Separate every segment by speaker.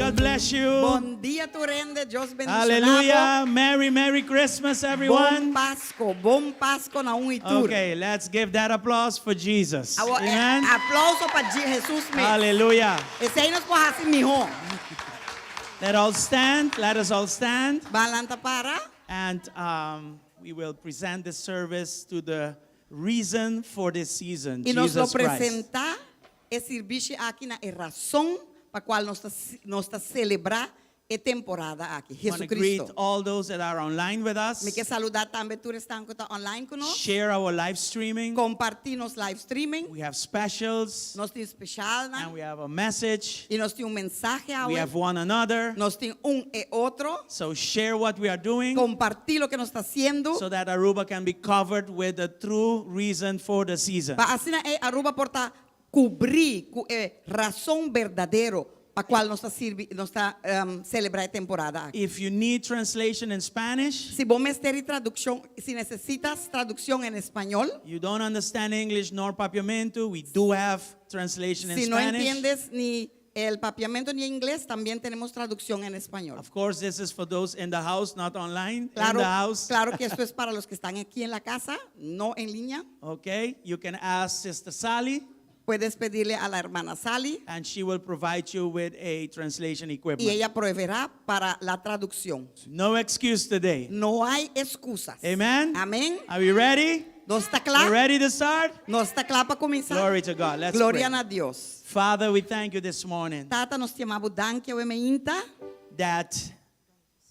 Speaker 1: God bless you.
Speaker 2: Bon dia tur hende, Dios bendishoná bo.
Speaker 1: Hallelujah. Merry, Merry Christmas,
Speaker 2: Bon
Speaker 1: everyone.
Speaker 2: Pasco, bon Pasco na un i tur.
Speaker 1: Okay, let's give that applause for Jesus.
Speaker 2: Awor, eh,
Speaker 1: Amen.
Speaker 2: aplauso pa Je- Jesus mes.
Speaker 1: Hallelujah.
Speaker 2: Esei nos por hasi mihó.
Speaker 1: Let all stand. Let us all stand.
Speaker 2: Ban lanta para.
Speaker 1: And we will present this service to the reason for this season,
Speaker 2: I nos lo
Speaker 1: Jesus Christ.
Speaker 2: presentá e sirbishi aki na e rason pa kual nos ta nos ta selebrá e temporada aki,
Speaker 1: I want to greet
Speaker 2: Jesucristo.
Speaker 1: all those that are online with us.
Speaker 2: Mi ke saludá tambe tur esnan ku ta online ku nos.
Speaker 1: Share our live streaming.
Speaker 2: Kompartí nos live streaming.
Speaker 1: We have specials
Speaker 2: Nos tin speshalnan.
Speaker 1: and we have a message.
Speaker 2: I nos tin un mensahe
Speaker 1: We
Speaker 2: awe.
Speaker 1: have one another.
Speaker 2: Nos tin un e otro.
Speaker 1: So share what we are doing
Speaker 2: Kompartí loke nos ta hasiendo.
Speaker 1: so that Aruba can be covered with the true reason for the season.
Speaker 2: Pa asina ei Aruba por ta kubrí ku e rason berdadero pa kual nos ta sirbi, nos ta selebrá e temporada aki.
Speaker 1: If you need translation in Spanish,
Speaker 2: Si bo mester di tradukshon, si necesitas traducción en español,
Speaker 1: you don't understand English nor Papiamento, we do have translation in
Speaker 2: si no
Speaker 1: Spanish.
Speaker 2: entiendes ni el papiamento ni inglés, también tenemos traducción en español.
Speaker 1: Of course, this is for those in the house, not online.
Speaker 2: Claro,
Speaker 1: in the house.
Speaker 2: claro que esto es para los que están aquí en la casa, no en línea.
Speaker 1: Okay, you can ask Sister Sally,
Speaker 2: Puedes pedirle a la hermana Sally
Speaker 1: and she will provide you with a translation equipment.
Speaker 2: y ella proveerá para la traducción.
Speaker 1: No excuse today.
Speaker 2: No hay excusas.
Speaker 1: Amen.
Speaker 2: Amén.
Speaker 1: Are we ready?
Speaker 2: ¿Nos ta
Speaker 1: We
Speaker 2: kla?
Speaker 1: ready to start?
Speaker 2: ¿Nos ta kla pa kuminsá?
Speaker 1: Glory to God. Let's
Speaker 2: Gloria
Speaker 1: pray.
Speaker 2: na Dios.
Speaker 1: Father, we thank you this morning
Speaker 2: Tata, nos ta yama bo danki awe mainta.
Speaker 1: that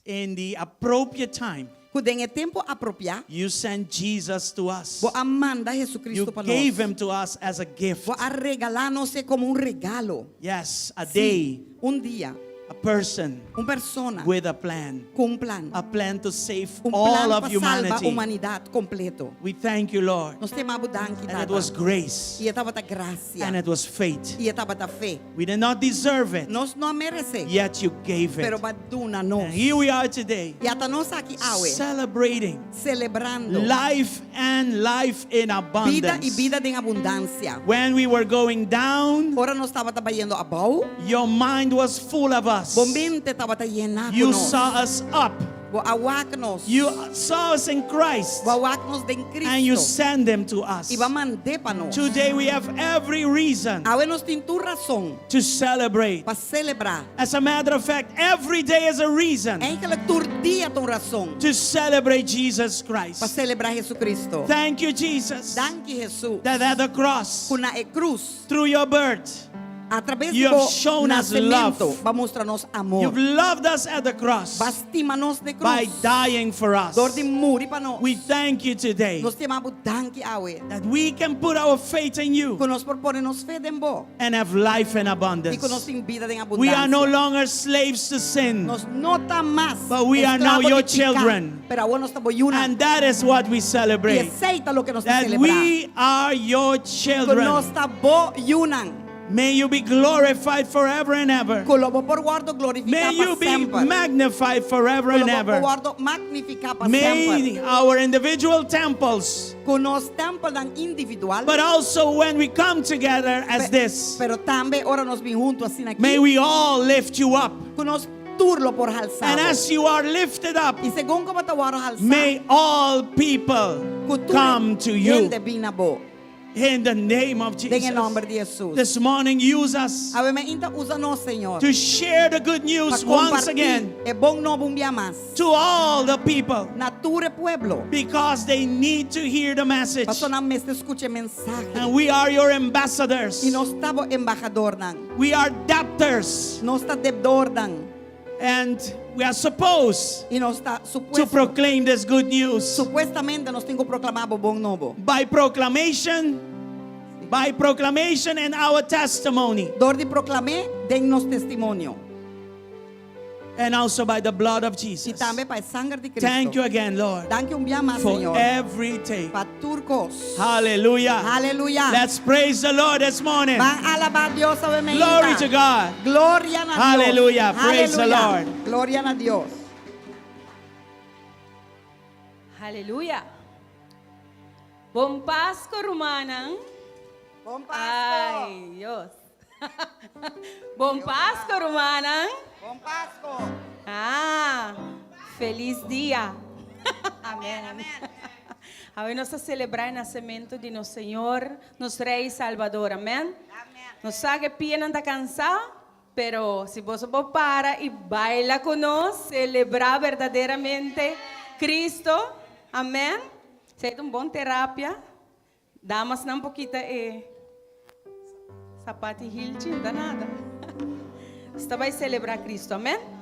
Speaker 1: in the appropriate time
Speaker 2: Ku den e tempu apropiá,
Speaker 1: you sent Jesus to us.
Speaker 2: Bo a manda
Speaker 1: You
Speaker 2: Jesucristo pa
Speaker 1: gave
Speaker 2: nos.
Speaker 1: him to us as a gift.
Speaker 2: Bo a regalá nos e komo un regalo.
Speaker 1: Yes, a
Speaker 2: Sí,
Speaker 1: day,
Speaker 2: un dia,
Speaker 1: a person
Speaker 2: un persona
Speaker 1: with a plan.
Speaker 2: ku un plan.
Speaker 1: A plan to save
Speaker 2: Un
Speaker 1: all
Speaker 2: plan
Speaker 1: of
Speaker 2: pa salba
Speaker 1: humanity.
Speaker 2: humanidat kompleto.
Speaker 1: We thank you, Lord.
Speaker 2: Nos ta yama bo danki,
Speaker 1: And it
Speaker 2: Tata.
Speaker 1: was grace.
Speaker 2: I e tabata grasia.
Speaker 1: And it was faith.
Speaker 2: I e tabata fe.
Speaker 1: We did not deserve it.
Speaker 2: Nos no a meresé.
Speaker 1: Yet you gave it.
Speaker 2: Pero b'a duna nos.
Speaker 1: And here we are today.
Speaker 2: I ata nos aki awe.
Speaker 1: Celebrating
Speaker 2: Selebrando.
Speaker 1: life and life in
Speaker 2: Bida i
Speaker 1: abundance.
Speaker 2: bida den abundansia.
Speaker 1: When we were going down,
Speaker 2: Ora nos tabata bayendo abou.
Speaker 1: your mind was full of us.
Speaker 2: Bo mente tabata yená ku
Speaker 1: You
Speaker 2: nos.
Speaker 1: saw us up.
Speaker 2: Bo a wak nos.
Speaker 1: You saw us in Christ.
Speaker 2: Bo a wak nos den
Speaker 1: And you
Speaker 2: Cristo.
Speaker 1: send them to us.
Speaker 2: I b'a mand'é pa nos.
Speaker 1: Today we have every reason
Speaker 2: Awe nos tin tur rason
Speaker 1: to celebrate.
Speaker 2: pa selebrá.
Speaker 1: As a matter of fact, every day is a reason
Speaker 2: Eigenlijk tur dia ta un rason
Speaker 1: to celebrate Jesus
Speaker 2: pa
Speaker 1: Christ.
Speaker 2: selebrá Jesucristo.
Speaker 1: Thank you, Jesus,
Speaker 2: Danki Jesus.
Speaker 1: that at the cross,
Speaker 2: Ku na e krus,
Speaker 1: through your birth,
Speaker 2: A traves di
Speaker 1: You have
Speaker 2: bo
Speaker 1: shown us
Speaker 2: nasementu,
Speaker 1: love.
Speaker 2: b'a mustra nos amor.
Speaker 1: You've loved us at the cross
Speaker 2: B'a stima nos na e
Speaker 1: by
Speaker 2: krus.
Speaker 1: dying for us.
Speaker 2: Dor di muri pa nos.
Speaker 1: We thank you today
Speaker 2: Nos ta yama bo danki awe.
Speaker 1: that we can put our faith in you
Speaker 2: Ku nos por pone nos fe den bo.
Speaker 1: and have life in
Speaker 2: I ku nos
Speaker 1: abundance.
Speaker 2: tin bida den
Speaker 1: We are no
Speaker 2: abundansia.
Speaker 1: longer slaves to sin.
Speaker 2: Nos no ta mas
Speaker 1: But we are now
Speaker 2: esklabo
Speaker 1: your
Speaker 2: di piká,
Speaker 1: children.
Speaker 2: Pero awor nos ta bo yunan.
Speaker 1: And that is what we
Speaker 2: I
Speaker 1: celebrate.
Speaker 2: esei ta loke nos ta
Speaker 1: That
Speaker 2: selebrá.
Speaker 1: we are your
Speaker 2: Ku
Speaker 1: children.
Speaker 2: nos ta bo yunan.
Speaker 1: May you be glorified forever and ever.
Speaker 2: Ku lo bo por wòrdu glorifiká
Speaker 1: May
Speaker 2: pa
Speaker 1: you be
Speaker 2: semper.
Speaker 1: magnified forever
Speaker 2: Ku lo
Speaker 1: and
Speaker 2: bo por
Speaker 1: ever.
Speaker 2: wòrdu magnifiká pa
Speaker 1: May
Speaker 2: semper.
Speaker 1: our individual temples,
Speaker 2: Ku nos tèmpelnan individual.
Speaker 1: but also when we come together as this,
Speaker 2: Pero tambe ora nos bin huntu asina aki.
Speaker 1: may we all lift you up.
Speaker 2: Ku nos tur lo por halsa
Speaker 1: And
Speaker 2: bo.
Speaker 1: as you are lifted up,
Speaker 2: I segun ku bo ta wòrdu halsá.
Speaker 1: may all people
Speaker 2: Ku tur
Speaker 1: come to you.
Speaker 2: hende bin na bo.
Speaker 1: In the name of
Speaker 2: Den e
Speaker 1: Jesus.
Speaker 2: nòmber di Hesus.
Speaker 1: This morning, use us
Speaker 2: Awe mainta usa nos, Señor.
Speaker 1: to share the good news
Speaker 2: Pa
Speaker 1: once
Speaker 2: kompartí
Speaker 1: again
Speaker 2: e bon nobo un bia mas.
Speaker 1: to all the people
Speaker 2: Na tur e pueblo.
Speaker 1: because they need to hear the message.
Speaker 2: Paso nan mester skucha e mensahe.
Speaker 1: And we are your ambassadors.
Speaker 2: I nos ta bo embahadornan.
Speaker 1: We are debtors.
Speaker 2: Nos ta debdornan.
Speaker 1: And we are supposed
Speaker 2: I nos ta
Speaker 1: to
Speaker 2: supuesto.
Speaker 1: proclaim this good news
Speaker 2: Supuestamente nos tin ku proklamá bo bon nobo.
Speaker 1: by proclamation, by proclamation and our testimony,
Speaker 2: Dor di proklam'é den nos testimonio.
Speaker 1: and also by the blood of
Speaker 2: I
Speaker 1: Jesus.
Speaker 2: tambe pa e sanger di Cristo.
Speaker 1: Thank you again, Lord,
Speaker 2: Danki un bia mas,
Speaker 1: for
Speaker 2: Señor.
Speaker 1: everything.
Speaker 2: Pa tur kos.
Speaker 1: Hallelujah.
Speaker 2: Aleluya.
Speaker 1: Let's praise the Lord this morning.
Speaker 2: Ban alabá Dios awe mainta.
Speaker 1: Glory to God.
Speaker 2: Gloria na Dios.
Speaker 1: Hallelujah. Praise the
Speaker 2: Aleluya.
Speaker 1: Lord.
Speaker 2: Gloria na Dios.
Speaker 3: Aleluya. Bon Pasco, rumannan.
Speaker 2: Bon Pasco.
Speaker 3: Ay, Dios. Bon Pasco, rumannan.
Speaker 2: Bon Pasco.
Speaker 3: Ah, felis dia. Amen. Amen. Awe nos ta celebra e nacemento di nos Señor, nos Rey y Salvador. Amen. Nos sa cu pianan ta cansa, pero si bo por para y baila cu nos, celebra berdaderamente Cristo. Amen. Esey ta un bon terapia. Damasnan por kita e sapati hilchi, no ta nada. Ta bay celebra Cristo. Amen.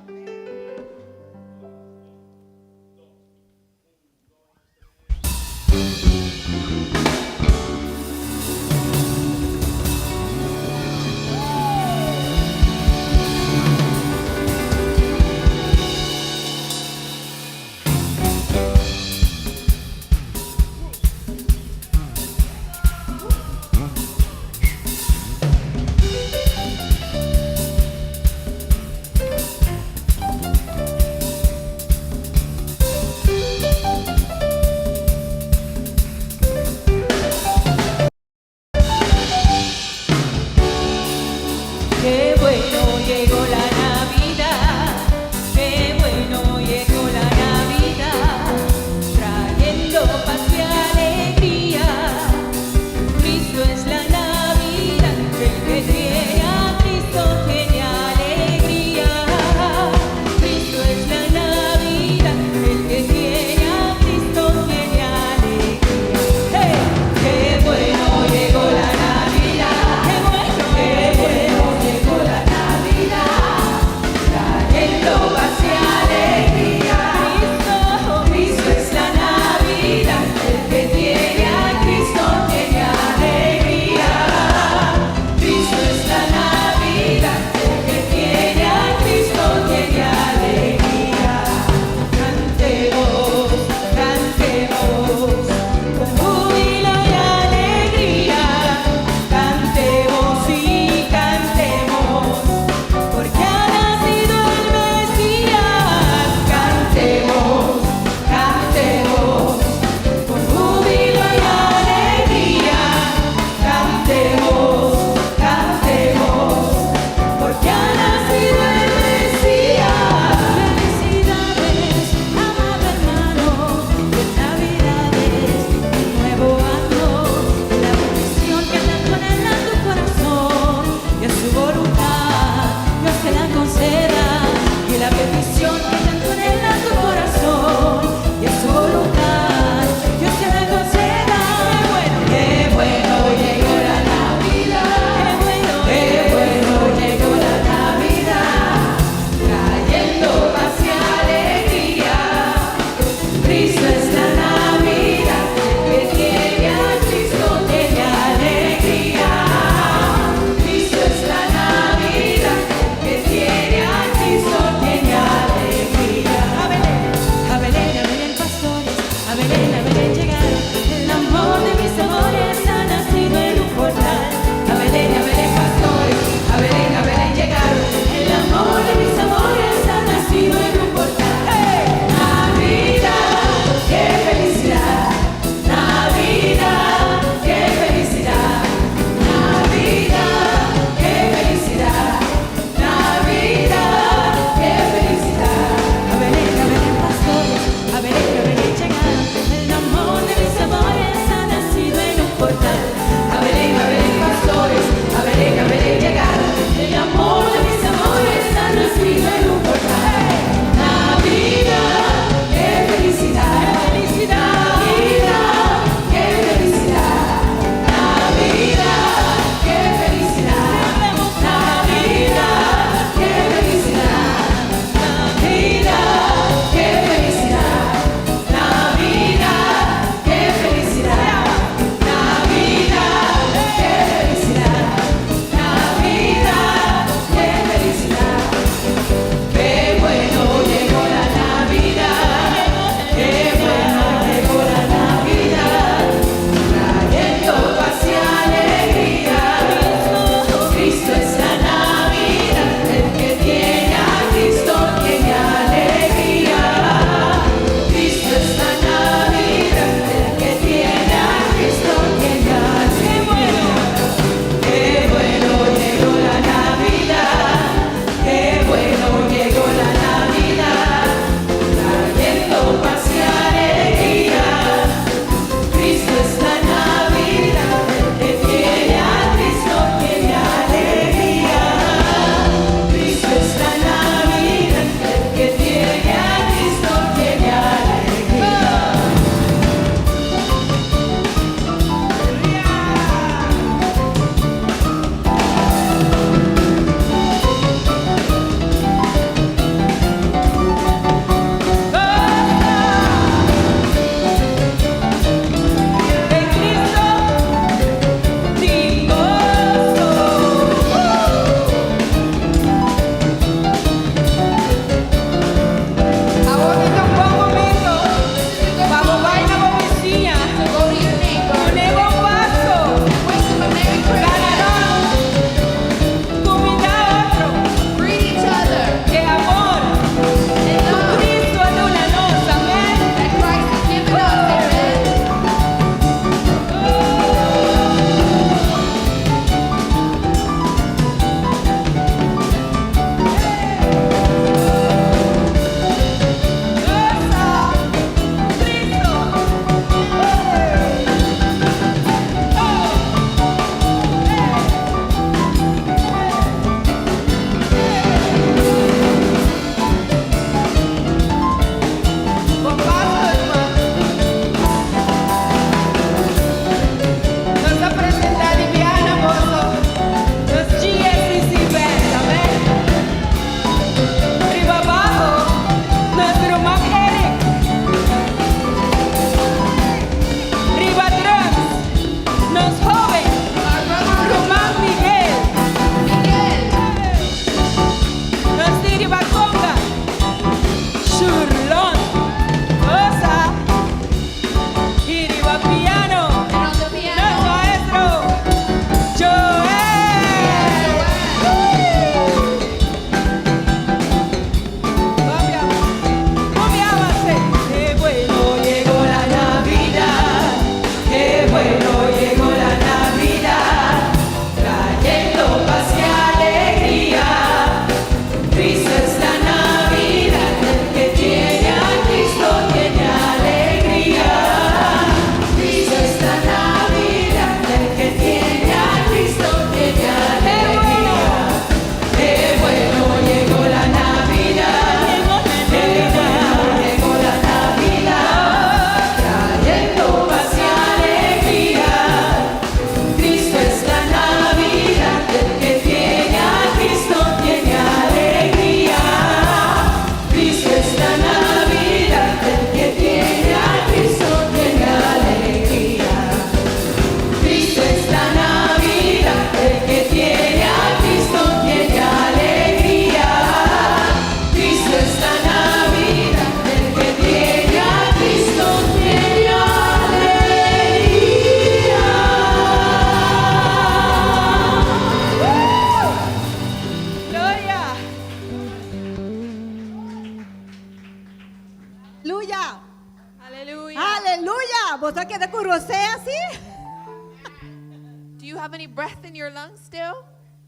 Speaker 4: you have any breath in your lungs still?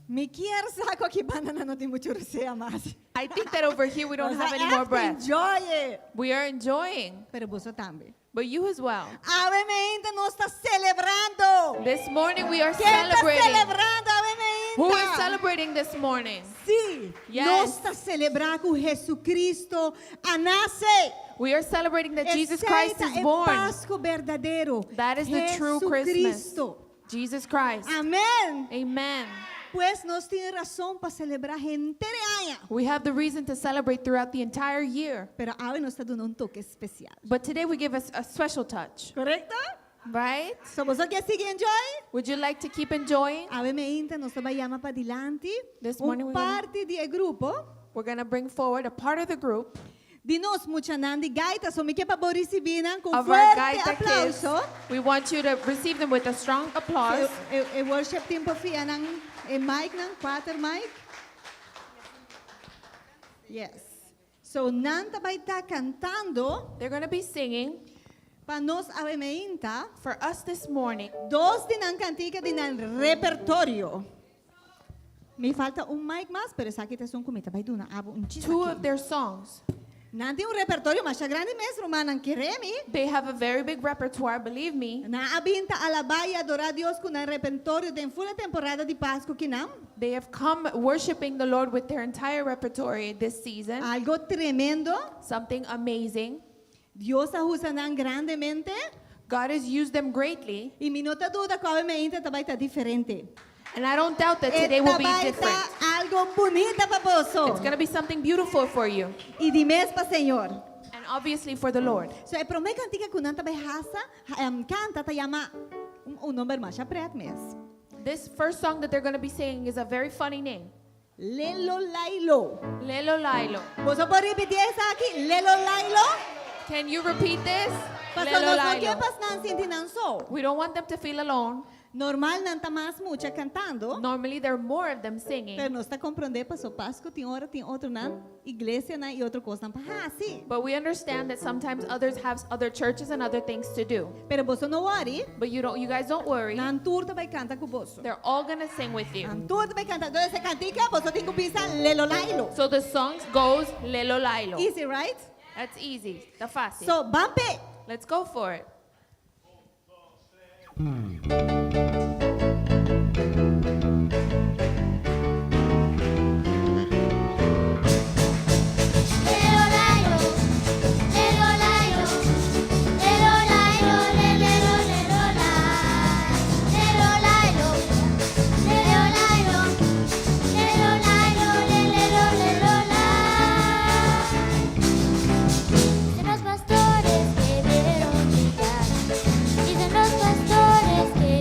Speaker 5: Mi kier sa cu aki banda nan no tin mucho rosea mas.
Speaker 4: I think that over here we don't
Speaker 5: Nos
Speaker 4: have any more breath.
Speaker 5: Enjoy it.
Speaker 4: We are enjoying,
Speaker 5: Pero boso tambe.
Speaker 4: But you as well.
Speaker 5: Awe mainta nos ta celebrando.
Speaker 4: This morning we are
Speaker 5: Ken ta
Speaker 4: celebrating.
Speaker 5: celebrando awe mainta?
Speaker 4: Who is celebrating this morning?
Speaker 5: Si,
Speaker 4: Yes.
Speaker 5: nos ta celebrando cu Jesucristo a nace.
Speaker 4: We are celebrating that Jesus
Speaker 5: Esey
Speaker 4: Christ
Speaker 5: ta
Speaker 4: is
Speaker 5: e
Speaker 4: born.
Speaker 5: Pasco berdadero.
Speaker 4: That is the true Christmas.
Speaker 5: Jesucristo.
Speaker 4: Jesus Christ.
Speaker 5: Amen.
Speaker 4: Amen.
Speaker 5: Pues nos tin rason pa celebra henter aña.
Speaker 4: We have the reason to celebrate throughout the entire year.
Speaker 5: Pero awe nos ta duna un toke special.
Speaker 4: But today we give us a special touch,
Speaker 5: Corecto?
Speaker 4: Right?
Speaker 5: So, boso kier sigui enjoy?
Speaker 4: Would you like to keep enjoying?
Speaker 5: Awe mainta nos ta bay yama padilanti.
Speaker 4: This morning
Speaker 5: Un
Speaker 4: we're gonna-
Speaker 5: parti di e grupo.
Speaker 4: We're going to bring forward a part of the group
Speaker 5: Di nos muchanan di gaita, so mi kier pa bo ricibi nan cu
Speaker 4: of our
Speaker 5: fuerte
Speaker 4: Gaita kids.
Speaker 5: aplauso.
Speaker 4: We want you to receive them with a strong applause.
Speaker 5: E, e worship team por fia nan e mic nan, cuater mic. Yes. So nan ta bay ta cantando
Speaker 4: They're going to be singing
Speaker 5: pa nos awe mainta
Speaker 4: for us this morning.
Speaker 5: Dos di nan cantica di nan repertorio. Mi falta un mic mas, pero esaki ta esun cu mi ta bay duna abo un
Speaker 4: Two of their songs.
Speaker 5: Nan tin un repertorio masha grandi mes, rumannan, kere mi.
Speaker 4: They have a very big repertoire, believe me.
Speaker 5: Nan a bin ta alaba y adora Dios cu nan repertorio den full temporada di Pasco akinan.
Speaker 4: They have come worshiping the Lord with their entire repertory this season.
Speaker 5: Algo tremendo.
Speaker 4: Something amazing.
Speaker 5: Dios a usa nan grandemente.
Speaker 4: God has used them greatly.
Speaker 5: Y mi no ta duda cu awe mainta ta bay ta diferente.
Speaker 4: And I don't doubt that today will be
Speaker 5: E ta bay
Speaker 4: different.
Speaker 5: ta algo bunita pa boso.
Speaker 4: It's going to be something beautiful for you.
Speaker 5: Y di mes pa Señor.
Speaker 4: And obviously for the Lord.
Speaker 5: So, e prome cantica cu nan ta bay hasa, canta, ta yama un nomber masha pret mes.
Speaker 4: This first song that they're going to be singing is a very funny name.
Speaker 5: Lelo Lailo.
Speaker 4: Lelo Lailo.
Speaker 5: Boso por ripiti esaki? Lelo Lailo?
Speaker 4: Can you repeat this?
Speaker 5: Paso
Speaker 4: Lelo
Speaker 5: nos no kier
Speaker 4: Lailo.
Speaker 5: pa nan sinti nan so.
Speaker 4: We don't want them to feel alone.
Speaker 5: Normal nan ta mas mucha cantando.
Speaker 4: Normally there are more of them singing.
Speaker 5: Pero nos ta comprende paso Pasco tin ora tin otro nan iglesia nan y otro cosnan pa haci.
Speaker 4: But we understand that sometimes others have other churches and other things to do.
Speaker 5: Pero boso no worry.
Speaker 4: But you guys don't worry.
Speaker 5: Nan tur ta bay canta cu boso.
Speaker 4: They're all going to sing with you.
Speaker 5: Nan tur ta bay canta. Entonces e cantica boso tin cu bisa lelo lailo.
Speaker 4: So the song goes lelo lailo.
Speaker 5: Easy, right?
Speaker 4: That's easy. Ta facil.
Speaker 5: So, ban p'e.
Speaker 4: Let's go for it.
Speaker 6: Lelo lailo, lelo lailo, lelo lailo, lelo lelo la. Lelo lailo, lelo lailo, lelo lailo, lelo lelo la. Dicen los pastores que vieron brillar, dicen los pastores que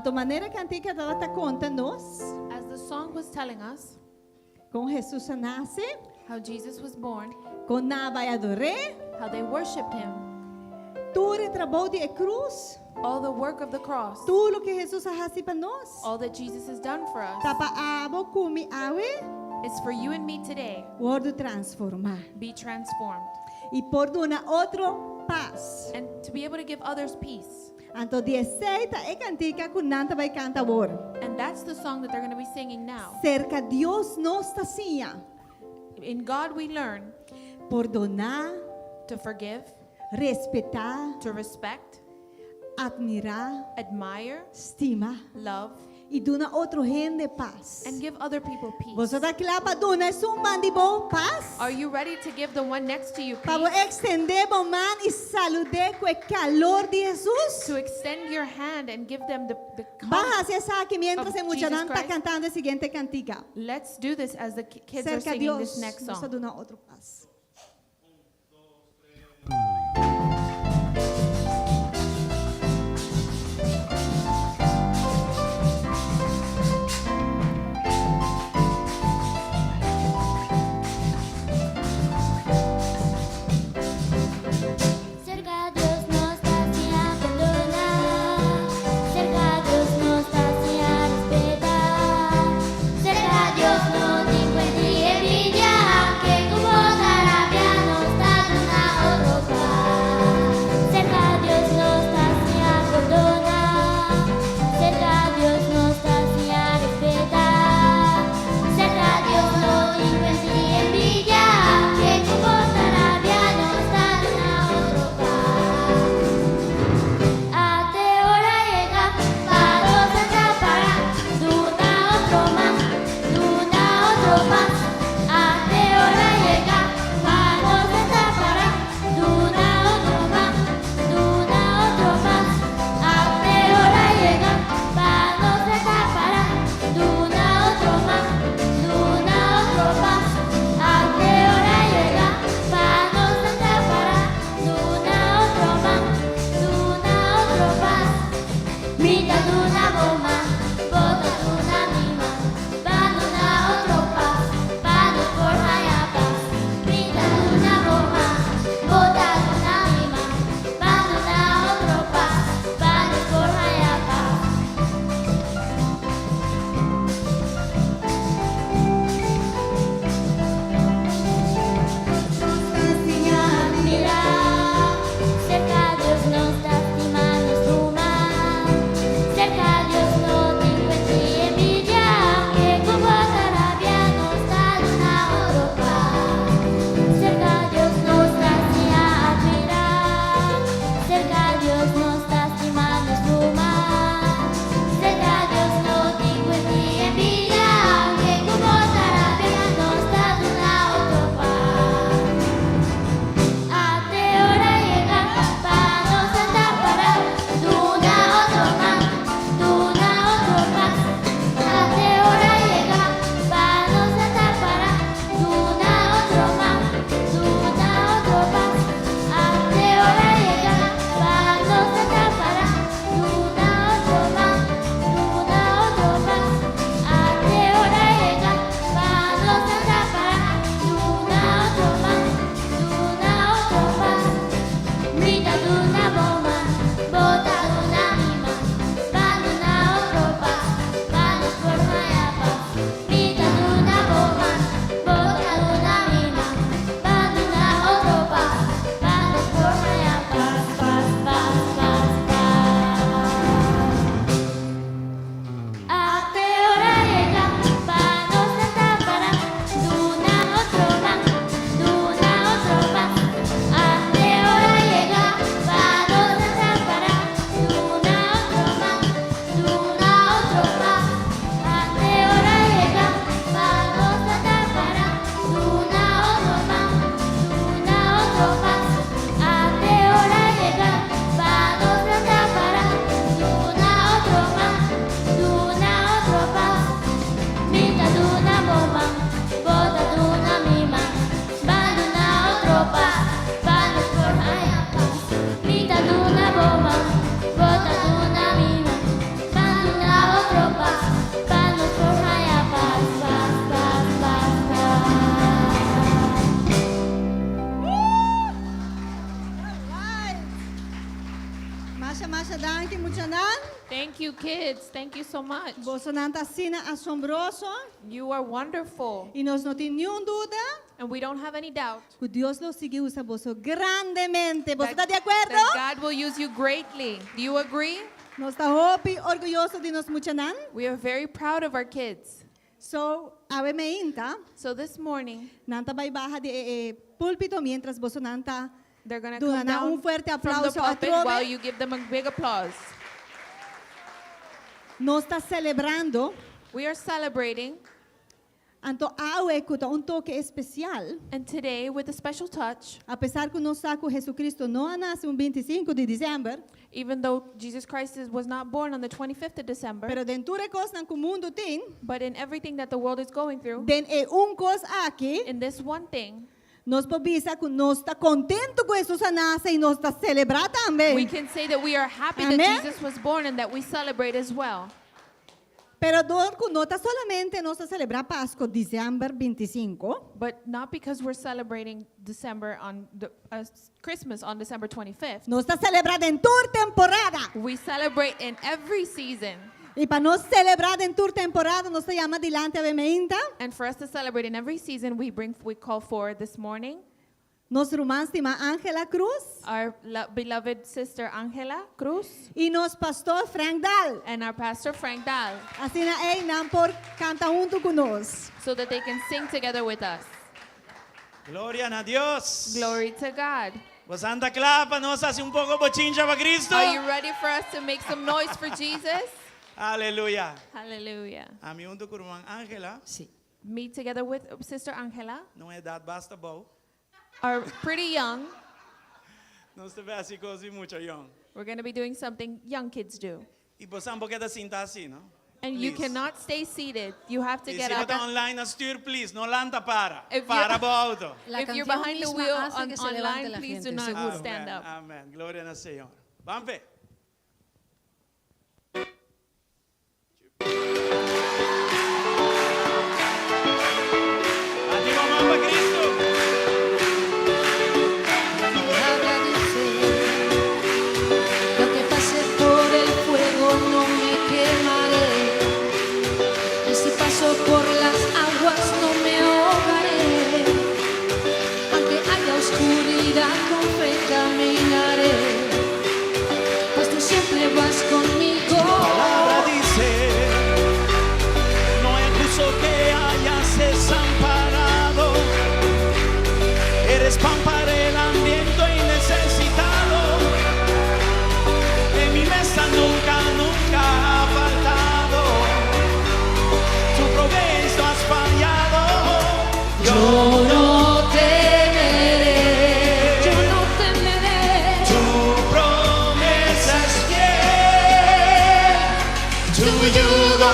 Speaker 5: Anto manera kantika tabata konta nos
Speaker 4: As the song was telling us
Speaker 5: kon Jesus a nase,
Speaker 4: how Jesus was born,
Speaker 5: kon nan a bai ador'é,
Speaker 4: how they worshiped him,
Speaker 5: tur e trabou di e krus,
Speaker 4: all the work of the cross,
Speaker 5: tur loke Jesus a hasi pa nos.
Speaker 4: all that Jesus has done for us,
Speaker 5: Ta pa abo ku mi awe
Speaker 4: is for you and me today
Speaker 5: wòrdu transformá
Speaker 4: be transformed
Speaker 5: i por duna otro pas.
Speaker 4: and to be able to give others peace.
Speaker 5: Anto esei ta e kantika ku nan ta bai kanta awor.
Speaker 4: And that's the song that they're going to be singing now.
Speaker 5: Serka Dios nos ta siña
Speaker 4: In God we learn
Speaker 5: pordoná,
Speaker 4: to forgive,
Speaker 5: respetá,
Speaker 4: to respect,
Speaker 5: atmirá,
Speaker 4: admire,
Speaker 5: stima
Speaker 4: love,
Speaker 5: i duna otro hende pas.
Speaker 4: and give other people peace.
Speaker 5: Bo ta kla pa duna esun band'i bo pas?
Speaker 4: Are you ready to give the one next to you
Speaker 5: Pa
Speaker 4: peace?
Speaker 5: ekstendé bo man i salud'é ku e kalor di Jesus?
Speaker 4: To extend your hand and give them the
Speaker 5: Ban
Speaker 4: comfort.
Speaker 5: hasi esaki mientras
Speaker 4: Of
Speaker 5: e muchanan
Speaker 4: Jesus
Speaker 5: ta
Speaker 4: Christ.
Speaker 5: kantando e siguiente kantika.
Speaker 4: Let's do this as the kids are
Speaker 5: Serka
Speaker 4: singing
Speaker 5: Dios,
Speaker 4: this next
Speaker 5: nos
Speaker 4: song.
Speaker 5: duna otro pas.
Speaker 6: Serka Dios nos ta siña pordoná, serka Dios nos ta siña respetá, serka Dios no tin kuenta di envidia, ke ku bo ta.
Speaker 5: Masha, masha danki, muchanan.
Speaker 4: Thank you, kids. Thank you so much.
Speaker 5: Bosonan ta asina asombroso.
Speaker 4: You are wonderful.
Speaker 5: I nos no tin ningun duda
Speaker 4: And we don't have any doubt
Speaker 5: ku Dios lo sigui usa boso grandemente. Boso
Speaker 4: that,
Speaker 5: ta di akuerdo?
Speaker 4: that God will use you greatly. Do you agree?
Speaker 5: Nos ta hopi orguyoso di nos muchanan.
Speaker 4: We are very proud of our kids.
Speaker 5: So, awe mainta,
Speaker 4: So this morning,
Speaker 5: nan ta bai baha di e, e, púlpito mientras bosonan ta
Speaker 4: they're going to
Speaker 5: Duna
Speaker 4: come
Speaker 5: nan
Speaker 4: down
Speaker 5: un fuerte
Speaker 4: from the
Speaker 5: aplauso
Speaker 4: pulpit
Speaker 5: atrobe.
Speaker 4: while you give them a big applause.
Speaker 5: Nos ta selebrando.
Speaker 4: We are celebrating,
Speaker 5: Anto awe ku un toke espesial.
Speaker 4: And today, with a special touch,
Speaker 5: Apesar ku nos sa ku Hesukristu no a nase un 25 di desèmber,
Speaker 4: even though Jesus Christ was not born on the 25th of December,
Speaker 5: pero den tur e kosnan ku mundu tin,
Speaker 4: but in everything that the world is going through,
Speaker 5: den e un kos aki,
Speaker 4: in this one thing,
Speaker 5: nos por bisa ku nos ta kontentu ku Hesus a nase i nos ta selebrá tambe.
Speaker 4: We can say that we are happy
Speaker 5: Amen.
Speaker 4: That Jesus was born and that we celebrate as well.
Speaker 5: Pero dor ku no ta solamente nos ta selebrá Pasku desèmber 25,
Speaker 4: But not because we're celebrating December on the, Christmas on December 25th.
Speaker 5: Nos ta selebrá den tur temporada.
Speaker 4: We celebrate in every season.
Speaker 5: I pa nos selebrá den tur temporada, nos ta yama dilanti awe mainta.
Speaker 4: And for us to celebrate in every season, we call forward this morning
Speaker 5: Nos ruman stimá Angela Cruz
Speaker 4: our beloved sister Angela Cruz
Speaker 5: i nos pastor Frank Daal.
Speaker 4: And our pastor Frank Daal
Speaker 5: Asina ei nan por kanta huntu ku nos.
Speaker 4: So that they can sing together with us.
Speaker 1: Gloria na Dios.
Speaker 4: Glory to God.
Speaker 1: Boso ta kla pa nos hasi un poko bochincha pa Kristu?
Speaker 4: Are you ready for us to make some noise for Jesus?
Speaker 1: Aleluya.
Speaker 4: Hallelujah.
Speaker 1: Ami huntu ku ruman Angela,
Speaker 2: Si.
Speaker 4: Me together with Sister Angela
Speaker 1: na edat basta bon.
Speaker 4: Are pretty young.
Speaker 1: Nos ta bai hasi kos di mucha yòn.
Speaker 4: We're going to be doing something young kids do.
Speaker 1: I boso n' por keda sinta asina, no?
Speaker 4: And you
Speaker 1: Please.
Speaker 4: Cannot stay seated. You have to
Speaker 1: I
Speaker 4: get
Speaker 1: si
Speaker 4: up.
Speaker 1: bo ta online na stuur, please, no lanta para.
Speaker 4: If
Speaker 1: Para bo outo.
Speaker 7: La
Speaker 4: If you're
Speaker 7: canción
Speaker 4: behind the
Speaker 7: misma
Speaker 4: wheel
Speaker 7: hace
Speaker 4: on
Speaker 7: que se levante
Speaker 4: online,
Speaker 7: la
Speaker 4: please do
Speaker 7: gente,
Speaker 4: not
Speaker 7: seguro.
Speaker 4: Stand
Speaker 1: Amén,
Speaker 4: up.
Speaker 1: amén. Gloria na Señor. Ban pe. Bati bo man pa Kristu.
Speaker 7: Palabra dice, lo que pase por el fuego no me quemaré. Y si paso por las aguas no me ahogaré. Aunque haya oscuridad, con fe caminaré. Pues tú siempre vas conmigo.
Speaker 1: Palabra dice, no hay justo que hayas desamparado. Eres pan para el hambriento y necesitado. En mi mesa nunca, nunca ha faltado. Tu provees, no has fallado.
Speaker 7: Yo no temeré, yo no temeré.
Speaker 1: Tu promesa es fiel. Tu yugo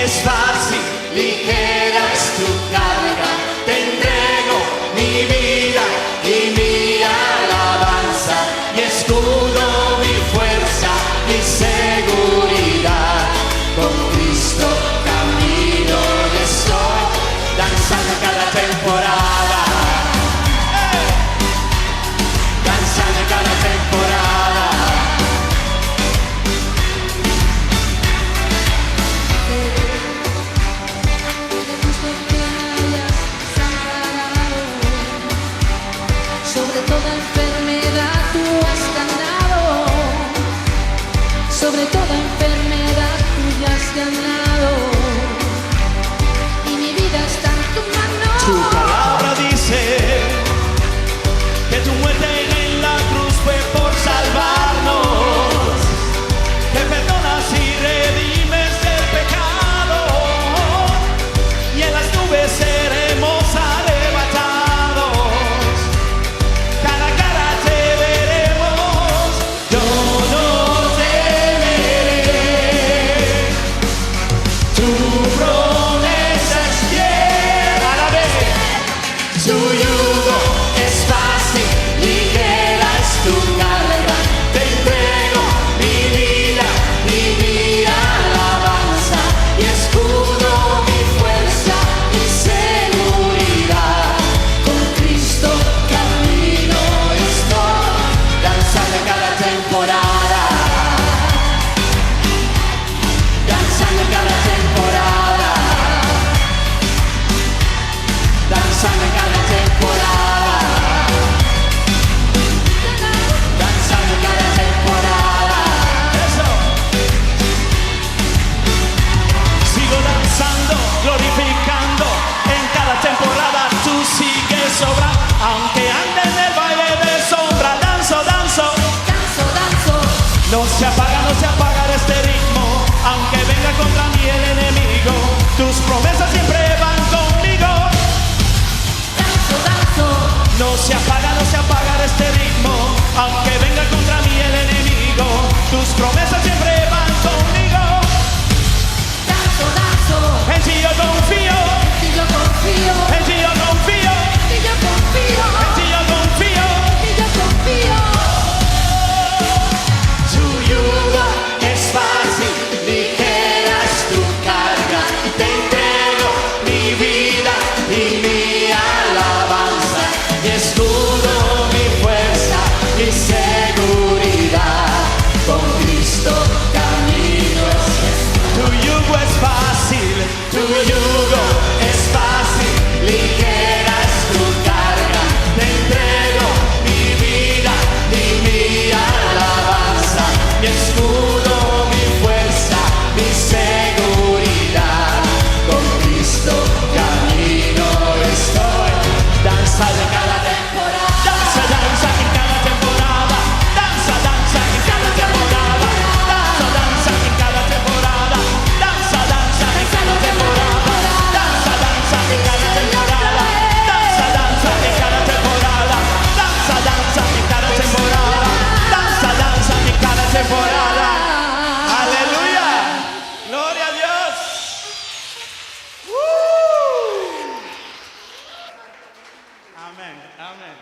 Speaker 1: es fácil, ligera es tu carga. Te entrego mi vida y mi alabanza, mi escudo, mi fuerza, mi seguridad. Con Cristo camino y estoy danzando cada temporada. ¡Hey! Danzando cada temporada.
Speaker 7: De justo que hayas amparado. Sobre toda enfermedad tú has ganado. Sobre toda enfermedad tú ya has ganado. Y mi vida está en tu mano.
Speaker 1: Tu palabra dice que tu muerte en la cruz fue por salvarnos, que perdonas y redimes el pecado, y en las nubes seremos arrebatados. Cara a cara te veremos, yo no temeré. No se apaga, no se apaga este ritmo, aunque venga contra mí el enemigo, tus promesas siempre van conmigo.
Speaker 7: Danzo, danzo.
Speaker 1: No se apaga, no se apaga este ritmo, aunque venga contra mí el enemigo, tus promesas siempre van conmigo.
Speaker 7: Danzo, danzo.
Speaker 1: En ti yo confío,
Speaker 7: En ti yo confío.
Speaker 1: en ti yo confío,
Speaker 7: En ti yo confío.
Speaker 1: en ti yo confío.
Speaker 7: En ti yo confío.
Speaker 1: Tu yugo es fácil, ligera es tu carga. Te entrego mi vida y mi alabanza. Mi escudo, mi fuerza, mi seguridad. Con Cristo camino. Tu yugo es fácil, tu yugo es fácil, ligera es tu carga. Te entrego mi vida y mi alabanza, mi escudo, mi fuerza, mi seguridad. Con Cristo camino estoy. Danza de cada temporada, danza, danza en cada temporada, danza, danza en cada temporada, danza, danza en cada temporada, danza, danza en cada temporada, danza, danza en cada temporada, danza, danza en cada temporada, danza, danza en cada temporada, danza, danza en cada temporada. Aleluya. Gloria a Dios. ¡Woo! Amén, amén.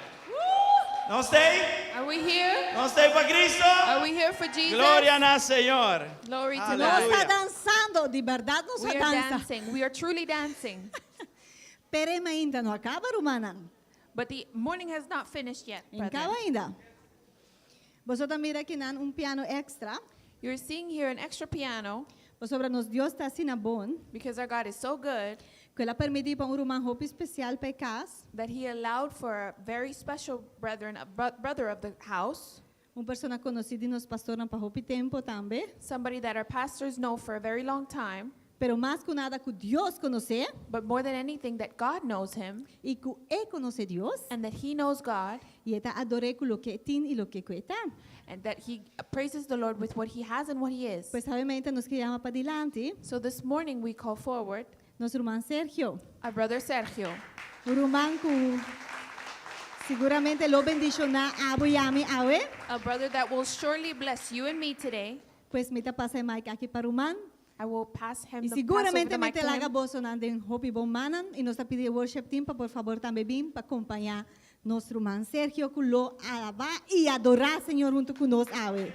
Speaker 1: ¿Nos t'ei?
Speaker 4: Are we here?
Speaker 1: ¿Nos t'ei pa Cristo?
Speaker 4: Are we here for Jesus?
Speaker 1: Gloria na Señor.
Speaker 4: Glory to
Speaker 1: Aleluya.
Speaker 5: Nos
Speaker 4: God.
Speaker 5: ta dansando, di berdat nos
Speaker 4: We
Speaker 5: ta
Speaker 4: are
Speaker 5: dansa.
Speaker 4: dancing. We are truly dancing.
Speaker 5: Pero ainda no a kaba, rumannan.
Speaker 4: But the morning has not finished yet,
Speaker 5: No
Speaker 4: brethren.
Speaker 5: kaba ainda. Bo ta mira akinan un piano extra.
Speaker 4: You're seeing here an extra piano
Speaker 5: Pasobra nos Dios ta asina bon.
Speaker 4: because our God is so good
Speaker 5: Ku el a permití pa un ruman hopi spesial pa kas.
Speaker 4: that He allowed for a very special brethren, a brother of the house,
Speaker 5: Un persona konosí di nos pastornan pa hopi tempu tambe.
Speaker 4: somebody that our pastors know for a very long time,
Speaker 5: Pero mas ku nada ku Dios konosé
Speaker 4: but more than anything, that God knows him
Speaker 5: i ku e konosé Dios.
Speaker 4: and that he knows God
Speaker 5: I e ta ador'é ku loke e tin i loke e ta.
Speaker 4: and that he praises the Lord with what he has and what he is.
Speaker 5: Pues obviamente nos ke yama padilanti,
Speaker 4: So this morning we call forward
Speaker 5: nos ruman Sergio.
Speaker 4: our brother Sergio,
Speaker 5: Ruman ku siguramente lo bendishoná abo i ami awe.
Speaker 4: a brother that will surely bless you and me today.
Speaker 5: Pues mi ta pasa e mic aki pa ruman.
Speaker 4: I will pass him
Speaker 5: I
Speaker 4: the, pass over
Speaker 5: siguramente
Speaker 4: the mic
Speaker 5: mi
Speaker 4: to
Speaker 5: ta laga
Speaker 4: him.
Speaker 5: bosonan den hopi bon mannan i nos ta pidi worship team pa por fabor tambe bin pa kompañá nos ruman Sergio ku lo alabá i adorá Señor huntu ku nos awe.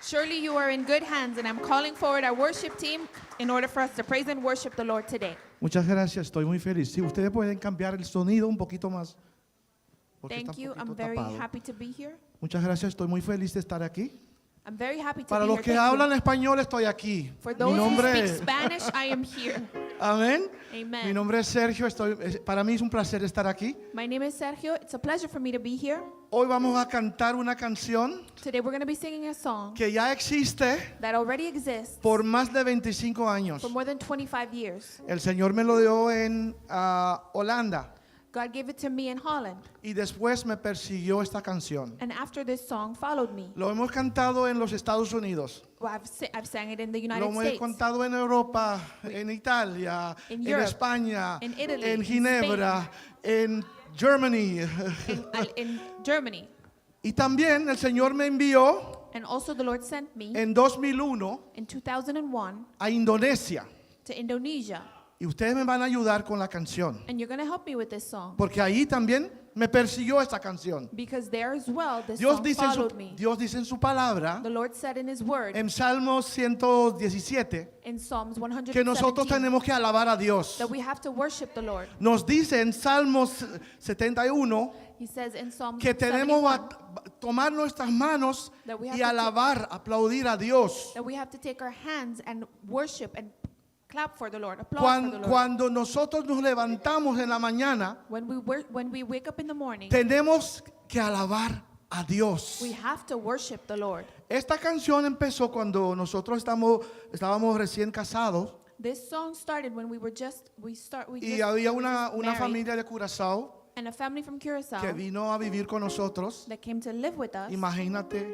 Speaker 4: Surely you are in good hands, and I'm calling forward our worship team in order for us to praise and worship the Lord today.
Speaker 8: Muchas gracias, estoy muy feliz. Si ustedes pueden cambiar el sonido un poquito más. Porque está
Speaker 4: Thank
Speaker 8: un
Speaker 4: you.
Speaker 8: poquito
Speaker 4: I'm very
Speaker 8: tapado.
Speaker 4: happy to be here.
Speaker 8: Muchas gracias, estoy muy feliz de estar aquí.
Speaker 4: I'm very happy to
Speaker 8: Para
Speaker 4: be
Speaker 8: los
Speaker 4: here.
Speaker 8: que
Speaker 4: Thank you.
Speaker 8: hablan español, estoy aquí.
Speaker 4: For
Speaker 8: Mi
Speaker 4: those who
Speaker 8: nombre
Speaker 4: speak
Speaker 8: es,
Speaker 4: Spanish, I am here.
Speaker 8: amén.
Speaker 4: Amen.
Speaker 8: Mi nombre es Sergio, estoy, para mí es un placer estar aquí.
Speaker 4: My name is Sergio. It's a pleasure for me to be here.
Speaker 8: Hoy vamos a cantar una canción
Speaker 4: Today we're going to be singing a song
Speaker 8: que ya existe
Speaker 4: that already exists
Speaker 8: por más de 25 años.
Speaker 4: for more than 25 years.
Speaker 8: El Señor me lo dio en Holanda
Speaker 4: God gave it to me in Holland,
Speaker 8: y después me persiguió esta canción.
Speaker 4: and after this song followed me.
Speaker 8: Lo hemos cantado en los Estados Unidos.
Speaker 4: Well, I've sang it in the United
Speaker 8: Lo hemos
Speaker 4: States,
Speaker 8: cantado en Europa, en Italia,
Speaker 4: In
Speaker 8: en
Speaker 4: Europe,
Speaker 8: España,
Speaker 4: in Italy,
Speaker 8: en
Speaker 4: in
Speaker 8: Ginebra, en Germany.
Speaker 4: in Germany.
Speaker 8: Y también el Señor me envió
Speaker 4: And also the Lord sent me
Speaker 8: en 2001
Speaker 4: in 2001
Speaker 8: a Indonesia.
Speaker 4: to Indonesia.
Speaker 8: Y ustedes me van a ayudar con la canción.
Speaker 4: And you're going to help me with this song.
Speaker 8: Porque ahí también me persiguió esta canción.
Speaker 4: Because there as well, this
Speaker 8: Dios
Speaker 4: song
Speaker 8: dice, en su,
Speaker 4: followed me.
Speaker 8: Dios dice en su palabra,
Speaker 4: The Lord said in His word,
Speaker 8: en Salmos 117,
Speaker 4: in Psalms
Speaker 8: que nosotros
Speaker 4: 117,
Speaker 8: tenemos que alabar a Dios.
Speaker 4: that we have to worship the Lord.
Speaker 8: Nos dice en Salmos 71
Speaker 4: He says in Psalms
Speaker 8: que tenemos
Speaker 4: 71
Speaker 8: a tomar nuestras manos
Speaker 4: That we have
Speaker 8: y
Speaker 4: to take-
Speaker 8: alabar, aplaudir a Dios.
Speaker 4: that we have to take our hands and worship and clap for the Lord, applaud for
Speaker 8: Cuan-
Speaker 4: the Lord.
Speaker 8: Cuando nosotros nos levantamos en la mañana,
Speaker 4: When we wake up in the morning,
Speaker 8: tenemos que alabar a Dios.
Speaker 4: we have to worship the Lord.
Speaker 8: Esta canción empezó cuando nosotros estábamos recién casados
Speaker 4: This song started when we were just we start we
Speaker 8: y
Speaker 4: just,
Speaker 8: había
Speaker 4: we were
Speaker 8: una,
Speaker 4: just
Speaker 8: una
Speaker 4: married,
Speaker 8: familia de Curazao
Speaker 4: and a family from Curacao
Speaker 8: que vino a vivir con nosotros.
Speaker 4: that came to live with us.
Speaker 8: Imagínate,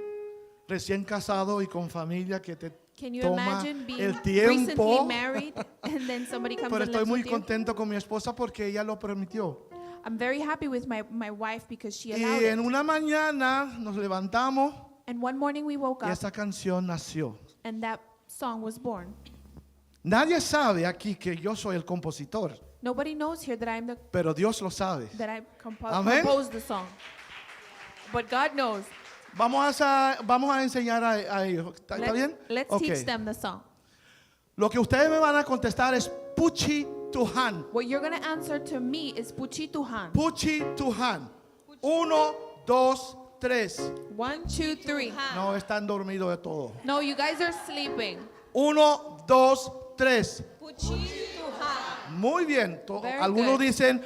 Speaker 8: recién casado y con familia que te
Speaker 4: Can you
Speaker 8: toma
Speaker 4: imagine being
Speaker 8: el
Speaker 4: recently
Speaker 8: tiempo?
Speaker 4: married and then somebody comes
Speaker 8: Pero
Speaker 4: and
Speaker 8: estoy
Speaker 4: lives
Speaker 8: muy
Speaker 4: with you?
Speaker 8: contento con mi esposa porque ella lo permitió.
Speaker 4: I'm very happy with my, my wife because she allowed
Speaker 8: Y en
Speaker 4: it.
Speaker 8: una mañana nos levantamos
Speaker 4: And one morning we woke
Speaker 8: y
Speaker 4: up
Speaker 8: esa canción nació.
Speaker 4: and that song was born.
Speaker 8: Nadie sabe aquí que yo soy el compositor,
Speaker 4: Nobody knows here that I'm the
Speaker 8: pero Dios lo sabe.
Speaker 4: that I compo-
Speaker 8: Amén.
Speaker 4: composed the song. But God knows.
Speaker 8: Vamos a, sa- vamos a enseñar a, a ellos. ¿Está, está
Speaker 4: Let's,
Speaker 8: bien?
Speaker 4: let's
Speaker 8: Ok.
Speaker 4: teach them the song.
Speaker 8: Lo que ustedes me van a contestar es Puchi Tuhan.
Speaker 4: What you're going to answer to me is Puchi Tuhan.
Speaker 8: Puchi Tuhan. Uno, dos, tres.
Speaker 4: One, two, three.
Speaker 8: No están dormidos de todo.
Speaker 4: No, you guys are sleeping.
Speaker 8: Uno, dos, tres. Muy bien. To-
Speaker 4: Very
Speaker 8: Algunos
Speaker 4: good.
Speaker 8: dicen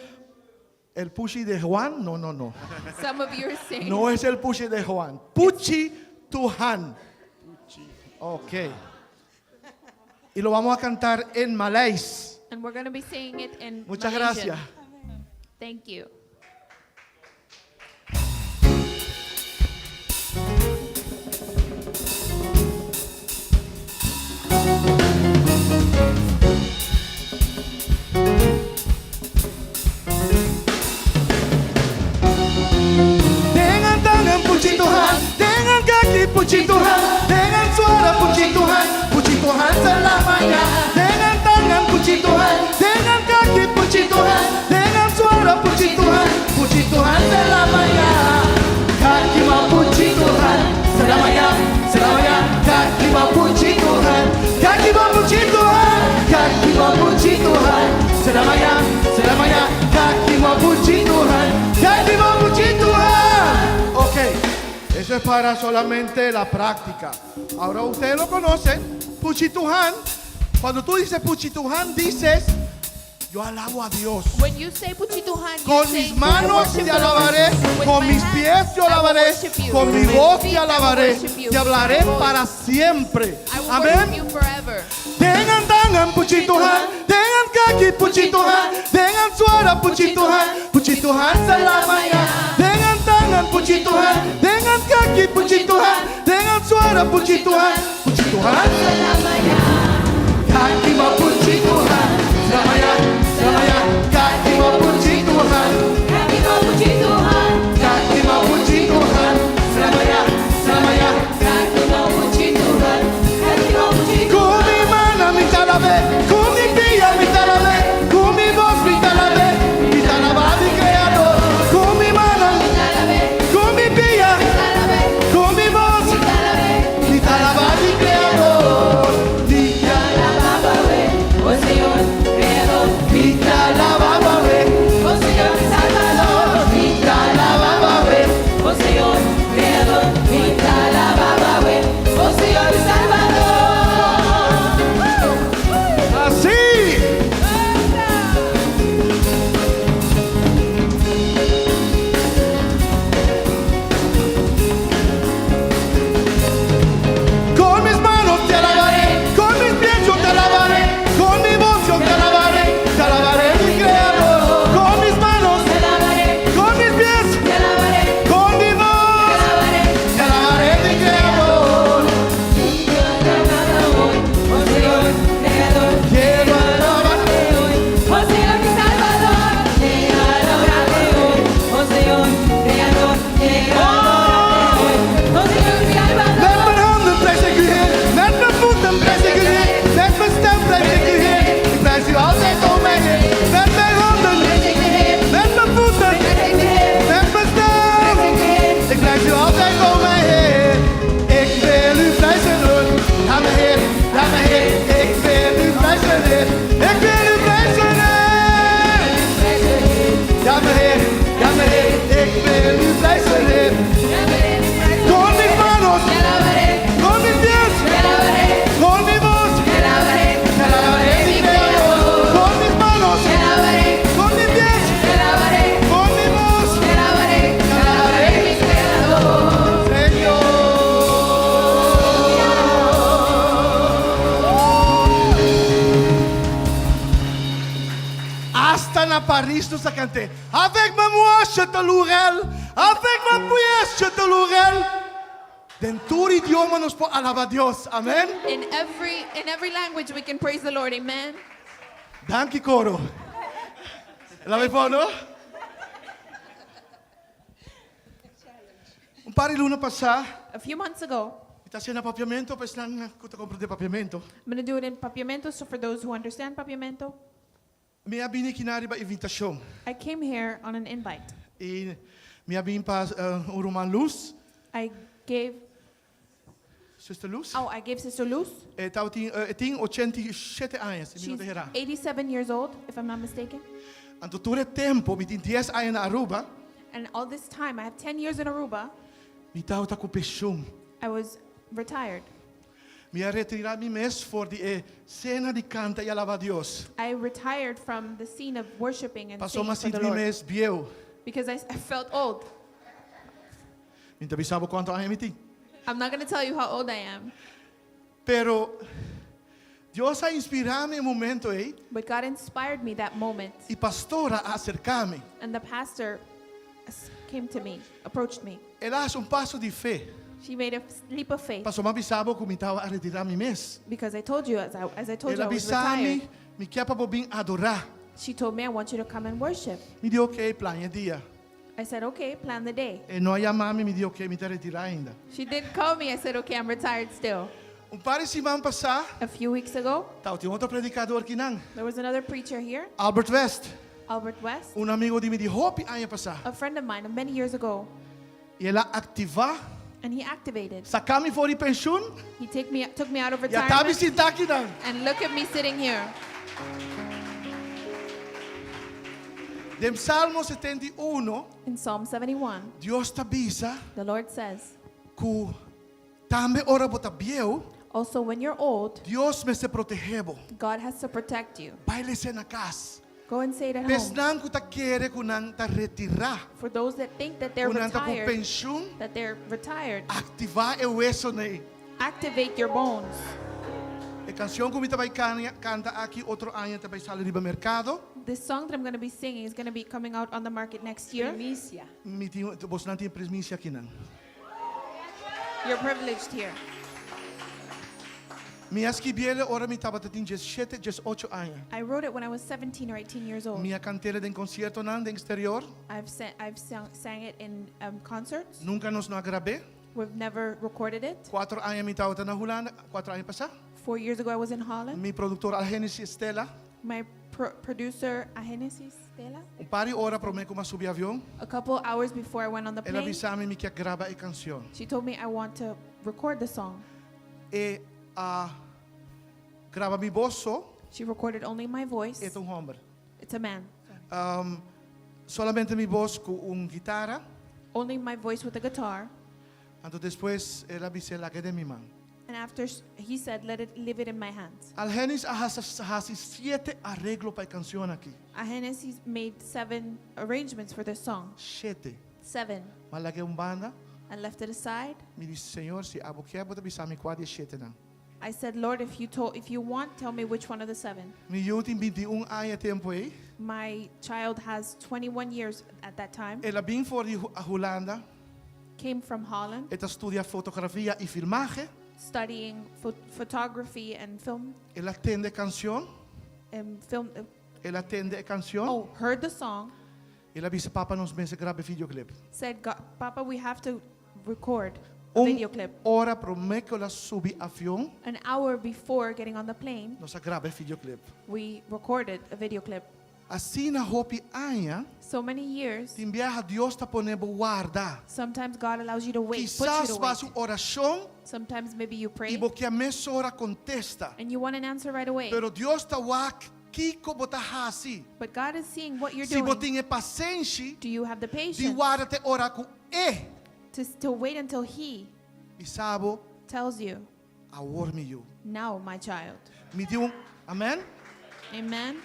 Speaker 8: el Puchi de Juan. No, no, no.
Speaker 4: Some of you are saying
Speaker 8: No es el Puchi de Juan. Puchi Tuhan. Ok. Y lo vamos a cantar en malés.
Speaker 4: And we're going to be saying it in
Speaker 8: Muchas
Speaker 4: Malaysian.
Speaker 8: gracias.
Speaker 4: Thank you.
Speaker 8: Dengan tangan puji Tuhan, dengan kaki puji Tuhan, dengan suara puji Tuhan, puji Tuhan selamanya. Dengan tangan puji Tuhan, dengan kaki puji Tuhan, dengan suara puji Tuhan, puji Tuhan selamanya. Kaki mau puji Tuhan selamanya, selamanya. Kaki mau puji Tuhan, kaki mau puji Tuhan, kaki mau puji Tuhan selamanya, selamanya. Kaki mau puji Tuhan, kaki mau puji Tuhan. Ok, eso es para solamente la práctica. Ahora ustedes lo conocen, Puchi Tuhan. Cuando tú dices Puchi Tuhan, dices, yo alabo a Dios.
Speaker 4: When you say Puchi Tuhan, you
Speaker 8: Con
Speaker 4: say,
Speaker 8: mis
Speaker 4: I
Speaker 8: manos
Speaker 4: worship
Speaker 8: te
Speaker 4: the Lord.
Speaker 8: alabaré,
Speaker 4: With
Speaker 8: con
Speaker 4: my
Speaker 8: mis
Speaker 4: hands,
Speaker 8: pies te
Speaker 4: I will
Speaker 8: alabaré,
Speaker 4: worship you.
Speaker 8: con mi
Speaker 4: With my
Speaker 8: voz
Speaker 4: feet,
Speaker 8: te
Speaker 4: I will
Speaker 8: alabaré,
Speaker 4: worship you.
Speaker 8: te hablaré
Speaker 4: With my voice,
Speaker 8: para siempre.
Speaker 4: I will worship
Speaker 8: Amén.
Speaker 4: you forever.
Speaker 8: Dengan tangan puji Tuhan, dengan kaki puji Tuhan, dengan suara puji Tuhan, puji Tuhan selamanya. Dengan tangan puji Tuhan, dengan kaki puji Tuhan, dengan suara puji Tuhan, puji Tuhan selamanya. Kaki mau puji Tuhan selamanya, selamanya. Kaki mau puji Tuhan, kaki mau puji Tuhan, kaki mau puji Tuhan selamanya, selamanya. Con mi mano mi talabe, con mi pia mi talabe, con mi voz mi talabe, mi talaba mi creador. Con mi mano, con mi pia, con mi voz, mi talaba mi creador. Mi mi talaba mi talaba Así. Con mis manos te alabaré, con mis pies yo te alabaré, con mi voz yo te alabaré, te alabaré mi creador. Con mis manos, con mis pies, con mi voz, te alabaré mi creador. Quiero alabar. Met mijn handen prijs ik u Heer, met mijn voeten prijs ik u Heer, met mijn stem prijs ik u Heer. Ik prijs u altijd o mijn Heer. Met mijn handen, met mijn voeten, met mijn stem. Ik prijs u altijd o mijn Heer. Ik wil u prijzen, Heer. Ja, mijn Heer, ja, mijn Heer. Ik wil u prijzen, Heer. Ik wil u prijzen, Heer. Ja, mijn Heer, ja, mijn Heer. Ik wil u prijzen, Heer. Con mis manos, con mis pies, con mi voz, te alabaré mi creador. Con mis manos, con mis pies, con mi voz, te alabaré mi creador. Señor. Hasta en París nous a canté. Avec ma voix, je te louerai. Avec ma pièce, je te louerai. Den tur idioma nos por alabá Dios. Amen.
Speaker 4: In every in every language we can praise the Lord. Amen.
Speaker 8: Danki koro. Laat me no? Un par di luna pasá,
Speaker 4: A few months ago,
Speaker 8: mi ta hasié na papiamento, pa esnan ku ta komprendé papiamento.
Speaker 4: I'm going to do it in Papiamento, so for those who understand Papiamento,
Speaker 8: Mi a bini akinan riba invitashon.
Speaker 4: I came here on an invite.
Speaker 8: I mi a bin pa un ruman Luz,
Speaker 4: I gave
Speaker 8: Sister Luz.
Speaker 4: oh, I gave Sister Luz.
Speaker 8: E tin e tin 87 aña, si mi no
Speaker 4: She's
Speaker 8: ta hera.
Speaker 4: 87 years old, if I'm not mistaken.
Speaker 8: Anto tur e tempu, mi tin 10 aña na Aruba,
Speaker 4: And all this time, I have 10 years in Aruba.
Speaker 8: mi tabata ku penshun.
Speaker 4: I was retired.
Speaker 8: Mi a retirá mi mes for di e sena di kanta i alabá Dios.
Speaker 4: I retired from the scene of worshiping and
Speaker 8: Pasó
Speaker 4: singing
Speaker 8: m'a
Speaker 4: for the
Speaker 8: sinti mi
Speaker 4: Lord
Speaker 8: mes bieu.
Speaker 4: because I, I felt old.
Speaker 8: Mi n' ta bisa bo kuantu aña mi tin.
Speaker 4: I'm not going to tell you how old I am,
Speaker 8: Pero Dios a inspirá mi e momento ei
Speaker 4: but God inspired me that moment.
Speaker 8: i pastora a aserká mi.
Speaker 4: And the pastor s- came to me, approached me.
Speaker 8: El a hasi un paso di fe.
Speaker 4: She made a leap of faith
Speaker 8: Pasó m'a bisa bo ku mi tabata a retirá mi mes.
Speaker 4: because I told you, as I, as I told you,
Speaker 8: El a
Speaker 4: I was
Speaker 8: bisa mi,
Speaker 4: retired.
Speaker 8: mi ke pa bo bin adorá.
Speaker 4: She told me, I want you to come and worship.
Speaker 8: Mi di ok, plania e dia.
Speaker 4: I said, okay, plan the day.
Speaker 8: E no a yama mi, mi di ok, mi ta retirá ainda.
Speaker 4: She didn't call me. I said, okay, I'm retired still.
Speaker 8: Un par di siman pasá,
Speaker 4: A few weeks ago,
Speaker 8: tabatin otro predikadó akinan,
Speaker 4: there was another preacher here,
Speaker 8: Albert West,
Speaker 4: Albert West,
Speaker 8: un amigu di mi di hopi aña pasá.
Speaker 4: a friend of mine of many years ago,
Speaker 8: I el a aktivá,
Speaker 4: and he activated.
Speaker 8: saka mi for di penshun,
Speaker 4: He take me, took me out of
Speaker 8: i ata mi
Speaker 4: retirement,
Speaker 8: sintá akinan.
Speaker 4: and look at me sitting here.
Speaker 8: Den Salmo 71,
Speaker 4: In Psalm 71,
Speaker 8: Dios ta bisa
Speaker 4: the Lord says,
Speaker 8: ku tambe ora bo ta bieu,
Speaker 4: also when you're old,
Speaker 8: Dios mester protehé bo.
Speaker 4: God has to protect you.
Speaker 8: Bai les'é na kas.
Speaker 4: Go and say it at home.
Speaker 8: Pa esnan ku ta kere ku nan ta retirá,
Speaker 4: For those that think that they're
Speaker 8: ku nan ta ku
Speaker 4: retired,
Speaker 8: penshun,
Speaker 4: that they're retired,
Speaker 8: aktivá e wesonan ei.
Speaker 4: activate your bones.
Speaker 8: E kansion ku mi ta bai kanta aki otro aña ta bai sali riba merkado.
Speaker 4: This song that I'm going to be singing is going to be coming out on the market next year.
Speaker 3: Primisia.
Speaker 8: Mi tin, bosonan tin primisia akinan.
Speaker 4: You're privileged here.
Speaker 8: Mi a skibié ora mi tabatin 17, 18 aña.
Speaker 4: I wrote it when I was 17 or 18 years old.
Speaker 8: Mi a kant'é den konsiertonan den eksterior.
Speaker 4: I've sang, I've sung, sang it in um, concerts.
Speaker 8: Nunka nos no a grab'é.
Speaker 4: We've never recorded it.
Speaker 8: Kuater aña mi tabata na Hulanda, kuater aña pasá.
Speaker 4: Four years ago, I was in Holland.
Speaker 8: Mi produktor Algenis Stella,
Speaker 4: My pro- producer, Agenesis Stella,
Speaker 8: un par di ora promé ku m'a subi avion,
Speaker 4: a couple hours before I went on the
Speaker 8: el a
Speaker 4: plane,
Speaker 8: bisa mi mi ke graba e kansion.
Speaker 4: she told me I want to record the song.
Speaker 8: El a graba mi bos so,
Speaker 4: She recorded only my voice.
Speaker 8: e ta un hòmber.
Speaker 4: It's a man.
Speaker 8: Um, solamente mi bos ku un guitara.
Speaker 4: Only my voice with a guitar.
Speaker 8: Anto despues el a bisa lag'é den mi man.
Speaker 4: And after he said, let it leave it in my hands.
Speaker 8: Algenis a hasi shete areglo pa e kansion aki.
Speaker 4: Agenesis made seven arrangements for this song.
Speaker 8: Shete.
Speaker 4: Seven.
Speaker 8: M'a lag'é un banda.
Speaker 4: I left it aside.
Speaker 8: Mi di, Señor, si abo ke, bo ta bisa mi kua di e shetenan.
Speaker 4: I said, Lord, if you told, if you want, tell me which one of the seven.
Speaker 8: Mi yu tin 21 aña e tempu ei.
Speaker 4: My child has 21 years at that time.
Speaker 8: El a bin for di Hulanda.
Speaker 4: Came from Holland,
Speaker 8: E ta studia fotografia i filmahe.
Speaker 4: studying photography and film.
Speaker 8: El a tende e kansion.
Speaker 4: And film.
Speaker 8: El a tende e kansion.
Speaker 4: Oh, heard the song.
Speaker 8: El a bisa papa nos mester graba videoclip.
Speaker 4: Said, God, Papa, we have to record a
Speaker 8: Un
Speaker 4: video clip.
Speaker 8: ora promé ku el a subi avion,
Speaker 4: An hour before getting on the plane,
Speaker 8: nos a graba videoclip.
Speaker 4: we recorded a video clip.
Speaker 8: Asina hopi aña,
Speaker 4: So many years,
Speaker 8: tin biaha Dios ta pone bo warda.
Speaker 4: sometimes God allows you to wait, puts you
Speaker 8: Kisas
Speaker 4: to
Speaker 8: bo a hasi
Speaker 4: wait.
Speaker 8: un orashon
Speaker 4: Sometimes maybe you pray
Speaker 8: i bo ke mesora kontesta.
Speaker 4: and you want an answer right away.
Speaker 8: Pero Dios ta wak kiko bo ta hasi.
Speaker 4: But God is seeing what you're
Speaker 8: Si bo
Speaker 4: doing.
Speaker 8: tin e pasenshi,
Speaker 4: Do you have the
Speaker 8: di
Speaker 4: patience
Speaker 8: warda te ora ku E
Speaker 4: to, to wait until He
Speaker 8: bisa bo
Speaker 4: tells you,
Speaker 8: awor mi yu.
Speaker 4: now, my child?
Speaker 8: Mi tin un, amen?
Speaker 4: Amen.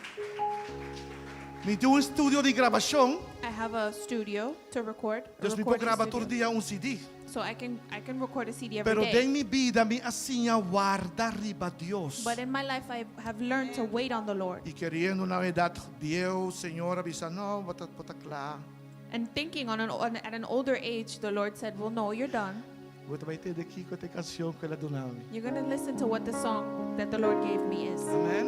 Speaker 8: Mi tin un studio di grabashon.
Speaker 4: I have a studio to record. a
Speaker 8: Dus mi por
Speaker 4: recording
Speaker 8: graba tur
Speaker 4: studio.
Speaker 8: dia un CD.
Speaker 4: So I can I can record a CD every
Speaker 8: Pero
Speaker 4: day.
Speaker 8: den mi bida mi a siña warda riba Dios.
Speaker 4: But in my life I have learned to wait on the Lord.
Speaker 8: I keriendo na edat bieu, Señor a bisa, no, bo ta, bo ta kla.
Speaker 4: And thinking on an, on, at an older age, the Lord said, "Well, no, you're done."
Speaker 8: Bo ta bai tende kiko ta e kanshon ku el a duna mi.
Speaker 4: You're gonna listen to what the song that the Lord gave me is.
Speaker 8: Amen.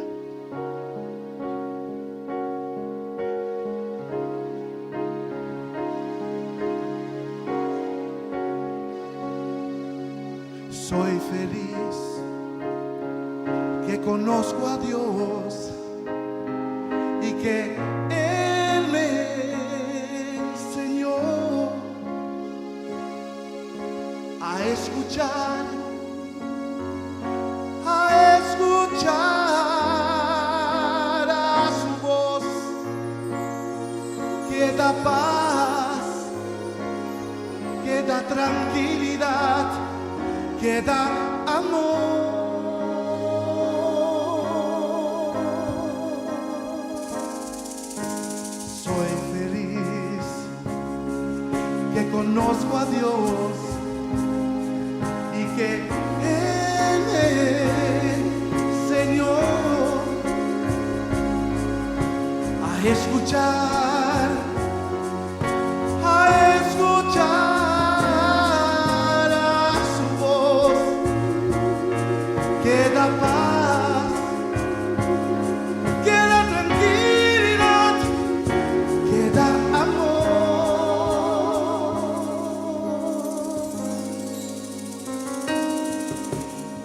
Speaker 8: Soy feliz que conozco a Dios y que Él me enseñó a escuchar, a escuchar a su voz que da paz, que da tranquilidad, que da amor. Soy feliz que conozco a Dios y que Él me enseñó a escuchar, a escuchar a su voz que da paz, que da tranquilidad, que da amor.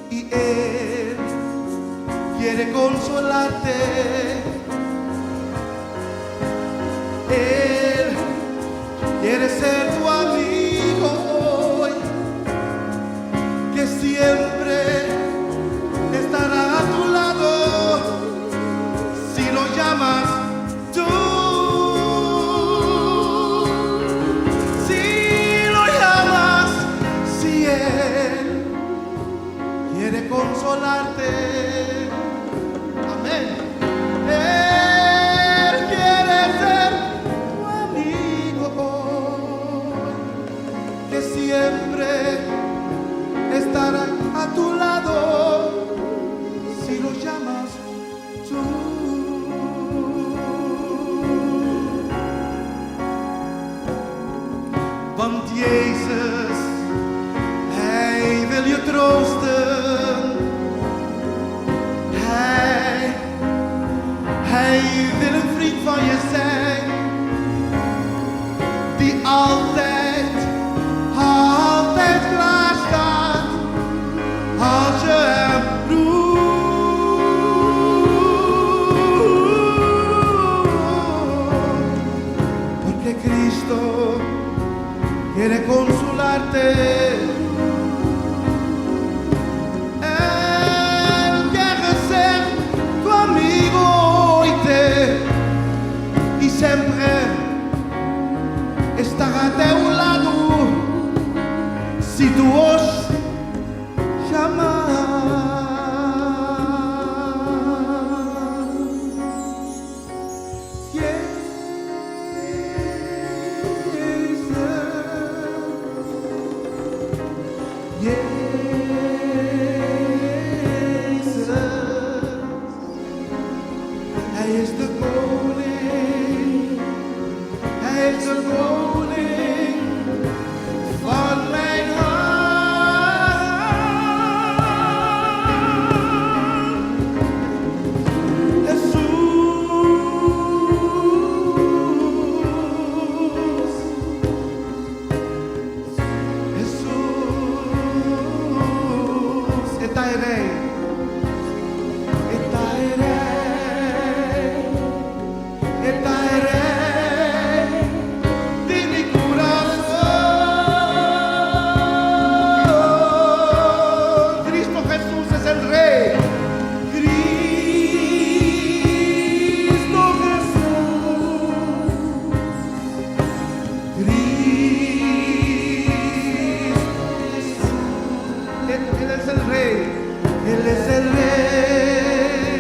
Speaker 8: Y Él quiere consolarte. Él quiere ser tu amigo hoy, que siempre estará a tu lado si lo llamas tú. Si lo llamas, si Él quiere consolarte. Amén. Él quiere ser tu amigo hoy, que siempre estará a tu lado si lo llamas tú. Want Jezus, Hij wil je troosten. Hij, hij wil een vriend van je zijn. Die altijd, altijd klaar staat. Als je hem roept. Porque Cristo quiere consolarte. Él quiere ser tu amigo y te y siempre estará a tu lado si tu voz llama. Jezus, Jezus, Hij is de koning, Hij is de koning van mijn hart. Jesús, Jesús, está el rey, está el rey, está el rey de mi corazón. Cristo Jesús es el rey. Cristo Jesús. Cristo Jesús. Él, él es el rey. Él es el rey.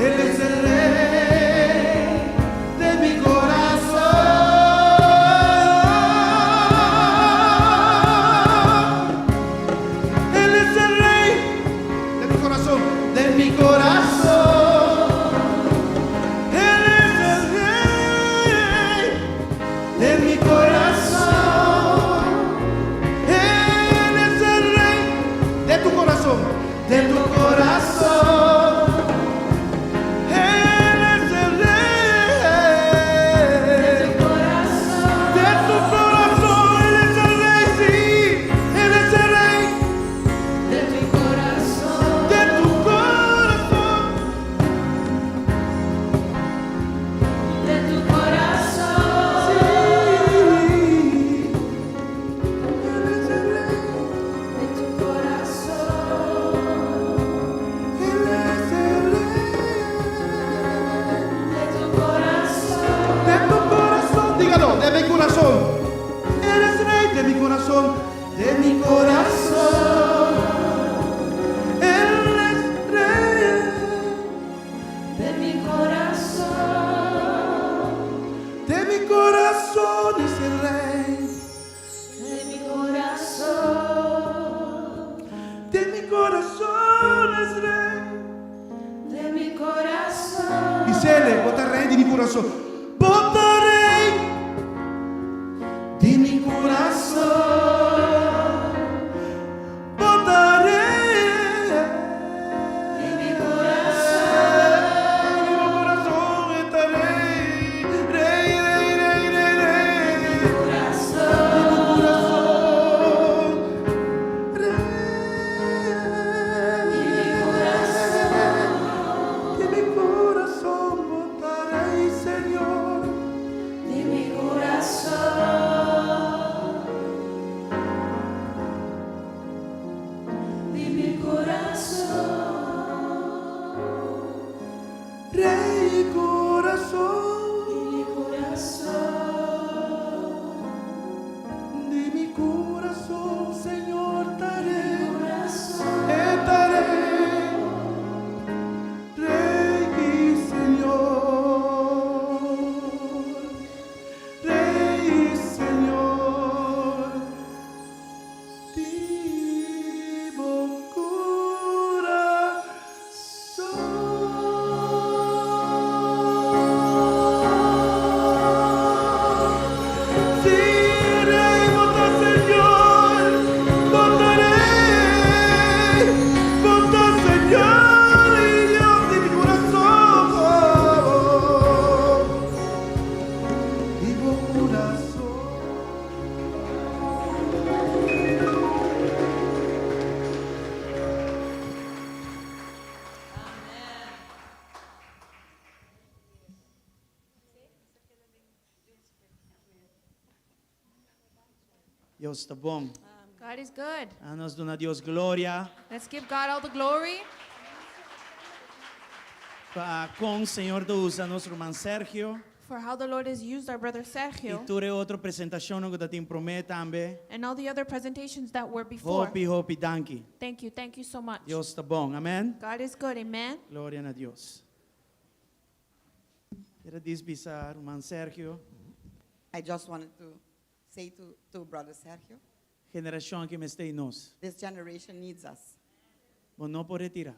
Speaker 8: Él es el rey de mi corazón. Él es el rey de mi corazón, de mi corazón. Él es el rey de mi corazón. Él De mi corazón. Él es rey.
Speaker 7: De mi corazón.
Speaker 8: De mi corazón es el rey.
Speaker 7: De mi corazón.
Speaker 8: De mi corazón es rey.
Speaker 7: De mi corazón.
Speaker 8: Bisele, bo ta rey di mi corazón. Bo ta rey di mi corazón. Bo ta rey
Speaker 7: Di mi corazón.
Speaker 8: Di mi corazón e ta rey. Rey, rey, rey, rey, rey.
Speaker 7: Di mi corazón.
Speaker 8: Di mi corazón. Rey.
Speaker 7: Di mi corazón.
Speaker 8: Di mi corazón bo ta rey, Señor.
Speaker 7: Di mi corazón. Di mi corazón.
Speaker 8: Rey corazón.
Speaker 7: Di mi corazón.
Speaker 8: Di mi corazón, Señor, ta rey.
Speaker 7: Corazón.
Speaker 8: E ta rey. Rey y Señor. Rey y Señor. Di bo corazón. Sí, Rey, bo ta Señor, bo ta Rey, bo ta Señor y Dios di mi corazón, di bo corazón.
Speaker 9: Dios ta bon.
Speaker 4: God is good.
Speaker 9: Laga nos duna Dios gloria.
Speaker 4: Let's give God all the glory.
Speaker 9: Pa con Señor ta usa nos ruman Sergio.
Speaker 4: For how the Lord has used our brother Sergio.
Speaker 9: Y tur e otro presentacionnan cu tabatin prome tambe.
Speaker 4: And all the other presentations that were before.
Speaker 9: Hopi, hopi, danki.
Speaker 4: Thank you, thank you so much.
Speaker 9: Dios ta bon. Amen.
Speaker 4: God is good, amen.
Speaker 9: Gloria na Dios. Kier a bisa ruman Sergio.
Speaker 2: I just wanted to say to, to Brother Sergio,
Speaker 9: Generacion aki mester di nos.
Speaker 2: this generation needs us.
Speaker 9: Bo no por retira.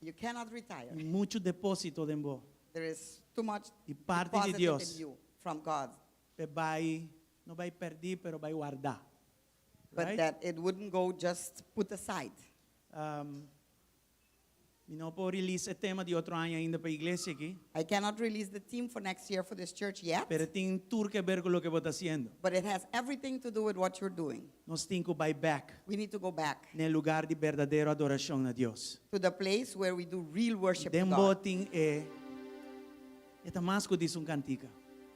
Speaker 2: You cannot retire.
Speaker 9: Mucho deposito den bo.
Speaker 2: There is too much
Speaker 9: Di parti di
Speaker 2: deposited
Speaker 9: Dios.
Speaker 2: in you from God.
Speaker 9: Pe bay, no bay perdi, pero bay warda.
Speaker 2: But
Speaker 9: Right?
Speaker 2: that it wouldn't go just put aside.
Speaker 9: Um, mi no por release e tema di otro aña ainda pa e iglesia aki.
Speaker 2: I cannot release the theme for next year for this church yet.
Speaker 9: Pero tin tur ke ber cu loke bo ta haciendo.
Speaker 2: But it has everything to do with what you're doing.
Speaker 9: Nos tin cu bay back.
Speaker 2: We need to go back.
Speaker 9: Na e lugar di berdadero adoracion na Dios.
Speaker 2: To the place where we do real worship to
Speaker 9: Den bo
Speaker 2: God.
Speaker 9: tin e e ta mas cu djis un cantica.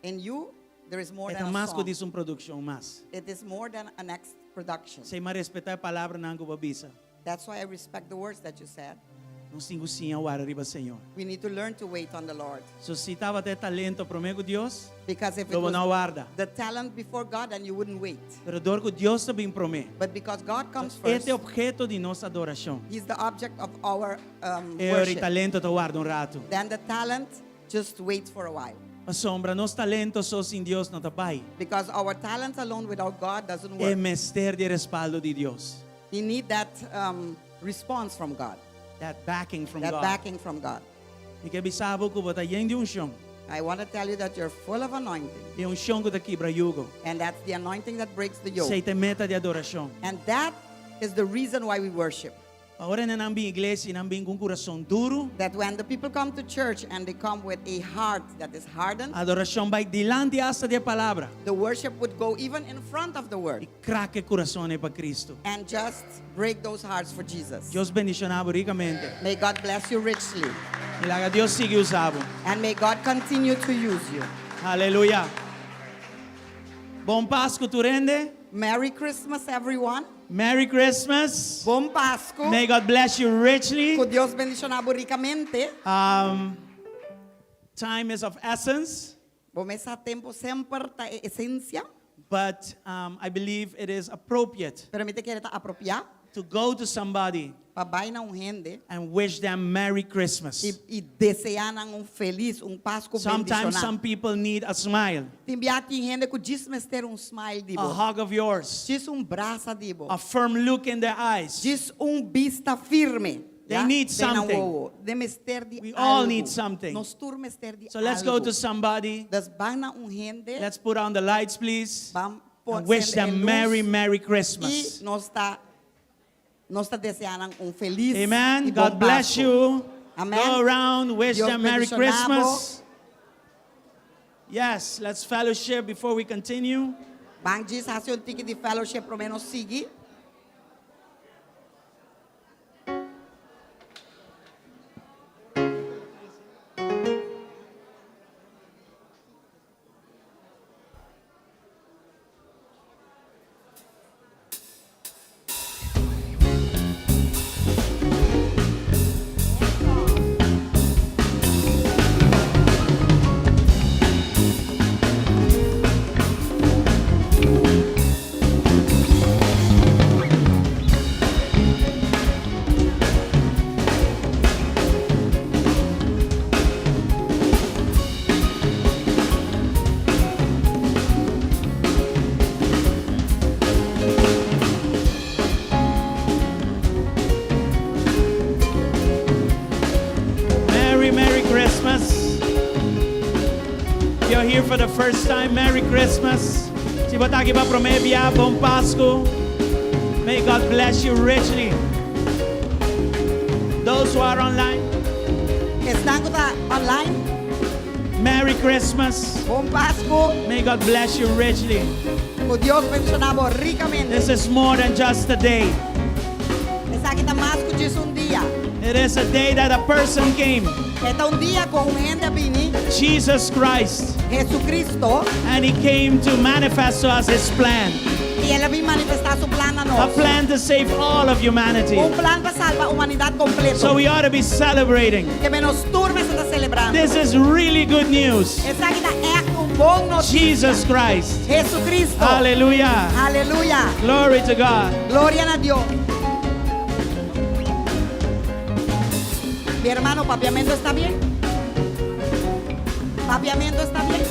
Speaker 2: In you, there is more
Speaker 9: E
Speaker 2: than
Speaker 9: ta
Speaker 2: a
Speaker 9: mas cu
Speaker 2: song.
Speaker 9: djis un produccion mas.
Speaker 2: It is more than a next production.
Speaker 9: P'esey mi a respeta e palabranan cu bo a bisa.
Speaker 2: That's why I respect the words that you said.
Speaker 9: Nos tin cu siña warda riba Señor.
Speaker 2: We need to learn to wait on the Lord.
Speaker 9: So si tabata e talento prome cu Dios,
Speaker 2: Because if it
Speaker 9: lo bo
Speaker 2: was
Speaker 9: no warda.
Speaker 2: the talent before God, then you wouldn't wait.
Speaker 9: Pero dor cu Dios ta bin prome.
Speaker 2: But because God comes first,
Speaker 9: E ta e obheto di nos adoracion.
Speaker 2: He's the object of our um,
Speaker 9: E
Speaker 2: worship.
Speaker 9: talento ta warda un rato.
Speaker 2: Then the talent just waits for a while.
Speaker 9: Pasobra nos talento so sin Dios no ta bay.
Speaker 2: Because our talent alone without God doesn't
Speaker 9: E
Speaker 2: work.
Speaker 9: mester di respaldo di Dios.
Speaker 2: You need that um, response from God.
Speaker 9: That backing from
Speaker 2: that
Speaker 9: God.
Speaker 2: backing from God.
Speaker 9: Mi ke bisa bo ku bo ta yen di unshon.
Speaker 2: I want to tell you that you're full of anointing.
Speaker 9: E unshon ku ta kibra yugo.
Speaker 2: And that's the anointing that breaks the yoke.
Speaker 9: Esei ta e meta di adorashon.
Speaker 2: And that is the reason why we worship.
Speaker 9: Pa ora nan bin iglesia i nan bin ku un kurason duru.
Speaker 2: That when the people come to church and they come with a heart that is hardened,
Speaker 9: Adorashon bai dilanti asta di e palabra.
Speaker 2: The worship would go even in front of the word.
Speaker 9: I krak e kurason ei pa Kristu.
Speaker 2: And just break those hearts for Jesus.
Speaker 9: Dios bendishoná bo rikamente.
Speaker 2: May God bless you richly.
Speaker 9: I laga Dios sigui usa bo.
Speaker 2: And may God continue to use you.
Speaker 9: Aleluya. Bon Pasku tur hende.
Speaker 2: Merry Christmas everyone.
Speaker 9: Merry Christmas.
Speaker 2: Bon Pasku.
Speaker 9: May God bless you richly.
Speaker 2: Ku Dios bendishoná bo rikamente.
Speaker 9: Um, time is of essence.
Speaker 2: Bo mes sa tempu semper ta e esensia.
Speaker 9: But um, I believe it is appropriate
Speaker 2: Pero mi ta kere ta apropiá
Speaker 9: to go to somebody
Speaker 2: pa bai na un hende
Speaker 9: and wish them Merry Christmas.
Speaker 2: i, i deseá nan un felis, un Pasku
Speaker 9: Sometimes
Speaker 2: bendishoná.
Speaker 9: some people need a smile,
Speaker 2: Tin bia tin hende ku djis mester un smile di
Speaker 9: a
Speaker 2: bo.
Speaker 9: hug of yours,
Speaker 2: Djis un brasa di bo.
Speaker 9: a firm look in their eyes.
Speaker 2: Djis un bista firme.
Speaker 9: They
Speaker 2: ya,
Speaker 9: need
Speaker 2: den nan
Speaker 9: something.
Speaker 2: wowo. Nan mester di
Speaker 9: We all
Speaker 2: algu.
Speaker 9: need something.
Speaker 2: Nos tur mester di
Speaker 9: So let's go
Speaker 2: algu.
Speaker 9: to somebody.
Speaker 2: Dus ban na un hende.
Speaker 9: Let's put on the lights, please.
Speaker 2: Ban po-
Speaker 9: And wish
Speaker 2: sende e
Speaker 9: them
Speaker 2: lus.
Speaker 9: Merry, Merry
Speaker 2: I
Speaker 9: Christmas.
Speaker 2: nos ta nos ta deseá nan un felis
Speaker 9: Amen.
Speaker 2: i bon
Speaker 9: God bless
Speaker 2: Pasku.
Speaker 9: you.
Speaker 2: Amen.
Speaker 9: Go around, wish
Speaker 2: Dios
Speaker 9: them Merry
Speaker 2: bendishoná bo.
Speaker 9: Christmas. Yes, let's fellowship before we continue.
Speaker 2: Ban djis hasi un tiki di fellowship promé nos sigui.
Speaker 9: Merry, Merry Christmas. If you're here for the first time, Merry Christmas. Si bo ta aki pa promé bia, Bon Pasku. May God bless you richly. Those who are online,
Speaker 2: Esnan ku ta online,
Speaker 9: Merry Christmas.
Speaker 2: Bon Pasku.
Speaker 9: May God bless you richly.
Speaker 2: Ku Dios bendishoná bo rikamente.
Speaker 9: This is more than just a day.
Speaker 2: Esaki ta mas ku djis un dia.
Speaker 9: It is a day that a person came,
Speaker 2: E ta un dia ku un hende a bini,
Speaker 9: Jesus Christ,
Speaker 2: Jesucristo,
Speaker 9: and he came to manifest to us his plan.
Speaker 2: i el a bin manifestá su plan na
Speaker 9: A
Speaker 2: nos.
Speaker 9: plan to save all of humanity.
Speaker 2: Un plan pa salba humanidat kompleto.
Speaker 9: So we ought to be celebrating.
Speaker 2: Ke men nos tur mester ta selebrando.
Speaker 9: This is really good news.
Speaker 2: Esaki ta ègt un bon notisia.
Speaker 9: Jesus Christ.
Speaker 2: Jesucristo.
Speaker 9: Hallelujah.
Speaker 2: Aleluya.
Speaker 9: Glory to God.
Speaker 2: Gloria na Dios. Mi hermano, papiamento está bien? Papiamento está bien?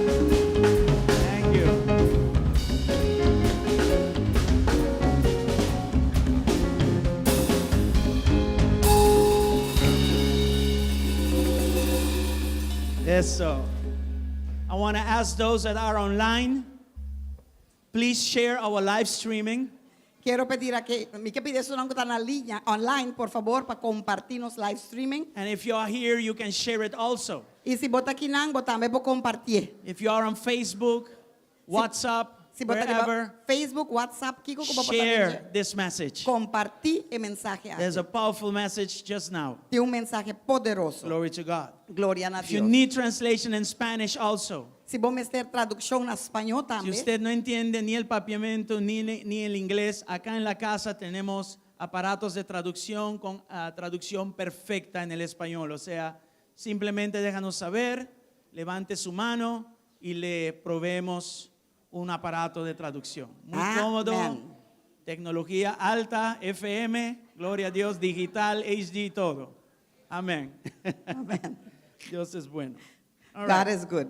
Speaker 9: Thank you. Eso. I want to ask those that are online, please share our live streaming.
Speaker 2: Kier pidi ku mi ke pidi esnan ku ta na liña online, por fabor, pa kompartí nos live streaming.
Speaker 9: And if you are here, you can share it also.
Speaker 2: I si bo ta akinan, bo tambe por kompartí.
Speaker 9: If you are on Facebook, WhatsApp,
Speaker 2: Si bo ta
Speaker 9: wherever,
Speaker 2: Facebook, WhatsApp, kiko ku bo
Speaker 9: share this message.
Speaker 2: Kompartí e mensahe
Speaker 9: There's
Speaker 2: aki.
Speaker 9: a powerful message just now.
Speaker 2: Tin un mensahe poderoso.
Speaker 9: Glory to God.
Speaker 2: Gloria na
Speaker 9: If you
Speaker 2: Dios.
Speaker 9: need translation in Spanish also,
Speaker 2: Si bo mester tradukshon na spañó
Speaker 9: si
Speaker 2: tambe.
Speaker 9: usted no entiende ni el papiamento ni, ni el inglés, acá en la casa tenemos aparatos de traducción con ah, traducción perfecta en el español. O sea, simplemente déjanos saber, levante su mano y le proveemos un aparato de traducción. Muy
Speaker 2: Amén.
Speaker 9: cómodo, tecnología alta, FM, gloria a Dios, digital, HD, todo. Amén.
Speaker 2: Amén.
Speaker 9: Dios es bueno. All
Speaker 2: God
Speaker 9: right.
Speaker 2: is good.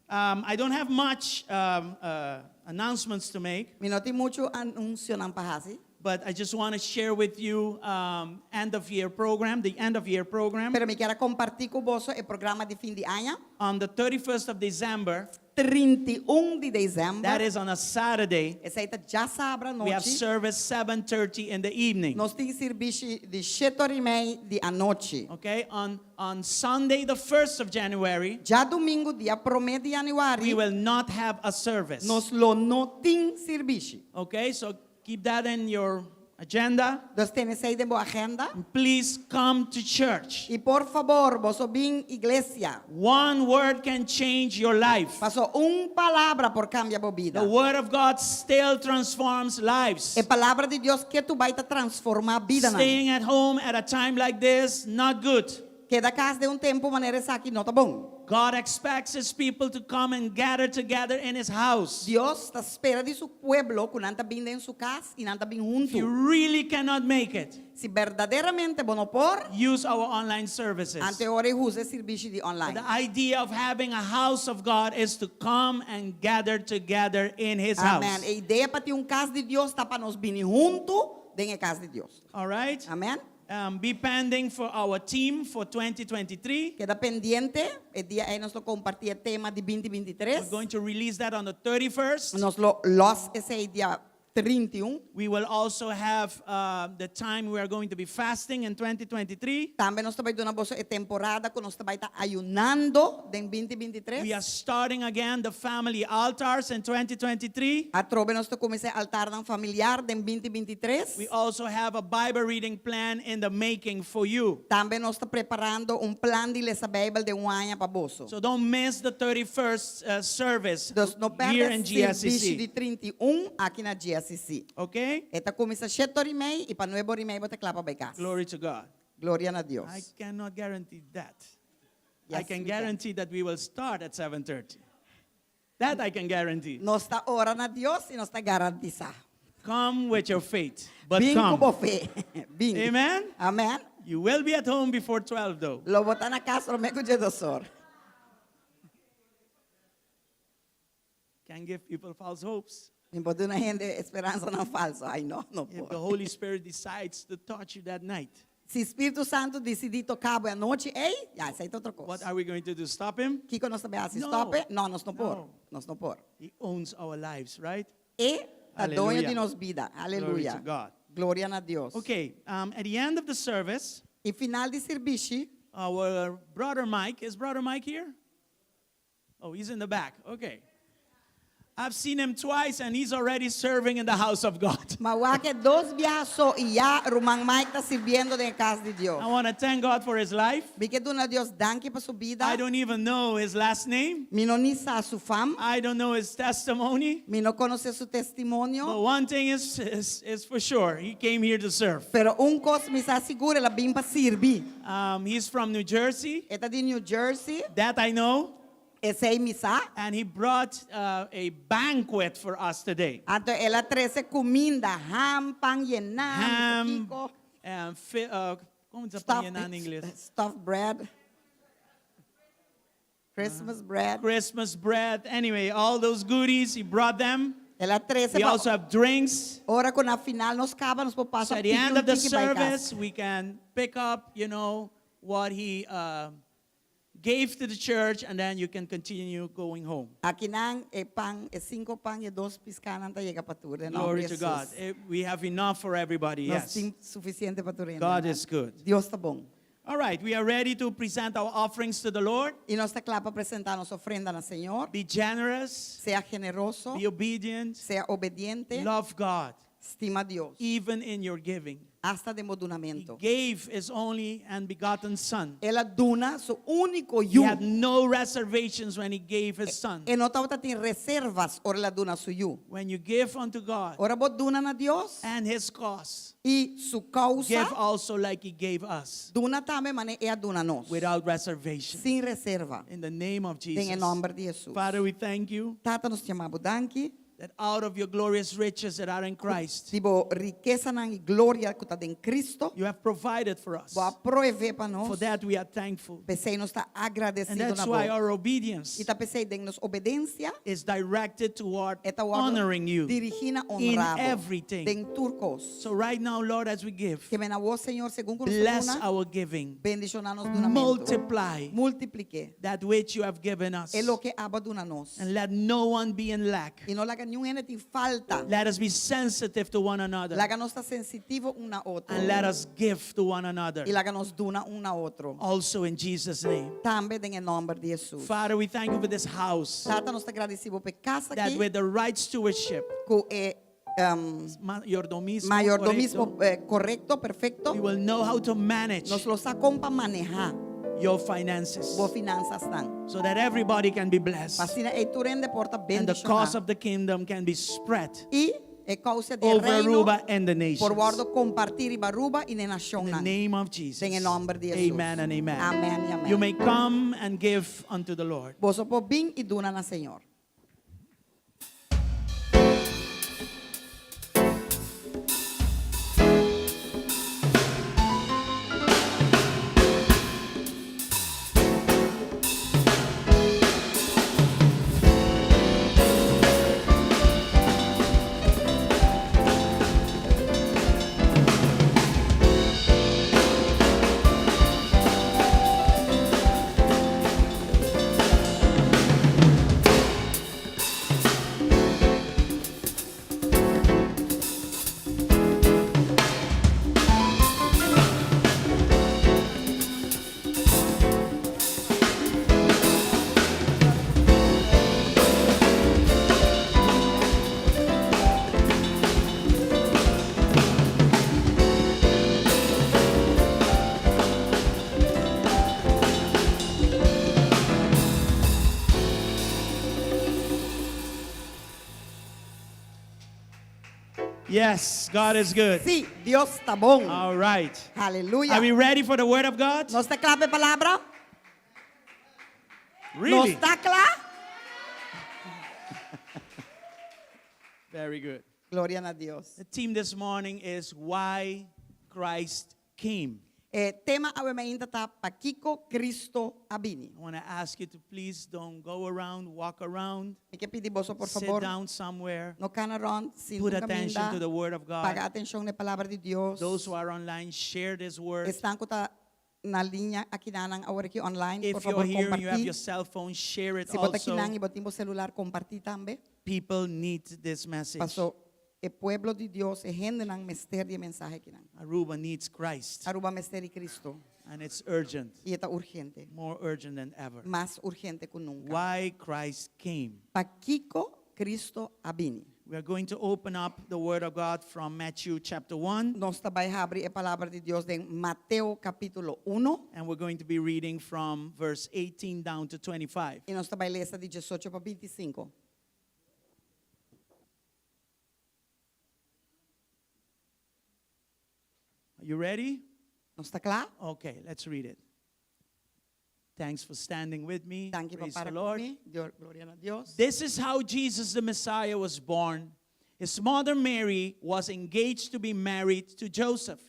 Speaker 9: Um, I don't have much um, uh, announcements to make,
Speaker 2: Mi no tin muchu anunsionan pa hasi.
Speaker 9: but I just want to share with you um, end of year program, the end of year program.
Speaker 2: Pero mi ke kompartí ku boso e programa di fin di aña.
Speaker 9: On the 31st of December,
Speaker 2: 31 di desèmber.
Speaker 9: that is on a Saturday,
Speaker 2: Esei ta djasabra
Speaker 9: we have
Speaker 2: anochi.
Speaker 9: service 7.30 in the evening.
Speaker 2: Nos tin servisio di 7 or i mei di anochi.
Speaker 9: Okay, on, on Sunday, the 1st of January,
Speaker 2: Djadumingu, dia promé di yanüari,
Speaker 9: we will not have a service.
Speaker 2: nos lo no tin servisio.
Speaker 9: Okay, so keep that in your agenda.
Speaker 2: Dus tene esei den bo agenda.
Speaker 9: Please come to church.
Speaker 2: I por fabor, boso bin iglesia.
Speaker 9: One word can change your life.
Speaker 2: Paso un palabra por kambia bo bida.
Speaker 9: The word of God still transforms lives.
Speaker 2: E palabra di Dios ketu bai ta transformá bidanan.
Speaker 9: Staying at home at a time like this, not good.
Speaker 2: Keda kas den un tempu manera esaki no ta bon.
Speaker 9: God expects His people to come and gather together in His house.
Speaker 2: Dios ta spera di su pueblo ku nan ta bin den su kas i nan ta bin
Speaker 9: If you
Speaker 2: huntu.
Speaker 9: really cannot make it,
Speaker 2: Si berdaderamente bo no por,
Speaker 9: use our online services.
Speaker 2: ante ora ei usa e sirbishi di
Speaker 9: But
Speaker 2: online.
Speaker 9: the idea of having a house of God is to come and gather together in His
Speaker 2: Amen.
Speaker 9: house.
Speaker 2: E idea pa tin un kas di Dios ta pa nos bini huntu den e kas di Dios.
Speaker 9: All right?
Speaker 2: Amen.
Speaker 9: Um, be pending for our team for 2023.
Speaker 2: Keda pendiente, e dia ei nos lo kompartí e tema di
Speaker 9: We're
Speaker 2: 2023.
Speaker 9: going to release that on the 31st.
Speaker 2: Nos lo los esei dia 31.
Speaker 9: We will also have uh, the time we are going to be fasting in 2023.
Speaker 2: Tambe nos ta bai duna boso e temporada ku nos ta bai ta ayunando den 2023.
Speaker 9: We are starting again the family altars in 2023.
Speaker 2: Atrobe nos ta kuminsá e altarnan familiar den 2023.
Speaker 9: We also have a Bible reading plan in the making for you.
Speaker 2: Tambe nos ta preparando un plan di lesa Beibel den un aña pa boso.
Speaker 9: So don't miss the 31st uh, service
Speaker 2: Dus no
Speaker 9: here
Speaker 2: pèrdè
Speaker 9: in
Speaker 2: servisio di
Speaker 9: GSCC.
Speaker 2: 31 aki na GSCC.
Speaker 9: Okay?
Speaker 2: E ta kuminsá shete ora i mei i pa nuebe ora i mei bo ta kla pa bai kas.
Speaker 9: Glory to God.
Speaker 2: Gloria na Dios.
Speaker 9: I cannot guarantee that. I
Speaker 2: Yes,
Speaker 9: can
Speaker 2: we can.
Speaker 9: guarantee that we will start at 7:30. That I can guarantee.
Speaker 2: Nos ta ora na Dios i nos ta garantisá.
Speaker 9: Come with your faith, but
Speaker 2: Bin ku bo
Speaker 9: come.
Speaker 2: fe. Bin.
Speaker 9: Amen?
Speaker 2: Amen.
Speaker 9: You will be at home before 12 though.
Speaker 2: Lo bo ta na kas promé ku diesdos or.
Speaker 9: Can give people false hopes.
Speaker 2: Mi por duna hende speransanan falsu. Ai no, no
Speaker 9: If the
Speaker 2: por.
Speaker 9: Holy Spirit decides to touch you that night,
Speaker 2: Si Spiritu Santu disidí toka bo e anochi ei, ya, esei ta otro kos.
Speaker 9: what are we going to do? Stop him?
Speaker 2: Kiko nos ta bai hasi?
Speaker 9: No.
Speaker 2: Stop e? No, nos no por.
Speaker 9: No.
Speaker 2: Nos no por.
Speaker 9: He owns our lives, right?
Speaker 2: E ta doño
Speaker 9: Aleluya.
Speaker 2: di nos bida.
Speaker 9: Glory
Speaker 2: Aleluya.
Speaker 9: to God.
Speaker 2: Gloria na Dios.
Speaker 9: Okay, um, at the end of the service,
Speaker 2: I final di servisio,
Speaker 9: our brother Mike, is brother Mike here? Oh, he's in the back. Okay. I've seen him twice and he's already serving in the house of God.
Speaker 2: M'a wak e dos biaha so i ya ruman Mike ta sirbiendo den kas di Dios.
Speaker 9: I want to thank God for his life.
Speaker 2: Mi ke duna Dios danki pa su bida.
Speaker 9: I don't even know his last name.
Speaker 2: Mi no ni sa su fam.
Speaker 9: I don't know his testimony.
Speaker 2: Mi no konosé su testimonio.
Speaker 9: But one thing is, is, is for sure, he came here to serve.
Speaker 2: Pero un kos mi sa sigur, el a bin pa sirbi.
Speaker 9: Um, he's from New Jersey.
Speaker 2: E ta di New Jersey.
Speaker 9: That I know.
Speaker 2: Esei mi sa.
Speaker 9: And he brought uh, a banquet for us today.
Speaker 2: Anto el a trese kuminda, ham, pan yená,
Speaker 9: Ham,
Speaker 2: kiko.
Speaker 9: and fi- uh, ¿cómo se pan yená en inglés?
Speaker 2: Stuffed bread. Christmas bread.
Speaker 9: Christmas bread. Anyway, all those goodies, he brought them.
Speaker 2: El a trese
Speaker 9: We
Speaker 2: pa
Speaker 9: also have drinks.
Speaker 2: ora ku na final nos kaba nos por pasa
Speaker 9: So at the
Speaker 2: piki
Speaker 9: end
Speaker 2: un
Speaker 9: of the
Speaker 2: tiki bai kas.
Speaker 9: service, we can pick up, you know, what he uh, gave to the church, and then you can continue going home.
Speaker 2: Akinan e pan, e sinku pan i dos piskánan ta yega pa tur. Den nòmber
Speaker 9: Glory
Speaker 2: di
Speaker 9: to God.
Speaker 2: Jesus.
Speaker 9: Eh, We have enough for everybody.
Speaker 2: Nos
Speaker 9: Yes.
Speaker 2: tin sufisiente pa tur.
Speaker 9: God is good.
Speaker 2: Dios ta bon.
Speaker 9: All right, we are ready to present our offerings to the Lord.
Speaker 2: I nos ta kla pa presentá nos ofrenda na Señor.
Speaker 9: Be generous,
Speaker 2: Sea generoso,
Speaker 9: be obedient,
Speaker 2: sea obediente,
Speaker 9: love God,
Speaker 2: stima Dios,
Speaker 9: even in your giving.
Speaker 2: hasta den bo
Speaker 9: He
Speaker 2: dunamentu.
Speaker 9: gave his only and begotten Son.
Speaker 2: El a duna su úniko
Speaker 9: He had
Speaker 2: yu.
Speaker 9: no reservations when he gave his Son.
Speaker 2: E no tabatin reserva ora el a duna su yu.
Speaker 9: When you give unto God
Speaker 2: Ora bo duna na Dios
Speaker 9: and his cause,
Speaker 2: i su kousa,
Speaker 9: give also like he gave us,
Speaker 2: duna tambe manera el a duna nos.
Speaker 9: without reservation.
Speaker 2: Sin reserva.
Speaker 9: In the name of
Speaker 2: Den
Speaker 9: Jesus.
Speaker 2: e nòmber di Jesus.
Speaker 9: Father, we thank you
Speaker 2: Tata nos ta yama bo danki.
Speaker 9: that out of your glorious riches that are in Christ,
Speaker 2: Di bo rikesanan i gloria ku ta den Kristo,
Speaker 9: you have provided for us.
Speaker 2: bo a proveé pa nos.
Speaker 9: For that we are thankful.
Speaker 2: P'esei nos ta
Speaker 9: And
Speaker 2: agradesido
Speaker 9: that's
Speaker 2: na
Speaker 9: why
Speaker 2: bo.
Speaker 9: our obedience
Speaker 2: I ta p'esei den nos obedensia
Speaker 9: is directed toward
Speaker 2: e ta
Speaker 9: honoring you
Speaker 2: dirigí na
Speaker 9: in
Speaker 2: honra bo
Speaker 9: everything.
Speaker 2: den tur kos.
Speaker 9: So right now, Lord, as we give,
Speaker 2: Ke men awor, Señor, segun ku nos
Speaker 9: bless
Speaker 2: duna,
Speaker 9: our giving.
Speaker 2: bendishoná nos dunamentu.
Speaker 9: Multiply
Speaker 2: Multipliká
Speaker 9: that which you have given us.
Speaker 2: e loke abo a duna nos.
Speaker 9: And let no one be in lack.
Speaker 2: I no laga niun hende tin falta.
Speaker 9: Let us be sensitive to one another.
Speaker 2: Laga nos ta sensitivo un na otro.
Speaker 9: And let us give to one another.
Speaker 2: I laga nos duna un na otro.
Speaker 9: Also in Jesus' name.
Speaker 2: Tambe den e nòmber di Jesus.
Speaker 9: Father, we thank you for this house.
Speaker 2: Tata, nos ta gradisí bo pa e kas
Speaker 9: That
Speaker 2: aki
Speaker 9: with the right stewardship,
Speaker 2: ku e um,
Speaker 9: mayordomismo,
Speaker 2: mayordomismo
Speaker 9: correcto,
Speaker 2: eh, korekto, perfekto,
Speaker 9: we will know how to manage
Speaker 2: nos lo sa kon pa manehá
Speaker 9: your finances
Speaker 2: bo finansanan.
Speaker 9: so that everybody can be blessed
Speaker 2: Asina ei tur hende por ta
Speaker 9: and the cause
Speaker 2: bendishoná.
Speaker 9: of the kingdom can be spread
Speaker 2: I E kousa di
Speaker 9: over
Speaker 2: reino
Speaker 9: Aruba and the nations.
Speaker 2: por wòrdu kompartí riba Aruba i den
Speaker 9: In the
Speaker 2: nashonnan.
Speaker 9: name of Jesus.
Speaker 2: Den e nòmber di Jesus.
Speaker 9: Amen and amen.
Speaker 2: Amen i amen.
Speaker 9: You may come and give unto the Lord.
Speaker 2: Boso por bin i duna na Señor.
Speaker 9: Yes, God is good.
Speaker 2: Sí, Dios ta bon.
Speaker 9: All right.
Speaker 2: Aleluya.
Speaker 9: Are we ready for the word of God?
Speaker 2: Nos ta kla pa e palabra?
Speaker 9: Really?
Speaker 2: Nos ta kla?
Speaker 9: Very good.
Speaker 2: Gloria na Dios.
Speaker 9: The theme this morning is why Christ came.
Speaker 2: E tema awe mainta ta pakiko Cristo a bini.
Speaker 9: I want to ask you to please don't go around, walk around,
Speaker 2: Mi ke pidi boso por
Speaker 9: sit
Speaker 2: favor,
Speaker 9: down somewhere.
Speaker 2: no kana rònt, sinta
Speaker 9: Put
Speaker 2: un
Speaker 9: attention
Speaker 2: kaminda,
Speaker 9: to the word of God.
Speaker 2: paga atenshon na e palabra di Dios.
Speaker 9: Those who are online, share this word.
Speaker 2: Esnan ku ta na liña akinan awor aki online, por
Speaker 9: If you're
Speaker 2: favor
Speaker 9: here and you have
Speaker 2: kompartí.
Speaker 9: your cell phone, share it
Speaker 2: Si bo ta
Speaker 9: also.
Speaker 2: akinan i bo tin bo selular, kompartí tambe.
Speaker 9: People need this message.
Speaker 2: Paso e pueblo di Dios, e hendenan mester di e mensahe akinan.
Speaker 9: Aruba needs Christ,
Speaker 2: Aruba mester di Cristo
Speaker 9: and it's urgent,
Speaker 2: i e ta urgente,
Speaker 9: more urgent than ever.
Speaker 2: mas urgente ku nunka.
Speaker 9: Why Christ came.
Speaker 2: Pakiko Cristo a bini?
Speaker 9: We are going to open up the Word of God from Matthew chapter 1,
Speaker 2: Nos ta bai habri e palabra di Dios den Mateo kapítulo 1
Speaker 9: and we're going to be reading from verse 18 down to 25.
Speaker 2: i nos ta bai lesa di 18 pa 25.
Speaker 9: Are you ready?
Speaker 2: Nos ta kla?
Speaker 9: Okay, let's read it. Thanks for standing with me.
Speaker 2: Danki pa
Speaker 9: Praise the
Speaker 2: para
Speaker 9: Lord.
Speaker 2: ku mi. Dios, gloria na Dios.
Speaker 9: This is how Jesus the Messiah was born. His mother Mary was engaged to be married to Joseph.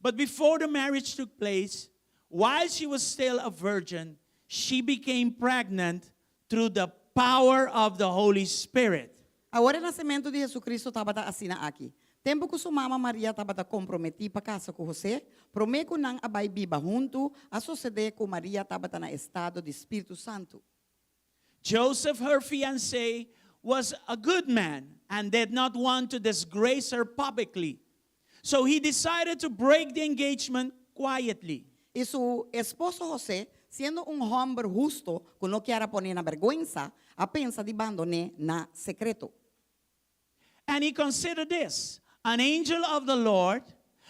Speaker 9: But before the marriage took place, while she was still a virgin, she became pregnant through the power of the Holy Spirit.
Speaker 2: Awor e nasementu di Hesu-Kristu tabata asina aki. Tempu ku su mama Maria tabata komprometí pa kasa ku Hosé, promé ku nan a bai biba huntu, a sosodé ku Maria tabata na estado di spiritu santu.
Speaker 9: Joseph, her fiancé, was a good man and did not want to disgrace her publicly. So he decided to break the engagement quietly.
Speaker 2: I su esposo José, siendo un hòmber husto ku no kier a pon'é na bèrgwensa, a pensa di bandon'é na sekreto.
Speaker 9: And he considered this an angel of the Lord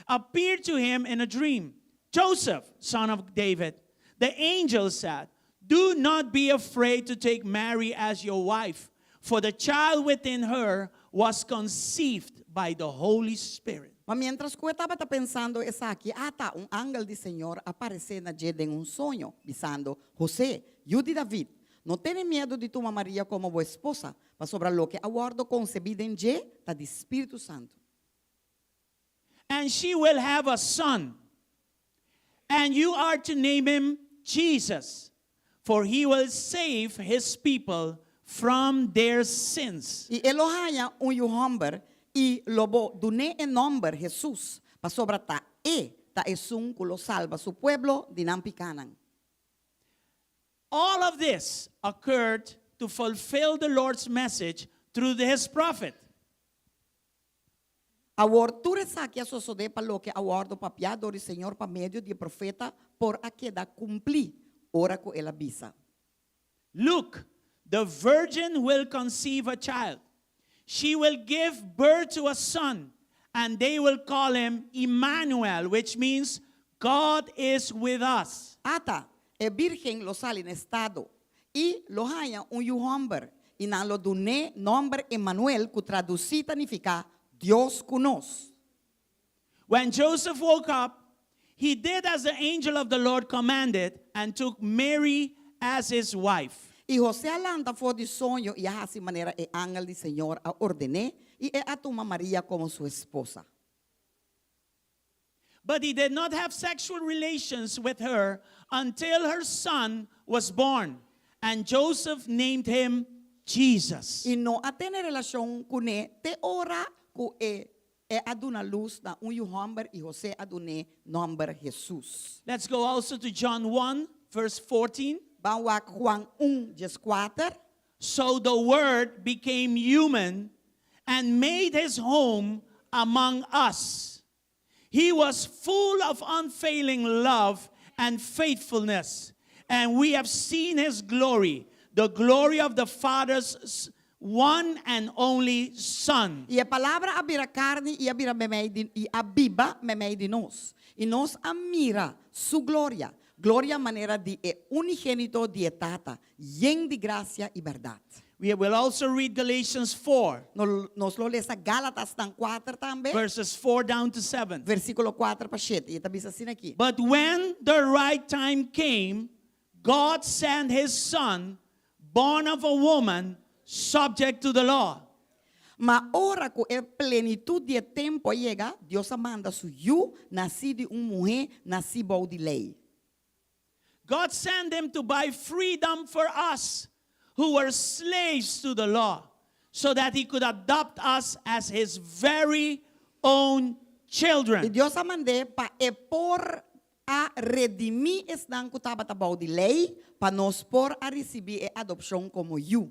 Speaker 9: appeared to him in a dream. Joseph, son of David, the angel said, Do not be afraid to take Mary as your wife, for the child within her was conceived by the Holy Spirit.
Speaker 2: Ma miéntras ku e tabata pensando esaki, ata, un angel di Señor a paresé na dje den un soño, bisando, José, yu di David, no tene miedu di tuma Maria komo bo esposa, pasobra loke a wòrdu konsebí den dje ta di Spiritu Santu.
Speaker 9: And she will have a son, and you are to name him Jesus, for he will save his people from their sins.
Speaker 2: I e lo haña un yu hòmber, i lo bo dun'é e nòmber Hesus, pasobra ta e ta esun ku lo salba su pueblo di nan pikánan.
Speaker 9: All of this occurred to fulfill the Lord's message through his prophet.
Speaker 2: Awor tur esaki a sosodé pa loke a wòrdu papiá dor di Señor pa medio di e profeta por a keda kumplí, ora ku el a bisa.
Speaker 9: Look, the virgin will conceive a child. She will give birth to a son, and they will call him Emmanuel, which means God is with us.
Speaker 2: Ata, e bírgen lo sali na estado, i lo haña un yu hòmber, i nan lo dun'é nòmber Emmanuel, ku tradusí ta nifiká, Dios ku nos.
Speaker 9: When Joseph woke up, he did as the angel of the Lord commanded and took Mary as his wife.
Speaker 2: I José a lanta for di soño i a hasi manera e angel di Señor a orden'é, i e a tuma Maria komo su esposa.
Speaker 9: But he did not have sexual relations with her until her son was born, and Joseph named him Jesus.
Speaker 2: I no a tene relashon kuné te ora ku e e a duna lus na un yu hòmber i José a dun'é nòmber Hesus.
Speaker 9: Let's go also to John 1, verse 14.
Speaker 2: Ban wak Juan 1, 14.
Speaker 9: So the Word became human and made his home among us. He was full of unfailing love and faithfulness, and we have seen his glory, the glory of the Father's one and only Son.
Speaker 2: I e Palabra a bira karni i a bira meimei di, i a biba meimei di nos. I nos a mira Su gloria, gloria manera di e unigénito di e Tata, yen di grasia i bèrdat.
Speaker 9: We will also read Galatians 4.
Speaker 2: Nos lo lesa Gálatasnan kuater tambe.
Speaker 9: Verses 4 down to 7.
Speaker 2: Versíkulo kuater pa shete. I e ta bisa asina aki.
Speaker 9: But when the right time came, God sent his son, born of a woman, subject to the law.
Speaker 2: Ma ora ku e plenitut di e tempu a yega, Dios a manda su Yu, nasí di un muhé, nasí bou di lei.
Speaker 9: God sent him to buy freedom for us who were slaves to the law, so that he could adopt us as his very own
Speaker 2: I
Speaker 9: children.
Speaker 2: Dios a mand'é pa e por a redimí esnan ku tabata bou di lei, pa nos por a risibí e adopshon komo yu.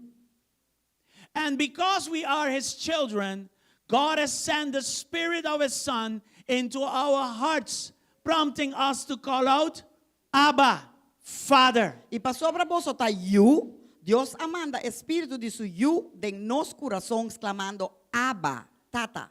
Speaker 9: And because we are his children, God has sent the spirit of his son into our hearts, prompting us to call out, Abba, Father.
Speaker 2: I pasobra boso ta yu, Dios a manda e spiritu di su Yu den nos kurason sklamando, Abba, Tata.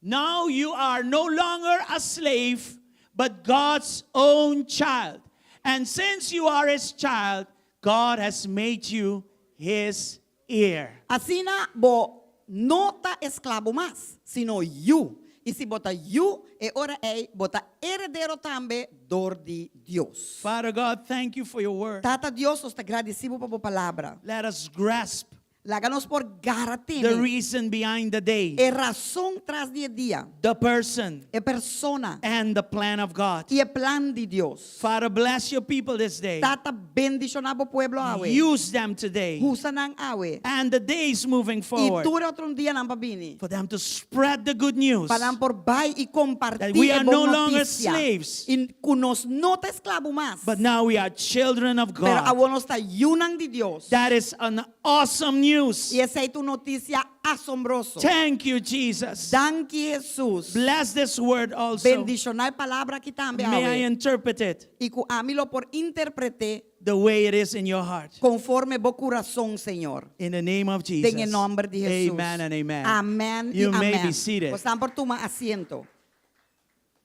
Speaker 9: Now you are no longer a slave, but God's own child. And since you are his child, God has made you his heir.
Speaker 2: Asina bo no ta esklabo mas, sino yu. I si bo ta yu, e ora ei bo ta heredero tambe dor di Dios.
Speaker 9: Father God, thank you for your word.
Speaker 2: Tata Dios, nos ta gradisí bo pa bo palabra.
Speaker 9: Let us grasp
Speaker 2: Laga nos por gara
Speaker 9: The
Speaker 2: tene.
Speaker 9: reason behind the day.
Speaker 2: E rason tras di e dia.
Speaker 9: The person.
Speaker 2: E persona.
Speaker 9: And the plan of God.
Speaker 2: I e plan di Dios.
Speaker 9: Father, bless your people this day.
Speaker 2: Tata bendishoná bo pueblo awe.
Speaker 9: Use them today.
Speaker 2: Usa nan awe.
Speaker 9: And the days moving
Speaker 2: I
Speaker 9: forward.
Speaker 2: tur e otro dianan pa bini.
Speaker 9: For them to spread the good news.
Speaker 2: Pa nan por bai i kompartí
Speaker 9: That we
Speaker 2: e
Speaker 9: are
Speaker 2: bon
Speaker 9: no longer
Speaker 2: notisia.
Speaker 9: slaves.
Speaker 2: I ku nos no ta esklabo mas.
Speaker 9: But now we are children of
Speaker 2: Pero
Speaker 9: God.
Speaker 2: awor nos ta yunan di Dios.
Speaker 9: That is an awesome news.
Speaker 2: I esei ta un notisia asombroso.
Speaker 9: Thank you, Jesus.
Speaker 2: Danki Jesus.
Speaker 9: Bless this word also.
Speaker 2: Bendishoná e palabra aki tambe
Speaker 9: May I
Speaker 2: awe.
Speaker 9: interpret it
Speaker 2: I ku ami lo por interpret'é
Speaker 9: the way it is in your heart.
Speaker 2: konforme bo kurason, Señor.
Speaker 9: In the name of Jesus.
Speaker 2: Den e nòmber di Jesus.
Speaker 9: Amen and amen.
Speaker 2: Amèn i
Speaker 9: You may
Speaker 2: amèn.
Speaker 9: be seated.
Speaker 2: Bosnan por tuma asiento.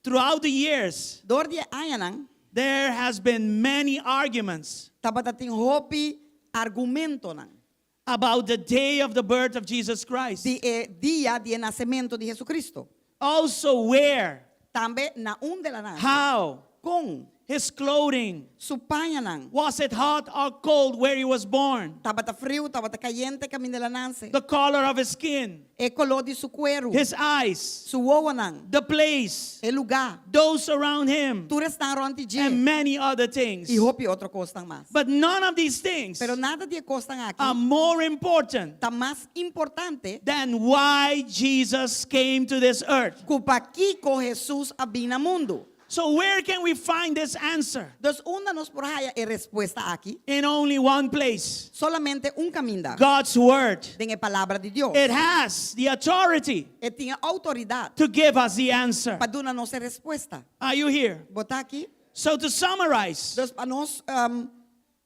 Speaker 9: Throughout the years,
Speaker 2: Dor di e añanan,
Speaker 9: there has been many arguments
Speaker 2: tabata tin hopi argumentonan
Speaker 9: about the day of the birth of Jesus Christ.
Speaker 2: di e dia di e nasementu di Jesucristo.
Speaker 9: Also where,
Speaker 2: Tambe na unda el a nase.
Speaker 9: how,
Speaker 2: Kon.
Speaker 9: his clothing.
Speaker 2: Su pañanan.
Speaker 9: Was it hot or cold where he was born?
Speaker 2: Tabata friu, tabata kayente kaminda el a nase.
Speaker 9: The color of his skin.
Speaker 2: E koló di su kueru.
Speaker 9: His eyes.
Speaker 2: Su wowonan.
Speaker 9: The place.
Speaker 2: E lugá.
Speaker 9: Those around him.
Speaker 2: Tur esnan rònt di dje.
Speaker 9: And many other things.
Speaker 2: I hopi otro kosnan mas.
Speaker 9: But none of these things
Speaker 2: Pero nada di e kosnan aki
Speaker 9: are more important
Speaker 2: ta mas importante
Speaker 9: than why Jesus came to this earth.
Speaker 2: ku pakiko Hesus a bin na mundu.
Speaker 9: So where can we find this answer?
Speaker 2: Dus unda nos por haya e respuesta aki?
Speaker 9: In only one place.
Speaker 2: Solamente un kaminda.
Speaker 9: God's word.
Speaker 2: Den e palabra di Dios.
Speaker 9: It has the authority
Speaker 2: E tin e outoridat
Speaker 9: to give us the answer.
Speaker 2: pa duna nos e respuesta.
Speaker 9: Are you here?
Speaker 2: Bo ta aki?
Speaker 9: So to summarize,
Speaker 2: Dus pa nos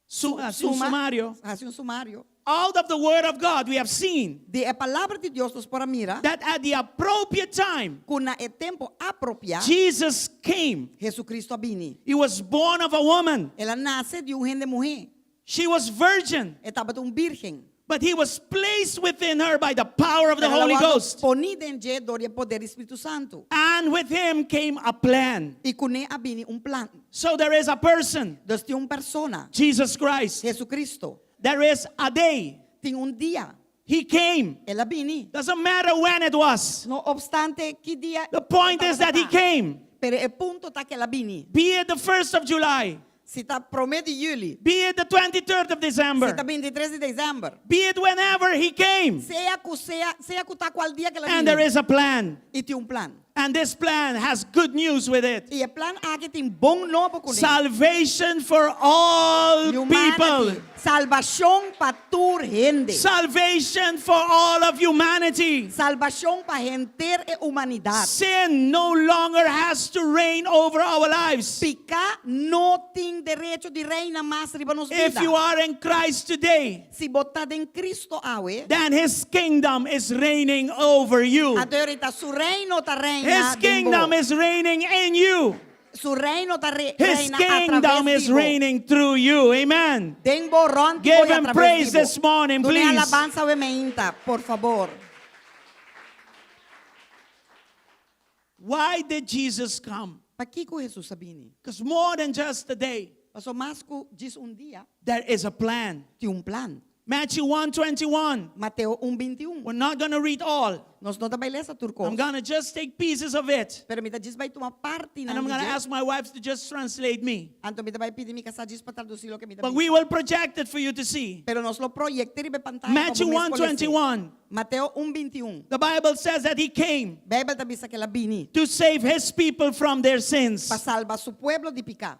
Speaker 9: su, hasi un
Speaker 2: suma,
Speaker 9: sumario.
Speaker 2: Hasi un sumario.
Speaker 9: Out of the word of God we have seen
Speaker 2: Di e palabra di Dios nos por a mira
Speaker 9: that at the appropriate time
Speaker 2: ku na e tempu apropiá
Speaker 9: Jesus came.
Speaker 2: Jesucristo a bini.
Speaker 9: He was born of a woman.
Speaker 2: El a nase di un hende muhé.
Speaker 9: She was virgin.
Speaker 2: E tabata un bírgen.
Speaker 9: But he was placed within her by the power of the
Speaker 2: Pero el a
Speaker 9: Holy
Speaker 2: wòrdu
Speaker 9: Ghost.
Speaker 2: Poní den dje dor di e poder di Spiritu Santu.
Speaker 9: And with him came a plan.
Speaker 2: I kuné a bini un plan.
Speaker 9: So there is a person,
Speaker 2: Dus tin un persona,
Speaker 9: Jesus Christ.
Speaker 2: Jesucristo.
Speaker 9: There is a day.
Speaker 2: Tin un dia,
Speaker 9: He came.
Speaker 2: el a bini.
Speaker 9: Doesn't matter when it was.
Speaker 2: No opstante ki dia.
Speaker 9: The point is that he came.
Speaker 2: Pero e punto ta ku el a bini.
Speaker 9: Be it the 1st of July,
Speaker 2: Si ta promé di yüli,
Speaker 9: be it the 23rd of
Speaker 2: si
Speaker 9: December,
Speaker 2: ta 23 di desèmber.
Speaker 9: be it whenever he came.
Speaker 2: Sea ku sea, sea ku ta kua dia ku el a
Speaker 9: And there
Speaker 2: bini.
Speaker 9: is a plan.
Speaker 2: I tin un plan.
Speaker 9: And this plan has good news with it.
Speaker 2: I e plan aki tin bon nobo kuné.
Speaker 9: Salvation for all people.
Speaker 2: Humanity. Salbashon pa tur hende.
Speaker 9: Salvation for all of humanity.
Speaker 2: Salbashon pa henter e humanidat.
Speaker 9: Sin no longer has to reign over our lives.
Speaker 2: Piká no tin derecho di reina mas riba nos
Speaker 9: If
Speaker 2: bida.
Speaker 9: you are in Christ today,
Speaker 2: Si bo ta den Kristo awe,
Speaker 9: then his kingdom is reigning over you.
Speaker 2: anto ta su reino ta reina
Speaker 9: His
Speaker 2: den
Speaker 9: kingdom
Speaker 2: bo.
Speaker 9: is reigning in you.
Speaker 2: Su reino ta re,
Speaker 9: His
Speaker 2: reina
Speaker 9: kingdom
Speaker 2: a traves
Speaker 9: is
Speaker 2: di bo.
Speaker 9: reigning through you. Amen.
Speaker 2: Den bo rònt
Speaker 9: Give
Speaker 2: bo i
Speaker 9: him
Speaker 2: a traves
Speaker 9: praise
Speaker 2: di bo.
Speaker 9: this morning,
Speaker 2: Dun'é
Speaker 9: please.
Speaker 2: alabansa awe mainta, por fabor.
Speaker 9: Why did Jesus come?
Speaker 2: Pakiko Jesus a bini?
Speaker 9: Because more than just a day,
Speaker 2: Paso mas ku djis un dia,
Speaker 9: there is a plan.
Speaker 2: tin un plan.
Speaker 9: Matthew 1:21.
Speaker 2: Mateo 1:21.
Speaker 9: We're not going to read all.
Speaker 2: Nos no ta bai lesa tur
Speaker 9: I'm
Speaker 2: kos.
Speaker 9: going to just take pieces of it.
Speaker 2: Pero mi ta djis bai tuma parti
Speaker 9: And I'm
Speaker 2: nan
Speaker 9: going to ask my wife to just translate me.
Speaker 2: Anto mi ta bai pidi mi kasá djis pa tradusí loke mi ta
Speaker 9: But we
Speaker 2: bisa.
Speaker 9: will project it for you to see.
Speaker 2: Pero nos lo proyekt'é riba pantaya
Speaker 9: Matthew
Speaker 2: pa bo mes por lesa.
Speaker 9: 1:21.
Speaker 2: Mateo 1:21.
Speaker 9: The Bible says that he came
Speaker 2: Beibel ta bisa ku el a bini
Speaker 9: to save his people from their sins.
Speaker 2: pa salba su pueblo di piká.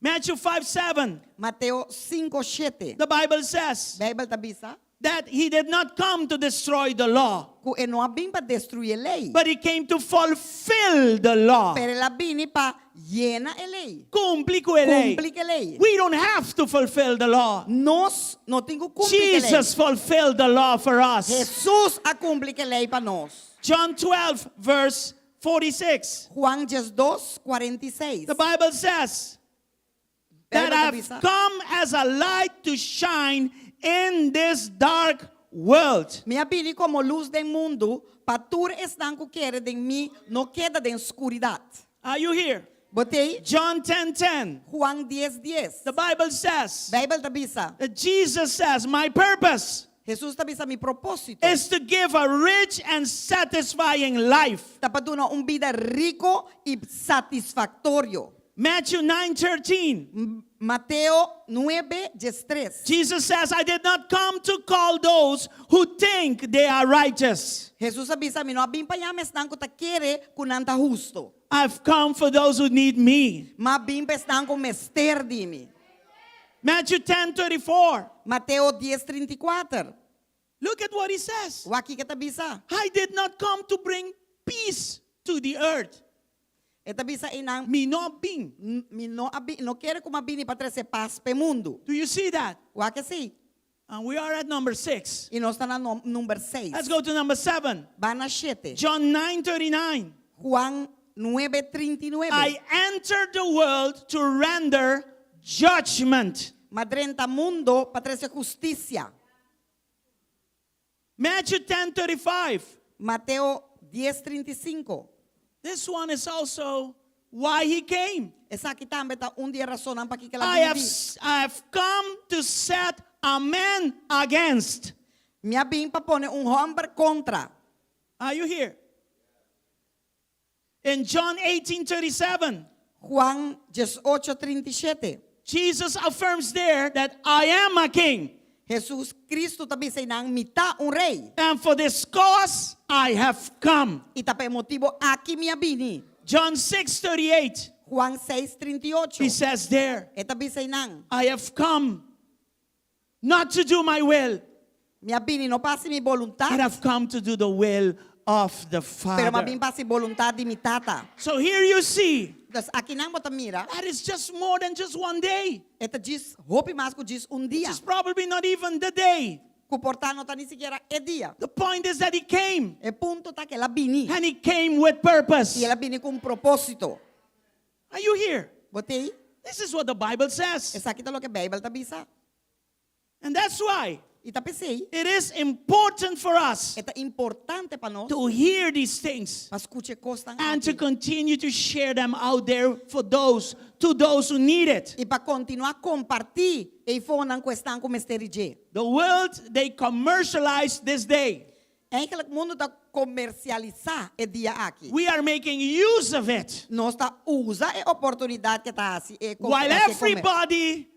Speaker 9: Matthew 5 7.
Speaker 2: Mateo 5:7.
Speaker 9: The Bible says
Speaker 2: Beibel ta bisa
Speaker 9: that he did not come to destroy the law,
Speaker 2: ku e no a bin pa destruí lei.
Speaker 9: but he came to fulfill the law.
Speaker 2: Pero el a bini pa yena e lei.
Speaker 9: Kumpli ku e lei.
Speaker 2: Kumpli ku e lei.
Speaker 9: We don't have to fulfill the law.
Speaker 2: Nos no tin ku kumpli ku e lei.
Speaker 9: Jesus fulfilled the law for us.
Speaker 2: Jesus a kumpli ku e lei pa nos.
Speaker 9: John 12, verse 46.
Speaker 2: Juan 12, 46.
Speaker 9: The Bible says that
Speaker 2: Beibel ta
Speaker 9: I've
Speaker 2: bisa,
Speaker 9: come as a light to shine in this dark world.
Speaker 2: Mi a bini komo lus den mundu, pa tur esnan ku kere den mi no keda den skuridat.
Speaker 9: Are you here?
Speaker 2: Bo t'ei?
Speaker 9: John 10 10.
Speaker 2: Juan 10, 10.
Speaker 9: The Bible says
Speaker 2: Beibel ta bisa.
Speaker 9: that Jesus says, My purpose
Speaker 2: Jesus ta bisa mi propósito.
Speaker 9: is to give a rich and satisfying life.
Speaker 2: Ta pa duna un bida riku i satisfaktorio.
Speaker 9: Matthew 9 13.
Speaker 2: Mateo 9, 13.
Speaker 9: Jesus says, I did not come to call those who think they are righteous.
Speaker 2: Jesus a bisa mi no a bin pa yama esnan ku ta kere ku nan ta hustu.
Speaker 9: I've come for those who need me.
Speaker 2: M'a bin pa esnan ku mester di mi.
Speaker 9: Matthew 10 34.
Speaker 2: Mateo 10, 34.
Speaker 9: Look at what he says.
Speaker 2: Wak kiko e ta bisa.
Speaker 9: I did not come to bring peace to the earth.
Speaker 2: E ta bisa einan
Speaker 9: Mi no a bin.
Speaker 2: mi no a bin, no kere ku m'a bini pa trese pas p'e mundu.
Speaker 9: Do you see that?
Speaker 2: Wak esei.
Speaker 9: And we are at number six.
Speaker 2: I nos ta na number 6.
Speaker 9: Let's go to number seven.
Speaker 2: Ban na 7.
Speaker 9: John 9 39.
Speaker 2: Juan 9:39.
Speaker 9: I entered the world to render judgment.
Speaker 2: M'a drenta mundu pa trese hustisia.
Speaker 9: Matthew 10 35.
Speaker 2: Mateo 10:35.
Speaker 9: This one is also why he came.
Speaker 2: Esaki tambe ta un di e rasonnan pakiko el a
Speaker 9: I have,
Speaker 2: bini.
Speaker 9: I have come to set a man against.
Speaker 2: Mi a bin pa pone un hòmber kontra.
Speaker 9: Are you here? In John 18 37,
Speaker 2: Juan 18:37.
Speaker 9: Jesus affirms there that I am a king,
Speaker 2: Jesus Cristo ta bisa einan mi ta un rei.
Speaker 9: and for this cause I have come.
Speaker 2: I ta pa e motibu aki mi a bini.
Speaker 9: John 6 38,
Speaker 2: Juan 6:38.
Speaker 9: he says there,
Speaker 2: E ta bisa einan.
Speaker 9: I have come not to do my will,
Speaker 2: Mi a bini no pa hasi mi
Speaker 9: but
Speaker 2: boluntat,
Speaker 9: I've come to do the will of the
Speaker 2: pero m'a
Speaker 9: Father.
Speaker 2: bin pa hasi boluntat di mi tata.
Speaker 9: So here you see,
Speaker 2: Dus akinan bo ta mira,
Speaker 9: that is just more than just one day.
Speaker 2: e ta djis hopi mas ku djis un dia.
Speaker 9: It's probably not even the day.
Speaker 2: Ku por ta no ta ni sikiera e dia.
Speaker 9: The point is that he came,
Speaker 2: E punto ta ku el a bini.
Speaker 9: and he came with purpose.
Speaker 2: I el a bini ku un propósito.
Speaker 9: Are you here?
Speaker 2: Bo t'ei?
Speaker 9: This is what the Bible says.
Speaker 2: Esaki ta loke Beibel ta bisa.
Speaker 9: And that's why.
Speaker 2: I ta p'esei,
Speaker 9: it is important for us
Speaker 2: e ta importante pa nos
Speaker 9: to hear these things
Speaker 2: pa skucha e kosnan
Speaker 9: and to
Speaker 2: aki
Speaker 9: continue to share them out there for those to those who need it.
Speaker 2: i pa kontinuá kompartí eifonan ku esnan ku mester di dje.
Speaker 9: The world, they commercialize this day.
Speaker 2: Eigenlijk mundu ta komersialisá e dia aki.
Speaker 9: We are making use of it.
Speaker 2: Nos ta usa e oportunidat ku ta hasi e
Speaker 9: While everybody,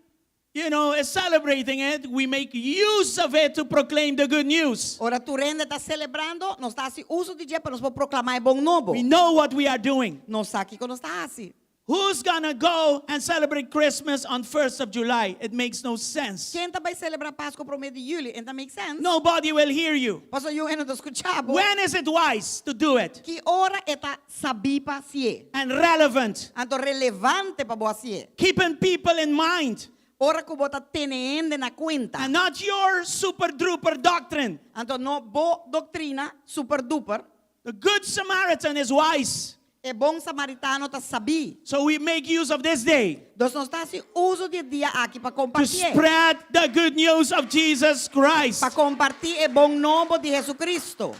Speaker 9: you know, is celebrating it, we make use of it to proclaim the good news.
Speaker 2: Ora tur hende ta selebrando, nos ta hasi uso di dje pa nos por proklamá e bon nobo.
Speaker 9: We know what we are doing.
Speaker 2: Nos sa kiko nos ta hasi.
Speaker 9: Who's gonna go and celebrate Christmas on 1st of July? It makes no sense.
Speaker 2: Ken ta bai selebrá Pasku promé di yüli? E no ta make sense.
Speaker 9: Nobody will hear you.
Speaker 2: Pasobra niun hende no ta skucha bo.
Speaker 9: When is it wise to do it?
Speaker 2: Ki ora e ta sabí pa hasié?
Speaker 9: And relevant.
Speaker 2: Anto relevante pa bo hasié.
Speaker 9: Keeping people in mind.
Speaker 2: Ora ku bo ta tene hende na kuenta.
Speaker 9: And not your super duper doctrine.
Speaker 2: Anto no bo doktrina super duper.
Speaker 9: The good Samaritan is wise.
Speaker 2: E bon samaritano ta sabí.
Speaker 9: So we make use of this day.
Speaker 2: Dus nos ta hasi uso di e dia aki pa
Speaker 9: To
Speaker 2: kompartié.
Speaker 9: spread the good news of Jesus Christ.
Speaker 2: Pa kompartí e bon nobo di Jesucristo.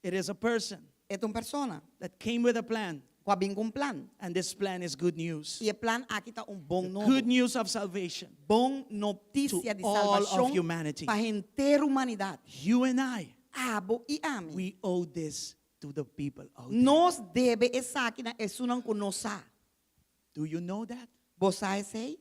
Speaker 9: It is a person.
Speaker 2: E ta un persona.
Speaker 9: That came with a plan.
Speaker 2: Ku a bin ku un plan.
Speaker 9: And this plan is good news.
Speaker 2: I e plan aki ta un bon nobo.
Speaker 9: Good news of salvation.
Speaker 2: Bon notisia
Speaker 9: To
Speaker 2: di
Speaker 9: all of
Speaker 2: salbashon
Speaker 9: humanity.
Speaker 2: pa henter humanidat.
Speaker 9: You and I.
Speaker 2: Abo i ami.
Speaker 9: We owe this to the people out there.
Speaker 2: Nos debe esaki na esunnan ku no sa.
Speaker 9: Do you know that?
Speaker 2: Bo sa esei?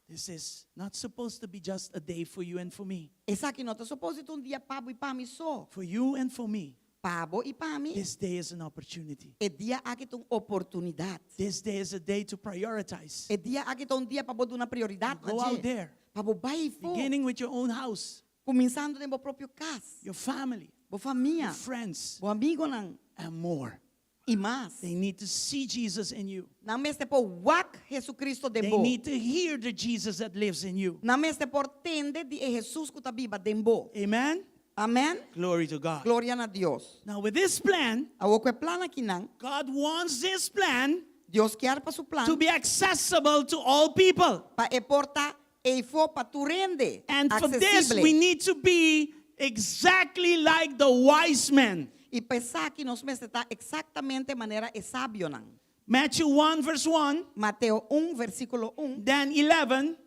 Speaker 9: This is not supposed to be just a day for you and for me.
Speaker 2: Esaki no ta suposo ta un dia pa bo i pa mi so.
Speaker 9: For you and for me.
Speaker 2: Pa bo i pa mi.
Speaker 9: This day is an opportunity.
Speaker 2: E dia aki ta un oportunidat.
Speaker 9: This day is a day to prioritize.
Speaker 2: E dia aki ta un dia pa bo duna prioridat na
Speaker 9: Go
Speaker 2: dje.
Speaker 9: out there.
Speaker 2: Pa bo bai afó.
Speaker 9: Beginning with your own house.
Speaker 2: Kuminsando den bo propio kas.
Speaker 9: Your family.
Speaker 2: Bo famia.
Speaker 9: Your friends.
Speaker 2: Bo amigonan.
Speaker 9: And more.
Speaker 2: I mas.
Speaker 9: They need to see Jesus in you.
Speaker 2: Nan mester por wak Jesucristo den
Speaker 9: They
Speaker 2: bo.
Speaker 9: need to hear the Jesus that lives in you.
Speaker 2: Nan mester por tende di e Jesus ku ta biba den bo.
Speaker 9: Amen.
Speaker 2: Amen.
Speaker 9: Glory to God.
Speaker 2: Gloria na Dios.
Speaker 9: Now with this plan,
Speaker 2: Awor ku e plan akinan.
Speaker 9: God wants this plan
Speaker 2: Dios kier pa su plan.
Speaker 9: to be accessible to all people.
Speaker 2: Pa e por ta eifó pa tur hende.
Speaker 9: And for this
Speaker 2: Aksesibel.
Speaker 9: we need to be exactly like the wise men.
Speaker 2: I pa esaki nos mester ta eksaktamente manera e sabionan.
Speaker 9: Matthew 1 verse 1.
Speaker 2: Mateo 1 versíkulo 1.
Speaker 9: Then 11.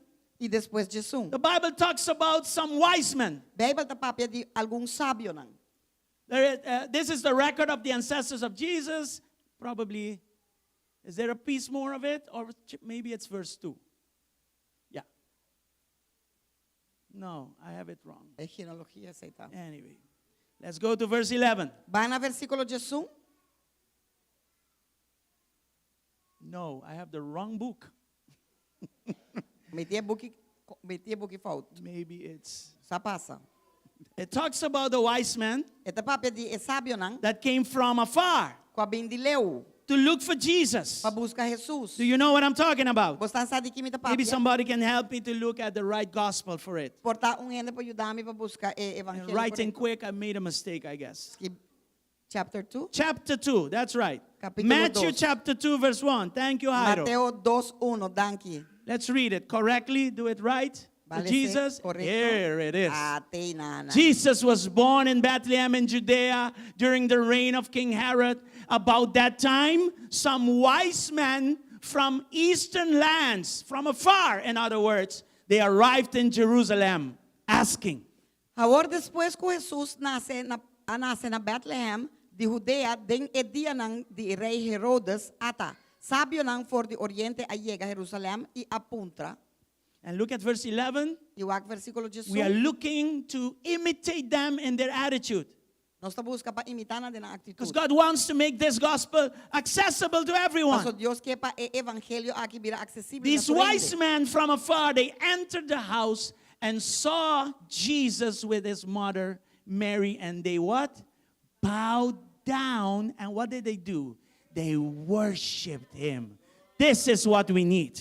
Speaker 2: I despues 11.
Speaker 9: The Bible talks about some wise men.
Speaker 2: Beibel ta papia di algun sabionan.
Speaker 9: There is, uh, this is the record of the ancestors of Jesus. Probably, is there a piece more of it? Or maybe it's verse 2. Yeah. No, I have it wrong.
Speaker 2: E genealogia esei ta.
Speaker 9: Anyway, let's go to verse 11.
Speaker 2: Bai na versíkulo 11.
Speaker 9: No, I have the wrong book.
Speaker 2: Mi tin e buki, mi tin e buki fout.
Speaker 9: Maybe it's.
Speaker 2: Sa pasa.
Speaker 9: It talks about the wise men
Speaker 2: E ta papia di e sabionan
Speaker 9: that came from afar
Speaker 2: ku a bin di leu
Speaker 9: to look for Jesus.
Speaker 2: pa buska Jesus.
Speaker 9: Do you know what I'm talking about?
Speaker 2: Bo sa di ki mi ta
Speaker 9: Maybe
Speaker 2: papia?
Speaker 9: somebody can help me to look at the right gospel for it.
Speaker 2: Por ta un hende por yuda mi pa buska e
Speaker 9: And
Speaker 2: evangelio
Speaker 9: writing
Speaker 2: korekto.
Speaker 9: quick, I made a mistake, I guess.
Speaker 2: Ki chapter 2?
Speaker 9: Chapter 2, that's right.
Speaker 2: Capítulo
Speaker 9: Matthew
Speaker 2: dos.
Speaker 9: chapter 2, verse 1. Thank you, Jairo.
Speaker 2: Mateo 2, 1, danki.
Speaker 9: Let's read it correctly. Do it right. To
Speaker 2: Vale,
Speaker 9: Jesus.
Speaker 2: korekto.
Speaker 9: Here it is.
Speaker 2: Ate nana.
Speaker 9: Jesus was born in Bethlehem in Judea during the reign of King Herod. About that time, some wise men from eastern lands, from afar, in other words, they arrived in Jerusalem asking,
Speaker 2: Awor despues ku Hesus nase na a nase na Bethlehem di Hudea den e dianan di rei Herodes, ata, sabionan for di oriente a yega Herusalèm i a puntra.
Speaker 9: And look at verse 11.
Speaker 2: I wak versíkulo
Speaker 9: We are
Speaker 2: 11.
Speaker 9: looking to imitate them in their attitude.
Speaker 2: Nos ta buska pa imitá nan den nan
Speaker 9: Because
Speaker 2: aktitut.
Speaker 9: God wants to make this gospel accessible to everyone.
Speaker 2: Paso Dios ke pa e evangelio aki bira aksesibel na
Speaker 9: These
Speaker 2: tur hende.
Speaker 9: wise men from afar, they entered the house and saw Jesus with his mother Mary, and they what? Bowed down. And what did they do? They worshiped him. This is what we need.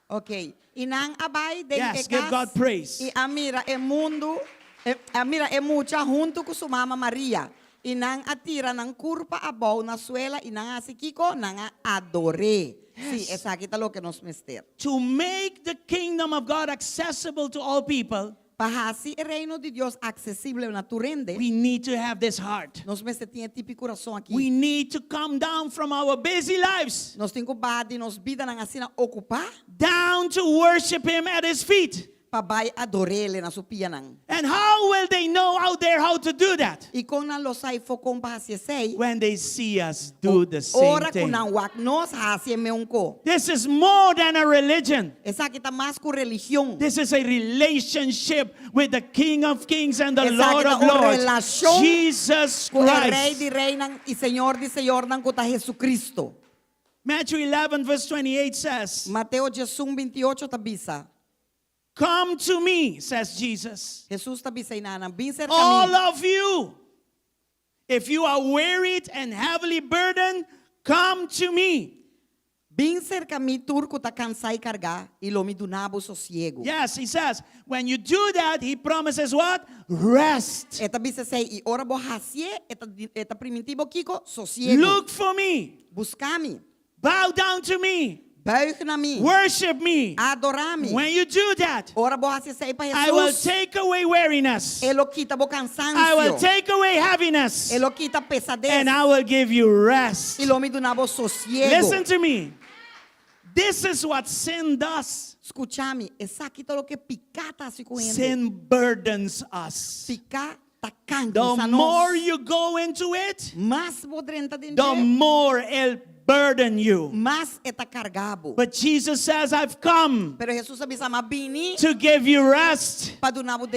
Speaker 2: Ok. I nan a bai den
Speaker 9: Yes,
Speaker 2: e
Speaker 9: give
Speaker 2: kas
Speaker 9: God praise.
Speaker 2: i a mira e mundu, e, a mira e mucha huntu ku su mama Maria. I nan a tira nan kurpa abou na suela i nan a hasi kiko? Nan a ador'é. Si, esaki ta loke nos mester.
Speaker 9: To make the kingdom of God accessible to all people,
Speaker 2: Pa hasi e reino di Dios aksesibel na tur hende,
Speaker 9: we need to have this heart.
Speaker 2: nos mester tin e tipo di kurason aki.
Speaker 9: We need to come down from our busy lives
Speaker 2: Nos tin ku baha di nos bidanan asina okupá
Speaker 9: down to worship Him at His feet.
Speaker 2: pa bai ador'El na su pianan.
Speaker 9: And how will they know out there how to do that?
Speaker 2: I kon nan lo sa afó kon pa hasi esei?
Speaker 9: When they see us do the same
Speaker 2: Ora ku
Speaker 9: thing.
Speaker 2: nan wak nos hasi e mesun kos.
Speaker 9: This is more than a religion.
Speaker 2: Esaki ta mas ku religion.
Speaker 9: This is a relationship with the King of Kings and the
Speaker 2: Esaki
Speaker 9: Lord
Speaker 2: ta
Speaker 9: of
Speaker 2: un
Speaker 9: Lords,
Speaker 2: relashon
Speaker 9: Jesus
Speaker 2: ku e Rei
Speaker 9: Christ.
Speaker 2: di Reinan i Señor di Señornan ku ta Jesucristo.
Speaker 9: Matthew 11, verse 28 says,
Speaker 2: Mateo 11, 28 ta bisa.
Speaker 9: Come to me, says Jesus.
Speaker 2: Jesus ta bisa einan, bin serka
Speaker 9: All
Speaker 2: mi.
Speaker 9: of you, if you are wearied and heavily burdened, come to me.
Speaker 2: Bin serka mi tur ku ta kansá i kargá i lo mi duna bo sosiegu.
Speaker 9: Yes, he says, when you do that, he promises what? Rest.
Speaker 2: E ta bisa esei i ora bo hasié, e ta e ta primintí bo kiko? Sosiegu.
Speaker 9: Look for me.
Speaker 2: Buska mi.
Speaker 9: Bow down to me.
Speaker 2: Buig na mi.
Speaker 9: Worship me.
Speaker 2: Adorá mi.
Speaker 9: When you do that,
Speaker 2: Ora bo hasi esei pa
Speaker 9: I will
Speaker 2: Jesus.
Speaker 9: take away weariness.
Speaker 2: E lo kita bo
Speaker 9: I will
Speaker 2: kansansio.
Speaker 9: take away heaviness.
Speaker 2: E lo kita pesades.
Speaker 9: And I will give you rest.
Speaker 2: I lo mi duna bo sosiegu.
Speaker 9: Listen to me. This is what sin does.
Speaker 2: Skucha mi, esaki ta loke piká ta hasi ku hende.
Speaker 9: Sin burdens us.
Speaker 2: Piká ta
Speaker 9: The
Speaker 2: kansa
Speaker 9: more
Speaker 2: nos.
Speaker 9: you go into it,
Speaker 2: Mas bo drenta den
Speaker 9: the
Speaker 2: dje,
Speaker 9: more it'll burden you.
Speaker 2: mas e ta karga bo.
Speaker 9: But Jesus says, I've come
Speaker 2: Pero Jesus a bisa, m'a bini
Speaker 9: to give you rest.
Speaker 2: pa duna bo
Speaker 9: I've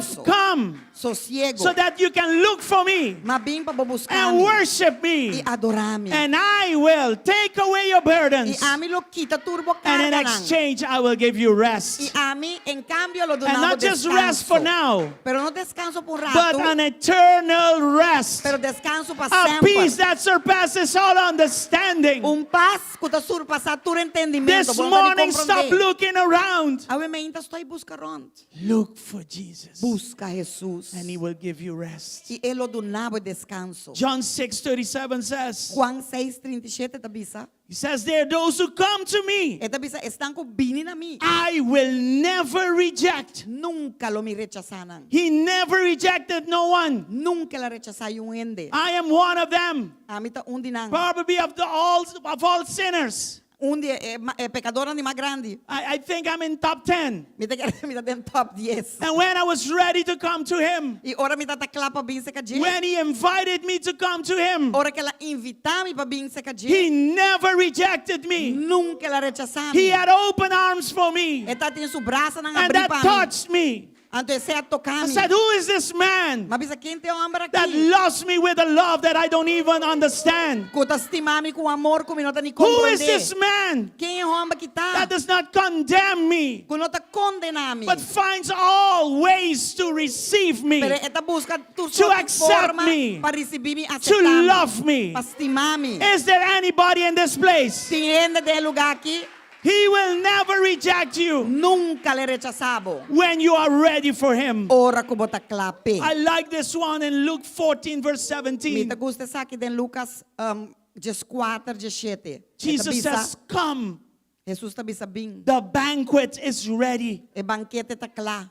Speaker 2: deskanso,
Speaker 9: come
Speaker 2: sosiegu.
Speaker 9: so that you can look for me
Speaker 2: M'a bin pa bo buska
Speaker 9: and
Speaker 2: mi
Speaker 9: worship
Speaker 2: i
Speaker 9: me.
Speaker 2: adorá mi.
Speaker 9: And I will take away your
Speaker 2: I
Speaker 9: burdens.
Speaker 2: ami lo kita tur bo
Speaker 9: And in
Speaker 2: karganan.
Speaker 9: exchange, I will give you
Speaker 2: I
Speaker 9: rest.
Speaker 2: ami, en kambio, lo
Speaker 9: And
Speaker 2: duna bo
Speaker 9: not just rest for
Speaker 2: deskanso.
Speaker 9: now,
Speaker 2: Pero no deskanso pa un
Speaker 9: but
Speaker 2: ratu,
Speaker 9: an eternal rest.
Speaker 2: pero deskanso pa
Speaker 9: A peace
Speaker 2: semper.
Speaker 9: that surpasses all understanding.
Speaker 2: Un pas ku ta surpasá tur entendimentu.
Speaker 9: This
Speaker 2: Bo no ta ni
Speaker 9: morning, stop
Speaker 2: komprondé.
Speaker 9: looking around.
Speaker 2: Awe mainta stòp buska rònt.
Speaker 9: Look for Jesus,
Speaker 2: Buska Jesus.
Speaker 9: and He will give you rest.
Speaker 2: I e lo duna bo deskanso.
Speaker 9: John 6 37 says,
Speaker 2: Juan 6, 37 ta bisa.
Speaker 9: He says, There are those who come to me,
Speaker 2: E ta bisa, esnan ku bini na mi.
Speaker 9: I will never reject.
Speaker 2: Nunka lo mi rechasá nan.
Speaker 9: He never rejected no one.
Speaker 2: Nunka el a rechasá niun hende.
Speaker 9: I am one of them,
Speaker 2: Ami ta un di nan.
Speaker 9: probably of the all of all sinners.
Speaker 2: Un di e, e pekadónan di mas grandi.
Speaker 9: I, I think I'm in top 10.
Speaker 2: Mi ta kere mi ta den top 10.
Speaker 9: And when I was ready to come to him,
Speaker 2: I ora mi tabata kla pa bin serka dje.
Speaker 9: when he invited me to come to him,
Speaker 2: Ora ku el a invitá mi pa bin serka dje.
Speaker 9: he never rejected me.
Speaker 2: Nunka el a rechasá mi.
Speaker 9: He had open arms for me.
Speaker 2: E tabatin su brasanan
Speaker 9: And
Speaker 2: abrí
Speaker 9: that
Speaker 2: pa mi.
Speaker 9: touched me.
Speaker 2: Anto esei a toka
Speaker 9: I
Speaker 2: mi.
Speaker 9: said, Who is this man
Speaker 2: M'a bisa ken ta e hòmber
Speaker 9: that
Speaker 2: aki?
Speaker 9: loves me with a love that I don't even understand?
Speaker 2: Ku ta stima mi ku amor ku mi no ta ni
Speaker 9: Who is
Speaker 2: komprondé.
Speaker 9: this man
Speaker 2: Ken e hòmber aki ta?
Speaker 9: that does not condemn me,
Speaker 2: Ku no ta kondená mi.
Speaker 9: but finds all ways to receive me,
Speaker 2: Pero e ta buska tur
Speaker 9: to
Speaker 2: sorto
Speaker 9: accept
Speaker 2: forma
Speaker 9: me,
Speaker 2: pa risibí mi,
Speaker 9: to
Speaker 2: aseptá mi,
Speaker 9: love me?
Speaker 2: pa stima mi.
Speaker 9: Is there anybody in this place?
Speaker 2: Tin hende den e lugá aki?
Speaker 9: He will never reject you
Speaker 2: Nunka lo e rechasá bo.
Speaker 9: when you are ready for him.
Speaker 2: Ora ku bo ta kla p'e.
Speaker 9: I like this one in Luke 14, verse
Speaker 2: Mi
Speaker 9: 17.
Speaker 2: ta gusta esaki den Lucas um, 14, 17.
Speaker 9: Jesus says, Come,
Speaker 2: Jesus ta bisa bin.
Speaker 9: the banquet is ready.
Speaker 2: E bankete ta kla.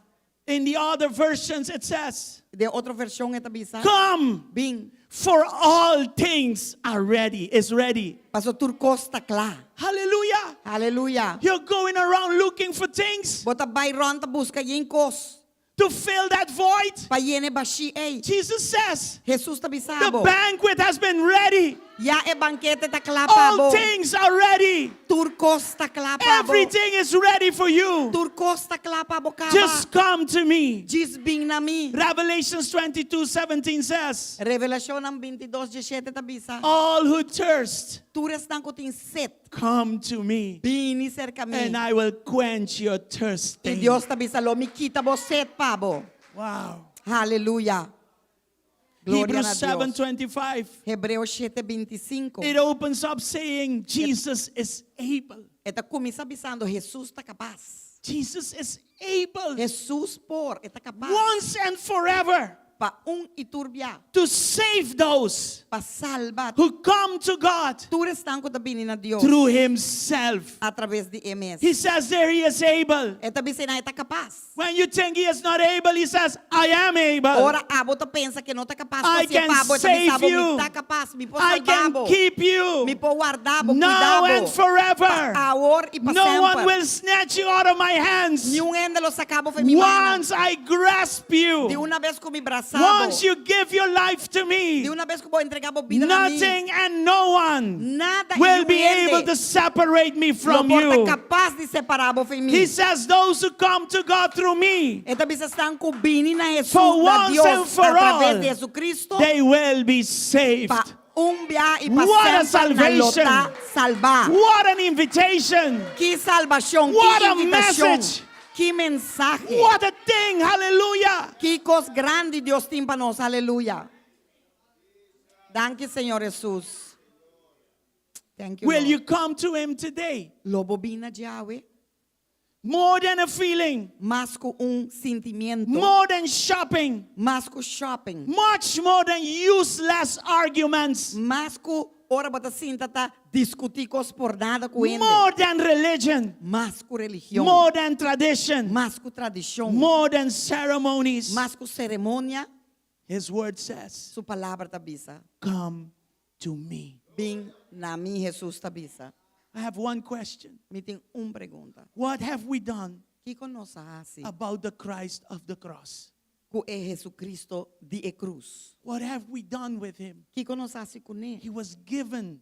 Speaker 9: In the other versions, it says,
Speaker 2: Den otro vershon e ta bisa.
Speaker 9: Come,
Speaker 2: Bin.
Speaker 9: for all things are ready, is ready.
Speaker 2: Paso tur kos ta kla.
Speaker 9: Hallelujah.
Speaker 2: Aleluya.
Speaker 9: You're going around looking for things
Speaker 2: Bo ta bai rònt ta buska yen kos.
Speaker 9: to fill that void.
Speaker 2: Pa yena e bashí ei.
Speaker 9: Jesus says,
Speaker 2: Jesus ta bisa
Speaker 9: The
Speaker 2: bo.
Speaker 9: banquet has been ready.
Speaker 2: Ya e bankete ta kla pa
Speaker 9: All
Speaker 2: bo.
Speaker 9: things are ready.
Speaker 2: Tur kos ta kla pa bo.
Speaker 9: Everything is ready for you.
Speaker 2: Tur kos ta kla pa bo kaba.
Speaker 9: Just come to me.
Speaker 2: Djis bin na mi.
Speaker 9: Revelations 22 17 says,
Speaker 2: Revelashon 22, 17 ta bisa.
Speaker 9: All who thirst,
Speaker 2: Tur esnan ku tin set.
Speaker 9: come to me,
Speaker 2: Bini serka mi.
Speaker 9: and I will quench your
Speaker 2: I
Speaker 9: thirsting.
Speaker 2: Dios ta bisa lo mi kita bo set pa bo.
Speaker 9: Wow.
Speaker 2: Aleluya. Gloria
Speaker 9: Hebrews
Speaker 2: na
Speaker 9: 7
Speaker 2: Dios.
Speaker 9: 25.
Speaker 2: Hebreo 7, 25.
Speaker 9: It opens up saying, Jesus is able.
Speaker 2: E ta kuminsá bisando, Jesus ta kapas.
Speaker 9: Jesus is able
Speaker 2: Jesus por, e ta kapas.
Speaker 9: once and forever.
Speaker 2: Pa un i tur bia.
Speaker 9: To save those
Speaker 2: Pa salba.
Speaker 9: who come to God
Speaker 2: Tur esnan ku ta bini na Dios.
Speaker 9: through himself.
Speaker 2: A traves di e mes.
Speaker 9: He says there he is able.
Speaker 2: E ta bisa einan e ta kapas.
Speaker 9: When you think he is not able, he says, I am able.
Speaker 2: Ora abo ta pensa ku e no ta kapas
Speaker 9: I
Speaker 2: pa hasié
Speaker 9: can
Speaker 2: pa bo, e ta
Speaker 9: save
Speaker 2: bisa bo,
Speaker 9: you.
Speaker 2: mi ta kapas, mi por
Speaker 9: I
Speaker 2: salba
Speaker 9: can
Speaker 2: bo.
Speaker 9: keep you.
Speaker 2: Mi por warda bo,
Speaker 9: Now
Speaker 2: kuida bo.
Speaker 9: and forever.
Speaker 2: Pa awor i pa
Speaker 9: No one
Speaker 2: semper.
Speaker 9: will snatch you out of my hands.
Speaker 2: Niun hende lo saka bo for mi man.
Speaker 9: Once I grasp you,
Speaker 2: Di un bes ku mi brasa bo.
Speaker 9: once you give your life to me,
Speaker 2: Di un bes ku bo entregá bo bida na mi.
Speaker 9: nothing and no one
Speaker 2: Nada i
Speaker 9: will
Speaker 2: niun
Speaker 9: be
Speaker 2: hende
Speaker 9: able to separate me
Speaker 2: lo
Speaker 9: from
Speaker 2: por ta
Speaker 9: you.
Speaker 2: kapas di separá bo for mi.
Speaker 9: He says, Those who come to God through me,
Speaker 2: E ta bisa esnan ku bini na Jesus,
Speaker 9: For
Speaker 2: na
Speaker 9: once
Speaker 2: Dios,
Speaker 9: and for
Speaker 2: a traves
Speaker 9: all,
Speaker 2: di Jesucristo,
Speaker 9: they will be saved.
Speaker 2: pa un bia i pa
Speaker 9: What a
Speaker 2: semper nan lo
Speaker 9: salvation.
Speaker 2: ta salbá.
Speaker 9: What an invitation!
Speaker 2: Ki salbashon,
Speaker 9: What
Speaker 2: ki
Speaker 9: a
Speaker 2: invitashon,
Speaker 9: message.
Speaker 2: ki mensahe,
Speaker 9: What a thing! Hallelujah!
Speaker 2: ki kos grandi Dios tin pa nos, aleluya. Danki Señor Jesus. Thank you.
Speaker 9: Will
Speaker 2: Lord.
Speaker 9: you come to him today?
Speaker 2: Lo bo bin na dje awe?
Speaker 9: More than a feeling,
Speaker 2: Mas ku un sintimentu.
Speaker 9: more than shopping,
Speaker 2: Mas ku shopping.
Speaker 9: much more than useless arguments,
Speaker 2: Mas ku ora bo ta sinta ta diskutí kos por nada ku hende.
Speaker 9: more than religion,
Speaker 2: Mas ku religion.
Speaker 9: more than tradition,
Speaker 2: Mas ku tradishon.
Speaker 9: more than ceremonies.
Speaker 2: Mas ku seremonia.
Speaker 9: His word says,
Speaker 2: Su palabra ta bisa.
Speaker 9: Come to me.
Speaker 2: Bin na mi Jesus ta bisa.
Speaker 9: I have one question.
Speaker 2: Mi tin un pregunta.
Speaker 9: What have we done
Speaker 2: Kiko nos a hasi
Speaker 9: about the Christ of the cross?
Speaker 2: ku e Jesucristo di e krus?
Speaker 9: What have we done with him?
Speaker 2: Kiko nos a hasi kuné?
Speaker 9: He was given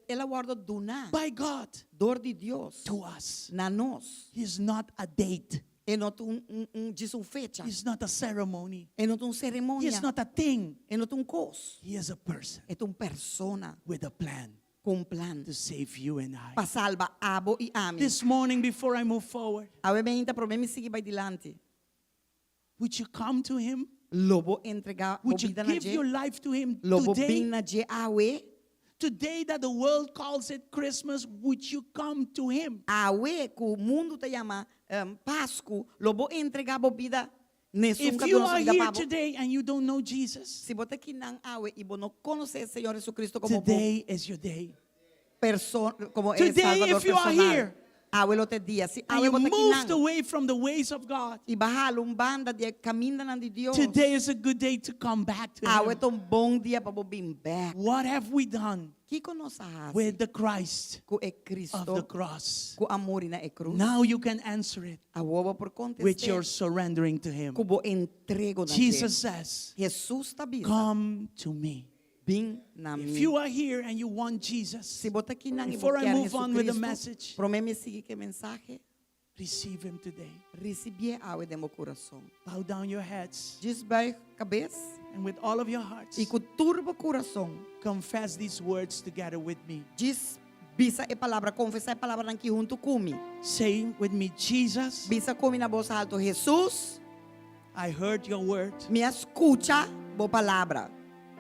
Speaker 2: El a wòrdu duná
Speaker 9: by God
Speaker 2: dor di Dios
Speaker 9: to us.
Speaker 2: na nos.
Speaker 9: He is not a date.
Speaker 2: E no ta un un un djis un fecha.
Speaker 9: He's not a ceremony.
Speaker 2: E no ta un
Speaker 9: He
Speaker 2: seremonia.
Speaker 9: is not a thing.
Speaker 2: E no ta un kos.
Speaker 9: He is a person
Speaker 2: E ta un persona
Speaker 9: with a plan
Speaker 2: ku un plan
Speaker 9: to save you and I.
Speaker 2: pa salba abo i ami.
Speaker 9: This morning, before I move forward,
Speaker 2: Awe mainta promé mi sigui bai dilanti.
Speaker 9: Would you come to him?
Speaker 2: Lo bo entregá bo
Speaker 9: Would you
Speaker 2: bida na
Speaker 9: give your
Speaker 2: dje?
Speaker 9: life to him
Speaker 2: Lo bo
Speaker 9: today?
Speaker 2: bin na dje awe?
Speaker 9: Today that the world calls it Christmas, would you come to him?
Speaker 2: Awe ku mundu ta yama Pasku, lo bo entregá bo bida n'esun
Speaker 9: If
Speaker 2: ku a
Speaker 9: you
Speaker 2: duna su
Speaker 9: are
Speaker 2: bida
Speaker 9: here
Speaker 2: pa bo?
Speaker 9: today and you don't know Jesus,
Speaker 2: Si bo ta kinan awe i bo no konosé Señor Jesucristo komo bo
Speaker 9: today is your day.
Speaker 2: perso komo e
Speaker 9: Today,
Speaker 2: Salvador
Speaker 9: if you are
Speaker 2: personal,
Speaker 9: here,
Speaker 2: awe lo ta e dia. Si
Speaker 9: and
Speaker 2: awe
Speaker 9: you
Speaker 2: bo ta
Speaker 9: moved
Speaker 2: kinan
Speaker 9: away from the ways of God,
Speaker 2: i bo a hala un banda di e kamindanan di Dios,
Speaker 9: today is a good day to come back to
Speaker 2: awe
Speaker 9: Him.
Speaker 2: ta un bon dia pa bo bin bèk.
Speaker 9: What have we done
Speaker 2: Kiko nos a hasi
Speaker 9: with the Christ
Speaker 2: ku e
Speaker 9: of the
Speaker 2: Cristo
Speaker 9: cross?
Speaker 2: ku a muri na e krus?
Speaker 9: Now you can answer it
Speaker 2: Awor bo por
Speaker 9: with
Speaker 2: kontest'é
Speaker 9: your surrendering to Him.
Speaker 2: ku bo entrego na dje.
Speaker 9: Jesus says,
Speaker 2: Hesus ta bisa,
Speaker 9: Come to me.
Speaker 2: Bin na
Speaker 9: If
Speaker 2: mi.
Speaker 9: you are here and you want Jesus,
Speaker 2: Si bo ta kinan i bo
Speaker 9: before I
Speaker 2: kier
Speaker 9: move on with the
Speaker 2: Jesucristo,
Speaker 9: message,
Speaker 2: promé mi sigui ku e mensahe,
Speaker 9: receive Him today.
Speaker 2: risibié awe den bo kurason.
Speaker 9: Bow down your heads
Speaker 2: Djis buig kabes
Speaker 9: and with all of your hearts,
Speaker 2: i ku tur bo kurason,
Speaker 9: confess these words together with me.
Speaker 2: djis bisa e palabra, konfesá e palabranan aki huntu ku mi.
Speaker 9: Say with me, Jesus,
Speaker 2: Bisa ku mi na bos alto, Jesus,
Speaker 9: I heard your word.
Speaker 2: Mi a skucha bo palabra.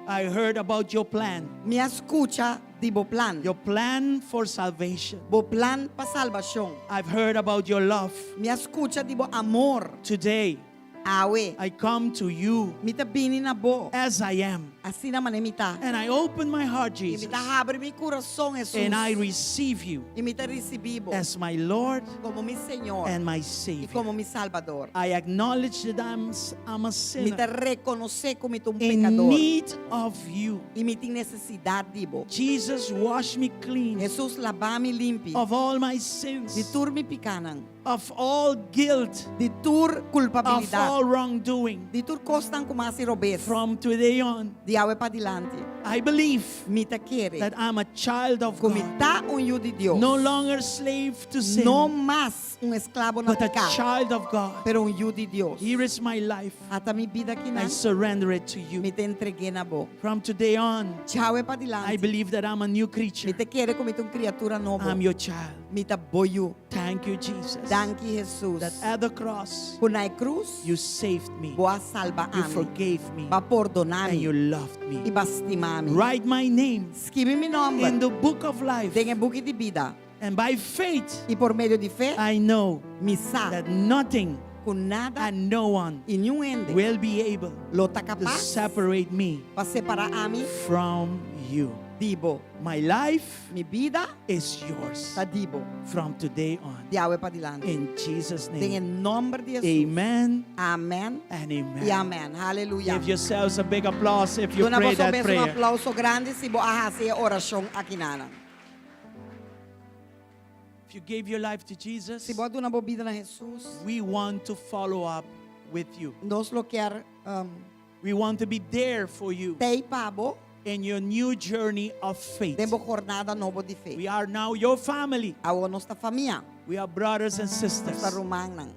Speaker 9: I heard about your plan.
Speaker 2: Mi a skucha di bo plan.
Speaker 9: Your plan for salvation.
Speaker 2: Bo plan pa salbashon.
Speaker 9: I've heard about your love.
Speaker 2: Mi a skucha di bo amor.
Speaker 9: Today,
Speaker 2: Awe.
Speaker 9: I come to you.
Speaker 2: Mi ta bini na bo.
Speaker 9: As I am.
Speaker 2: Asina manera mi ta.
Speaker 9: And I open my heart,
Speaker 2: I mi
Speaker 9: Jesus.
Speaker 2: ta habri mi kurason, Jesus.
Speaker 9: And I receive you.
Speaker 2: I mi ta risibí bo.
Speaker 9: As my Lord.
Speaker 2: Komo mi Señor.
Speaker 9: And my Savior.
Speaker 2: I komo mi Salbador.
Speaker 9: I acknowledge that I'm, I'm a
Speaker 2: Mi ta
Speaker 9: sinner.
Speaker 2: rekonosé ku mi ta un
Speaker 9: In
Speaker 2: pekador.
Speaker 9: need of you.
Speaker 2: I mi tin nesesidat di bo.
Speaker 9: Jesus, wash me clean.
Speaker 2: Jesus, laba mi limpi.
Speaker 9: Of all my sins.
Speaker 2: Di tur mi pikanan.
Speaker 9: Of all guilt.
Speaker 2: Di tur
Speaker 9: Of
Speaker 2: kulpabilidat.
Speaker 9: all wrongdoing.
Speaker 2: Di tur kosnan ku m'a hasi robes.
Speaker 9: From today on.
Speaker 2: Di awe padilanti.
Speaker 9: I believe.
Speaker 2: Mi ta kere.
Speaker 9: That I'm a child of
Speaker 2: Ku mi
Speaker 9: God.
Speaker 2: ta un yu di Dios.
Speaker 9: No longer slave to sin.
Speaker 2: No mas un esklabo na
Speaker 9: But a
Speaker 2: piká.
Speaker 9: child of God.
Speaker 2: Pero un yu di Dios.
Speaker 9: Here is my life.
Speaker 2: Ata mi bida akinan.
Speaker 9: I surrender it to you.
Speaker 2: Mi ta entreg'é na bo.
Speaker 9: From today on.
Speaker 2: Djawe padilanti.
Speaker 9: I believe that I'm a new creature.
Speaker 2: Mi ta kere ku mi ta un kriatura nobo.
Speaker 9: I'm your child.
Speaker 2: Mi ta bo yu.
Speaker 9: Thank you, Jesus.
Speaker 2: Danki, Jesus.
Speaker 9: That at the cross.
Speaker 2: Ku na e krus.
Speaker 9: You saved me.
Speaker 2: Bo a salba
Speaker 9: You
Speaker 2: ami.
Speaker 9: forgave me.
Speaker 2: Bo a pordoná
Speaker 9: And
Speaker 2: mi.
Speaker 9: you loved me.
Speaker 2: I bo a stima mi.
Speaker 9: Write my name.
Speaker 2: Skibi mi nòmber.
Speaker 9: In the book of life.
Speaker 2: Den e buki di bida.
Speaker 9: And by faith.
Speaker 2: I por medio di fe.
Speaker 9: I know.
Speaker 2: Mi sa.
Speaker 9: That nothing.
Speaker 2: Ku nada
Speaker 9: and no one
Speaker 2: i niun hende
Speaker 9: will be able
Speaker 2: lo ta
Speaker 9: to
Speaker 2: kapas
Speaker 9: separate me
Speaker 2: pa separá ami
Speaker 9: from you.
Speaker 2: di bo.
Speaker 9: My life
Speaker 2: Mi bida
Speaker 9: is yours
Speaker 2: ta di bo.
Speaker 9: from today on.
Speaker 2: Di awe padilanti.
Speaker 9: In Jesus'
Speaker 2: Den e
Speaker 9: name.
Speaker 2: nòmber di Hesus.
Speaker 9: Amen
Speaker 2: Amèn
Speaker 9: and
Speaker 2: i
Speaker 9: amen.
Speaker 2: amèn. Aleluya.
Speaker 9: Give yourselves a big applause if you
Speaker 2: Duna
Speaker 9: pray
Speaker 2: boso
Speaker 9: that
Speaker 2: mes un
Speaker 9: prayer.
Speaker 2: aplouso grandi si bo a hasi e orashon akinan.
Speaker 9: If you gave your life to Jesus,
Speaker 2: Si bo a duna bo bida na Hesus,
Speaker 9: we want to follow up with you.
Speaker 2: nos lo kier um,
Speaker 9: We want to be there for you
Speaker 2: t'ei pa bo
Speaker 9: in your new journey of faith.
Speaker 2: den bo jornada nobo di fe.
Speaker 9: We are now your family.
Speaker 2: Awor nos ta famia,
Speaker 9: We are brothers and
Speaker 2: nos ta
Speaker 9: sisters.
Speaker 2: rumannan.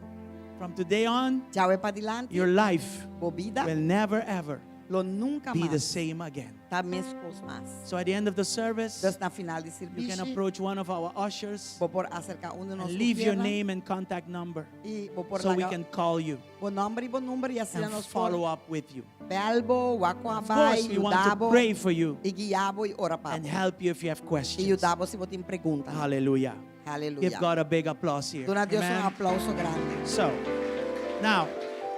Speaker 9: From today on,
Speaker 2: Djawe padilanti,
Speaker 9: your life
Speaker 2: bo bida
Speaker 9: will never ever
Speaker 2: lo nunka
Speaker 9: be the
Speaker 2: mas
Speaker 9: same again.
Speaker 2: ta meskos mas.
Speaker 9: So at the end of the service,
Speaker 2: Dus na final di
Speaker 9: you can
Speaker 2: servisio,
Speaker 9: approach one of our ushers
Speaker 2: bo por aserká un di
Speaker 9: and
Speaker 2: nos
Speaker 9: leave your
Speaker 2: ujiernan
Speaker 9: name and contact number
Speaker 2: i bo por
Speaker 9: so we
Speaker 2: laga
Speaker 9: can call you
Speaker 2: bo nòmber i bo number i asina
Speaker 9: and
Speaker 2: nos por
Speaker 9: follow up with you.
Speaker 2: bèl bo, wak ku
Speaker 9: Of
Speaker 2: a
Speaker 9: course,
Speaker 2: bai,
Speaker 9: we want to
Speaker 2: yuda bo
Speaker 9: pray for you
Speaker 2: i guia bo i ora pa
Speaker 9: and
Speaker 2: bo.
Speaker 9: help you if you have
Speaker 2: I
Speaker 9: questions.
Speaker 2: yuda bo si bo tin pregunta.
Speaker 9: Hallelujah.
Speaker 2: Aleluya.
Speaker 9: Give God a big applause here.
Speaker 2: Duna Dios un
Speaker 9: Amen.
Speaker 2: aplouso grandi.
Speaker 9: So, now,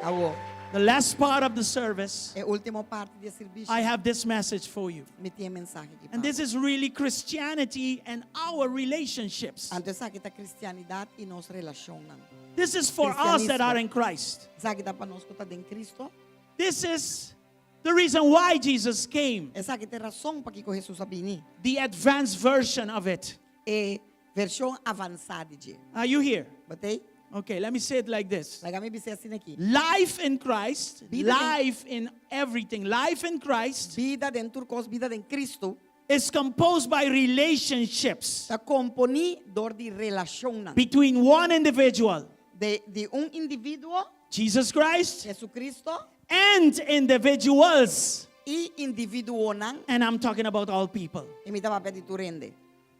Speaker 2: Awor,
Speaker 9: the last part of the service,
Speaker 2: e último parti di e servisio,
Speaker 9: I have this message for you.
Speaker 2: mi tin e mensahe aki
Speaker 9: And
Speaker 2: pa
Speaker 9: this
Speaker 2: bo.
Speaker 9: is really Christianity and our relationships.
Speaker 2: Anto esaki ta kristianidat i nos relashonnan.
Speaker 9: This is for us that
Speaker 2: Kristianismo.
Speaker 9: are in Christ.
Speaker 2: Esaki ta pa nos ku ta den Kristo.
Speaker 9: This is the reason why Jesus came,
Speaker 2: Esaki ta e rason pakiko Hesus a bini.
Speaker 9: the advanced version of it.
Speaker 2: E vershon avansá di dje.
Speaker 9: Are you here?
Speaker 2: Bo t'ei?
Speaker 9: Okay, let me say it like this.
Speaker 2: Laga mi bis'é asina aki.
Speaker 9: Life in Christ,
Speaker 2: Bida den,
Speaker 9: life in everything, life in Christ
Speaker 2: bida den tur kos, bida den Kristo
Speaker 9: is composed by relationships
Speaker 2: ta komponí dor di relashonnan.
Speaker 9: between one individual,
Speaker 2: Di di un individuo,
Speaker 9: Jesus Christ,
Speaker 2: Jesucristo,
Speaker 9: and individuals.
Speaker 2: i individuonan,
Speaker 9: And I'm talking about all people.
Speaker 2: i mi ta papia di tur hende.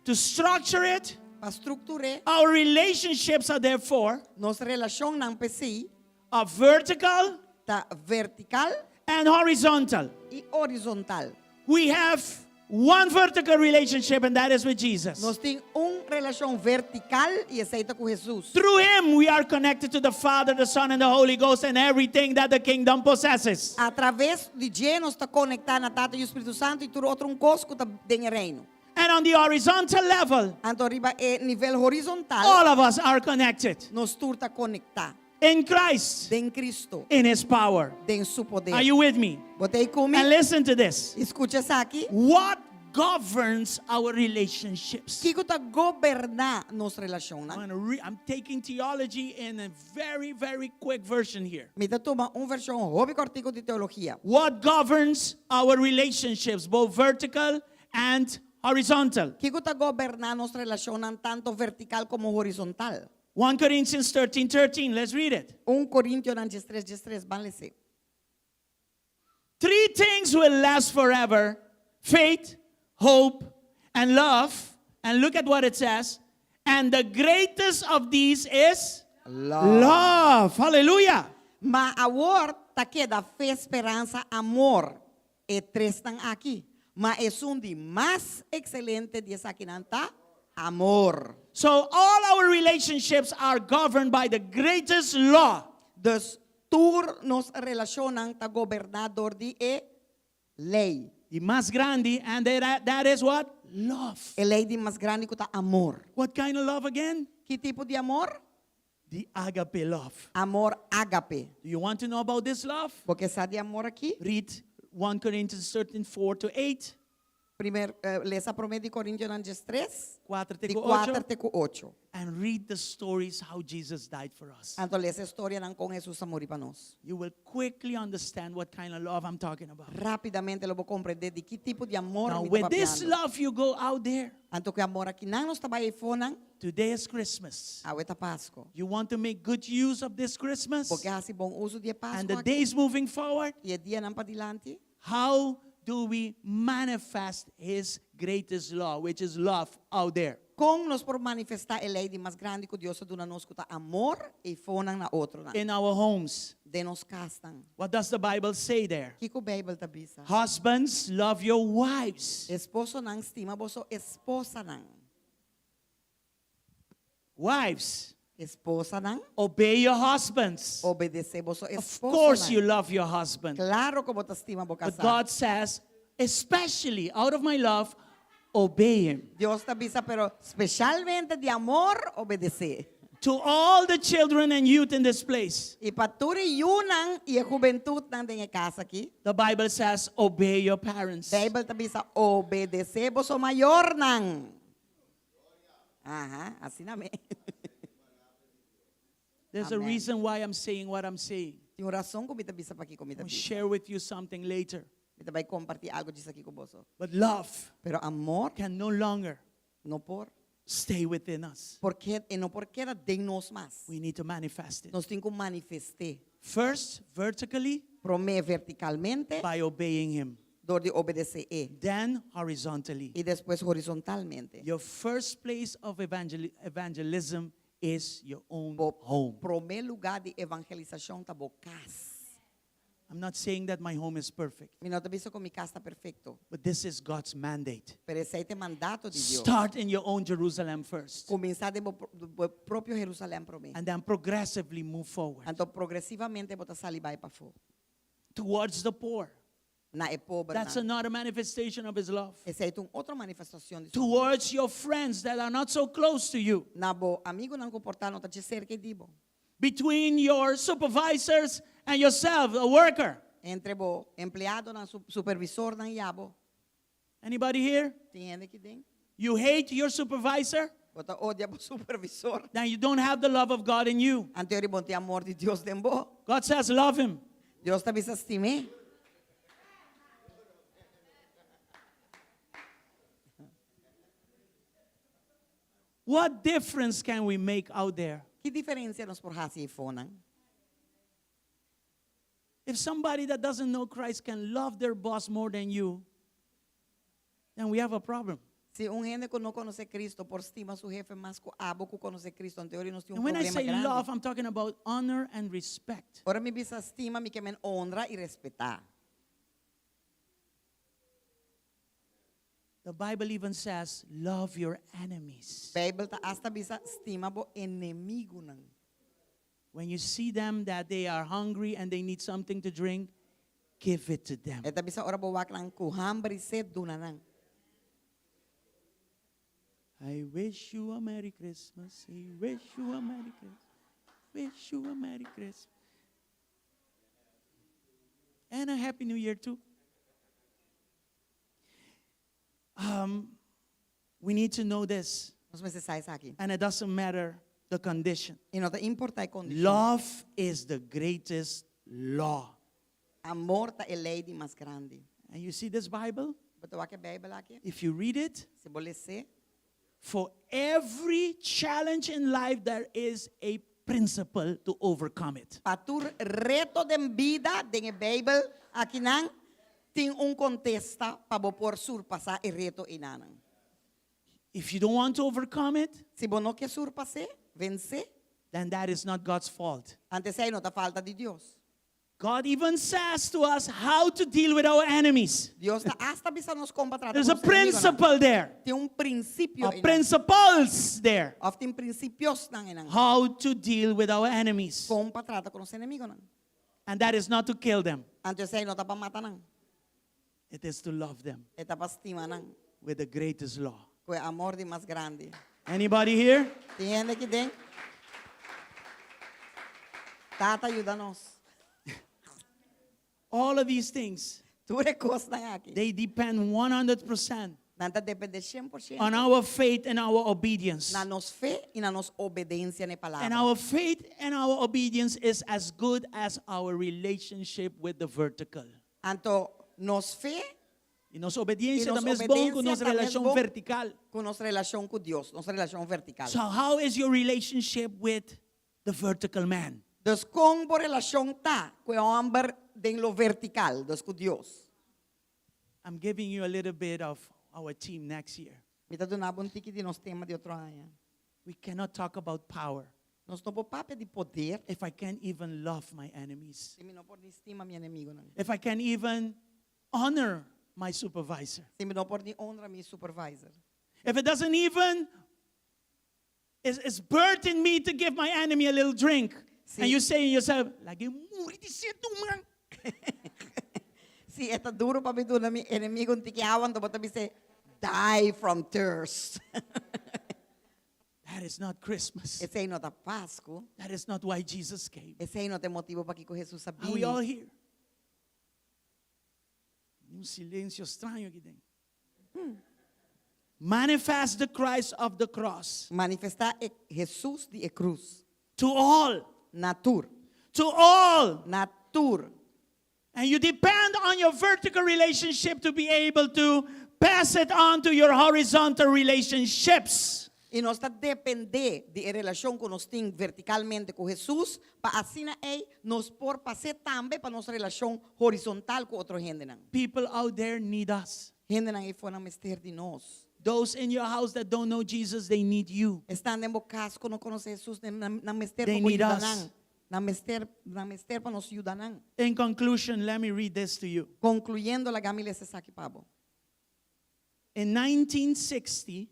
Speaker 9: To structure it,
Speaker 2: Pa struktur'é,
Speaker 9: our relationships are therefore
Speaker 2: nos relashonnan p'esei
Speaker 9: are vertical
Speaker 2: ta vertikal
Speaker 9: and horizontal.
Speaker 2: i horizontal.
Speaker 9: We have one vertical relationship, and that is with Jesus.
Speaker 2: Nos tin un relashon vertikal i esei ta ku Hesus.
Speaker 9: Through him, we are connected to the Father, the Son, and the Holy Ghost, and everything that the kingdom possesses.
Speaker 2: Atraves di dje nos ta konektá na Tata i Spiritu Santu i tur otro un kos ku ta den e reino.
Speaker 9: And on the horizontal level,
Speaker 2: Anto riba e nivel horizontal,
Speaker 9: all of us are connected
Speaker 2: nos tur ta konektá
Speaker 9: in Christ,
Speaker 2: den Cristo,
Speaker 9: in his power.
Speaker 2: den su poder.
Speaker 9: Are you with me?
Speaker 2: Bo t'ei ku mi?
Speaker 9: And listen to this.
Speaker 2: Skucha esaki.
Speaker 9: What governs our relationships?
Speaker 2: Kiko ta goberná nos relashonnan?
Speaker 9: I'm, gonna re- I'm taking theology in a very, very quick version here.
Speaker 2: Mi ta tuma un vershon hopi kòrtiku di teologia.
Speaker 9: What governs our relationships, both vertical and horizontal?
Speaker 2: Kiko ta goberná nos relashonnan tantu vertikal komo horizontal?
Speaker 9: 1 Corinthians 13 13, let's read it.
Speaker 2: 1 Korintionan 13, 13, ban les'é.
Speaker 9: Three things will last forever faith, hope, and love. And look at what it says. And the greatest of these is
Speaker 2: Love.
Speaker 9: love. Hallelujah.
Speaker 2: Ma awor ta keda fe, speransa, amor. E tresnan aki. Ma esun di mas ekselente di esakinan ta amor.
Speaker 9: So all our relationships are governed by the greatest law.
Speaker 2: Dus tur nos relashonnan ta goberná dor di e lei.
Speaker 9: Di mas grandi, and that, that is what? Love.
Speaker 2: E lei di mas grandi ku ta amor.
Speaker 9: What kind of love again?
Speaker 2: Ki tipo di amor?
Speaker 9: The agape love.
Speaker 2: Amor ágape.
Speaker 9: Do you want to know about this love?
Speaker 2: Bo ke sa di e amor aki?
Speaker 9: Read 1 Corinthians 13, 4 to 8.
Speaker 2: Primer, eh, lesa promé di Korintionan 13,
Speaker 9: 4 te
Speaker 2: di
Speaker 9: ku
Speaker 2: 4
Speaker 9: 8.
Speaker 2: te ku 8.
Speaker 9: And read the stories how Jesus died for us.
Speaker 2: Anto lesa e storianan kon Hesus a muri pa nos.
Speaker 9: You will quickly understand what kind of love I'm talking about.
Speaker 2: Rápidamente lo bo komprendé di ki tipo di amor
Speaker 9: Now,
Speaker 2: mi ta
Speaker 9: with this
Speaker 2: papiando.
Speaker 9: love, you go out there.
Speaker 2: Anto ku e amor akinan nos ta bai eifonan,
Speaker 9: Today is Christmas.
Speaker 2: awe ta Pasku.
Speaker 9: You want to make good use of this Christmas
Speaker 2: Bo ke hasi bon uso di e
Speaker 9: and
Speaker 2: Pasku
Speaker 9: the
Speaker 2: aki.
Speaker 9: days moving forward?
Speaker 2: I e dianan padilanti.
Speaker 9: How do we manifest His greatest law, which is love, out there?
Speaker 2: Kon nos por manifestá e lei di mas grandi ku Dios a duna nos ku ta amor eifonan na otronan.
Speaker 9: In our homes.
Speaker 2: Den nos kasnan.
Speaker 9: What does the Bible say there?
Speaker 2: Kiko Beibel ta bisa?
Speaker 9: Husbands, love your wives.
Speaker 2: Esposonan stima boso esposanan.
Speaker 9: Wives,
Speaker 2: Esposanan,
Speaker 9: obey your husbands.
Speaker 2: obedesé boso
Speaker 9: Of course, you
Speaker 2: esposonan.
Speaker 9: love your husband.
Speaker 2: Klaro ku bo ta stima bo
Speaker 9: But
Speaker 2: kasá.
Speaker 9: God says, especially out of my love, obey him.
Speaker 2: Dios ta bisa, pero spesialmente di amor, obedesé.
Speaker 9: To all the children and youth in this place,
Speaker 2: I pa tur e yunan i e hubentutnan den e kas aki,
Speaker 9: the Bible says, obey your parents.
Speaker 2: Beibel ta bisa, obedesé boso mayornan. Aha, asina mes.
Speaker 9: There's a
Speaker 2: Amen.
Speaker 9: reason why I'm saying what I'm saying.
Speaker 2: Tin un rason ku mi ta bisa pakiko mi ta
Speaker 9: I'll
Speaker 2: bisa.
Speaker 9: share with you something later.
Speaker 2: Mi ta bai kompartí algu djis aki ku boso.
Speaker 9: But love
Speaker 2: Pero amor
Speaker 9: can no longer
Speaker 2: no por
Speaker 9: stay within us.
Speaker 2: por ke, e no por keda den nos mas.
Speaker 9: We need to manifest it.
Speaker 2: Nos tin ku manifest'é.
Speaker 9: First, vertically,
Speaker 2: Promé vertikalmente,
Speaker 9: by obeying Him.
Speaker 2: dor di obedesé E.
Speaker 9: Then, horizontally.
Speaker 2: I despues horizontalmente.
Speaker 9: Your first place of evangel- evangelism is your own
Speaker 2: Bo
Speaker 9: home.
Speaker 2: promé lugá di evangelisashon ta bo kas.
Speaker 9: I'm not saying that my home is perfect,
Speaker 2: Mi no ta bisa ku mi kas ta perfekto,
Speaker 9: but this is God's mandate.
Speaker 2: pero esei ta e mandato di Dios.
Speaker 9: Start in your own Jerusalem first,
Speaker 2: Kuminsá den bo bo propio Jerusalèm promé.
Speaker 9: and then progressively move forward
Speaker 2: Anto progresivamente bo ta sali bai pafó.
Speaker 9: towards the poor.
Speaker 2: Na e pobernan.
Speaker 9: That's another manifestation of His love.
Speaker 2: Esei ta un otro manifestashon di su amor.
Speaker 9: Towards your friends that are not so close to you,
Speaker 2: Na bo amigunan ku por ta no ta dje serka di bo.
Speaker 9: between your supervisors and yourself, a worker.
Speaker 2: Entre bo empleadonan, su supervisornan i abo.
Speaker 9: Anybody here?
Speaker 2: Tin hende aki den?
Speaker 9: You hate your supervisor?
Speaker 2: Bo ta odia bo supervisor.
Speaker 9: Then you don't have the love of God in you.
Speaker 2: Anto bo no tin amor di Dios den bo.
Speaker 9: God says, love him.
Speaker 2: Dios ta bisa stim'é.
Speaker 9: What difference can we make out there?
Speaker 2: Ki diferensia nos por hasi eifonan?
Speaker 9: If somebody that doesn't know Christ can love their boss more than you, then we have a problem.
Speaker 2: Si un hende ku no konosé Kristo por stima su hefe mas ku abo ku konosé Kristo, anto nos tin un
Speaker 9: And when I
Speaker 2: problema
Speaker 9: say
Speaker 2: grandi.
Speaker 9: love, I'm talking about honor and respect.
Speaker 2: Ora mi bisa stima, mi ke men honra i respetá.
Speaker 9: The Bible even says, love your enemies.
Speaker 2: Beibel ta asta bisa stima bo enemigunan.
Speaker 9: When you see them that they are hungry and they need something to drink, give it to them.
Speaker 2: E ta bisa ora bo wak nan ku hamber i set duna nan.
Speaker 9: I wish you a Merry Christmas. I wish you a Merry Christmas. Wish you a Merry Christmas. And a Happy New Year too. Um, we need to know this,
Speaker 2: Nos mester sa esaki.
Speaker 9: and it doesn't matter the condition.
Speaker 2: I no ta importá e kondishon.
Speaker 9: Love is the greatest law.
Speaker 2: Amor ta e lei di mas grandi.
Speaker 9: And you see this Bible?
Speaker 2: Bo ta wak e Beibel aki?
Speaker 9: If you read it,
Speaker 2: Si bo les'é,
Speaker 9: for every challenge in life, there is a principle to overcome it.
Speaker 2: Pa tur reto den bida, den e Beibel akinan, tin un kontesta pa bo por surpasá e reto einan.
Speaker 9: If you don't want to overcome it,
Speaker 2: Si bo no ke surpas'é, vense,
Speaker 9: then that is not God's fault.
Speaker 2: anto esei no ta falta di Dios.
Speaker 9: God even says to us how to deal with our enemies.
Speaker 2: Dios ta asta bisa nos kon pa trata
Speaker 9: There's a
Speaker 2: ku nos enemigunan.
Speaker 9: principle there,
Speaker 2: Tin un prinsipio
Speaker 9: or
Speaker 2: einan.
Speaker 9: principles there,
Speaker 2: Òf tin prinsipionan einan.
Speaker 9: how to deal with our enemies.
Speaker 2: Kon pa trata ku nos enemigunan.
Speaker 9: And that is not to kill them,
Speaker 2: Anto esei no ta pa mata nan.
Speaker 9: it is to love them
Speaker 2: E ta pa stima nan.
Speaker 9: with the greatest law.
Speaker 2: Ku e amor di mas grandi.
Speaker 9: Anybody here?
Speaker 2: Tin hende aki den? Tata yuda nos.
Speaker 9: All of these things,
Speaker 2: Tur e kosnan aki.
Speaker 9: they depend 100%
Speaker 2: Nan ta dependé 100%
Speaker 9: on our faith and our obedience.
Speaker 2: na nos fe i na nos obedensia na e
Speaker 9: And
Speaker 2: palabra.
Speaker 9: our faith and our obedience is as good as our relationship with the vertical.
Speaker 2: Anto nos fe
Speaker 9: I nos obedensia
Speaker 2: I nos
Speaker 9: ta mes bon ku
Speaker 2: obedensia
Speaker 9: nos
Speaker 2: ta mes
Speaker 9: relashon
Speaker 2: bon
Speaker 9: vertikal.
Speaker 2: ku nos relashon ku Dios, nos relashon vertikal.
Speaker 9: So how is your relationship with the vertical man?
Speaker 2: Dus kon bo relashon ta ku e hòmber den lo vertikal, dus ku Dios.
Speaker 9: I'm giving you a little bit of our team next year.
Speaker 2: Mi ta duna bo un tiki di nos tema di otro aña.
Speaker 9: We cannot talk about power
Speaker 2: Nos no por papia di poder
Speaker 9: if I can't even love my enemies.
Speaker 2: si mi no por ni stima mi enemigunan.
Speaker 9: If I can't even honor my supervisor.
Speaker 2: Si mi no por ni honra mi supervisor.
Speaker 9: If it doesn't even It's, it's birthing me to give my enemy a little drink.
Speaker 2: Sí.
Speaker 9: And you say to yourself, "Lag'é muri di set, man.
Speaker 2: Si ta duru pa mi duna mi enemigu un tiki awa, anto bo ta bisa die from thirst.
Speaker 9: That is not Christmas.
Speaker 2: Esei no ta Pasku.
Speaker 9: That is not why Jesus came.
Speaker 2: Esei no ta e motibu pakiko Hesus a
Speaker 9: Are we all
Speaker 2: bini.
Speaker 9: here? Un silensio straño aki den. Manifest the Christ of the cross
Speaker 2: Manifestá e Hesus di e krus.
Speaker 9: to all.
Speaker 2: Na tur.
Speaker 9: To all.
Speaker 2: Na tur.
Speaker 9: And you depend on your vertical relationship to be able to pass it on to your horizontal relationships.
Speaker 2: I nos ta dependé di e relashon ku nos tin vertikalmente ku Hesus, pa asina ei nos por pas'é tambe pa nos relashon horizontal ku otro hendenan.
Speaker 9: People out there need us.
Speaker 2: Hendenan ei fonan mester di nos.
Speaker 9: Those in your house that don't know Jesus, they need you.
Speaker 2: Esnan den bo kas ku no konosé Hesus, nan mester
Speaker 9: They
Speaker 2: pa bo
Speaker 9: need
Speaker 2: yuda
Speaker 9: us.
Speaker 2: nan. Nan mester, nan mester pa nos yuda nan.
Speaker 9: In conclusion, let me read this to you.
Speaker 2: Konkluyendo, laga mi lesa esaki pa bo.
Speaker 9: In 1960,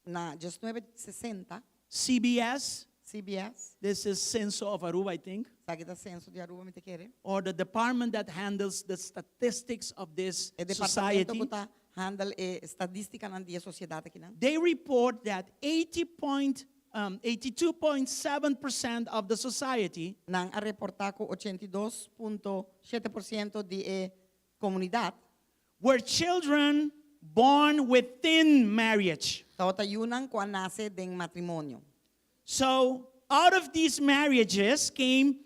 Speaker 2: Na 1960,
Speaker 9: CBS,
Speaker 2: CBS,
Speaker 9: this is Censo of Aruba, I think,
Speaker 2: esaki ta Senso di Aruba, mi ta kere?
Speaker 9: or the department that handles the statistics of this
Speaker 2: E departamento
Speaker 9: society,
Speaker 2: ku ta handle e estadístikanan di e sosiedat akinan.
Speaker 9: they report that 80 point, 82.7% of the society
Speaker 2: Nan a reportá ku 82.7% di e komunidat
Speaker 9: were children born within marriage.
Speaker 2: tabata yunan ku a nase den matrimonio.
Speaker 9: So out of these marriages came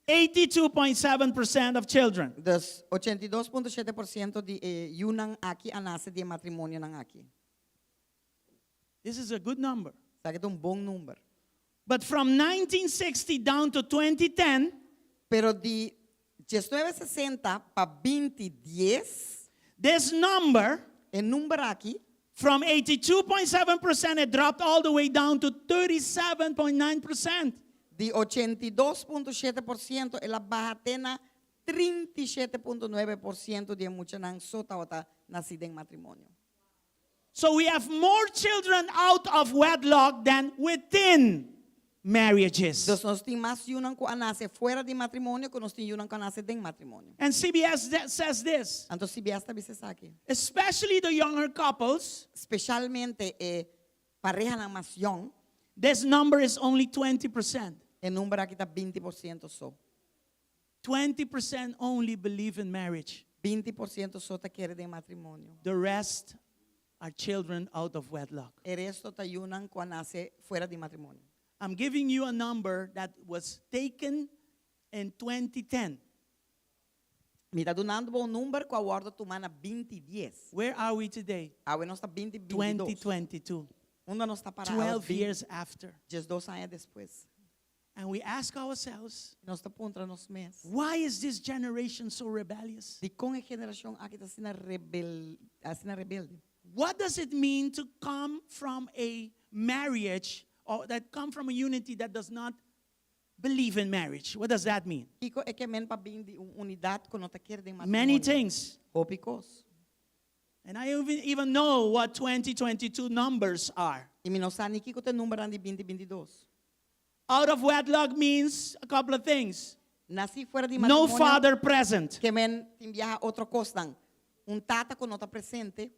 Speaker 9: 82.7% of children.
Speaker 2: Dus 82.7% di e yunan aki a nase den matrimonionan aki.
Speaker 9: This is a good number.
Speaker 2: Esaki ta un bon number.
Speaker 9: But from 1960 down to 2010,
Speaker 2: Pero di 1960 pa 2010,
Speaker 9: this number
Speaker 2: e number aki
Speaker 9: from 82.7% it dropped all the way down to 37.9%.
Speaker 2: Di 82.7% el a baha te na 37.9% di e muchanan so tabata nasí den matrimonio.
Speaker 9: So we have more children out of wedlock than within marriages.
Speaker 2: Dus nos tin mas yunan ku a nase fuera di matrimonio ku nos tin yunan ku a nase den matrimonio.
Speaker 9: And CBS says this,
Speaker 2: Anto CBS ta bisa esaki.
Speaker 9: especially the younger couples,
Speaker 2: Spesialmente e parehanan mas yòn,
Speaker 9: this number is only 20%.
Speaker 2: e number aki ta 20% so.
Speaker 9: 20% only believe in marriage.
Speaker 2: 20% so ta kere den matrimonio.
Speaker 9: The rest are children out of wedlock.
Speaker 2: E resto ta yunan ku a nase fuera di matrimonio.
Speaker 9: I'm giving you a number that was taken in 2010.
Speaker 2: Mi ta dunando bo un number ku a wòrdu tumá na 2010.
Speaker 9: Where are we today?
Speaker 2: Awe nos ta 2022.
Speaker 9: 2022.
Speaker 2: Unda nos ta pará?
Speaker 9: 12 years after.
Speaker 2: 12 aña despues.
Speaker 9: And we ask ourselves,
Speaker 2: Nos ta puntra nos mes.
Speaker 9: why is this generation so rebellious?
Speaker 2: Dikon e generashon aki ta asina rebel, asina rebelde.
Speaker 9: What does it mean to come from a marriage or that come from a unity that does not believe in marriage? What does that mean?
Speaker 2: Kiko e ke men pa bin di un unidat ku no ta kere den
Speaker 9: Many
Speaker 2: matrimonio.
Speaker 9: things.
Speaker 2: Hopi kos.
Speaker 9: And I even know what 2022 numbers are.
Speaker 2: I mi no sa ni kiko ta e numbernan di 2022.
Speaker 9: Out of wedlock means a couple of things.
Speaker 2: Nasí fuera di
Speaker 9: No
Speaker 2: matrimonio.
Speaker 9: father present.
Speaker 2: Ke men tin biaha otro kosnan. Un tata ku no ta presente.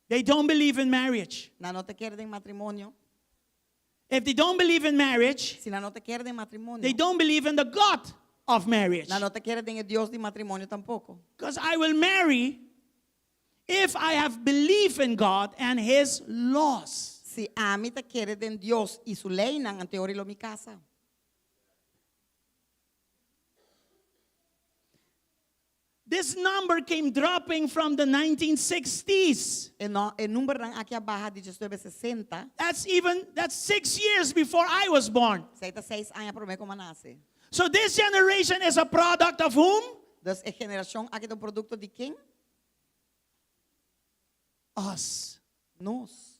Speaker 9: They don't believe in marriage.
Speaker 2: Nan no ta kere den matrimonio.
Speaker 9: If they don't believe in marriage,
Speaker 2: Si nan no ta kere den matrimonio.
Speaker 9: they don't believe in the God of marriage.
Speaker 2: Nan no ta kere den e Dios di matrimonio tampoko.
Speaker 9: Because I will marry if I have belief in God and His laws.
Speaker 2: Si ami ta kere den Dios i su leinan, anto lo mi kasa.
Speaker 9: This number came dropping from the 1960s.
Speaker 2: E, no, e numbernan aki a baha di 1960.
Speaker 9: That's even that's 6 years before I was born.
Speaker 2: Esei ta seis aña promé ku m'a nase.
Speaker 9: So this generation is a product of whom?
Speaker 2: Dus e generashon aki ta un produkto di ken?
Speaker 9: Us.
Speaker 2: Nos.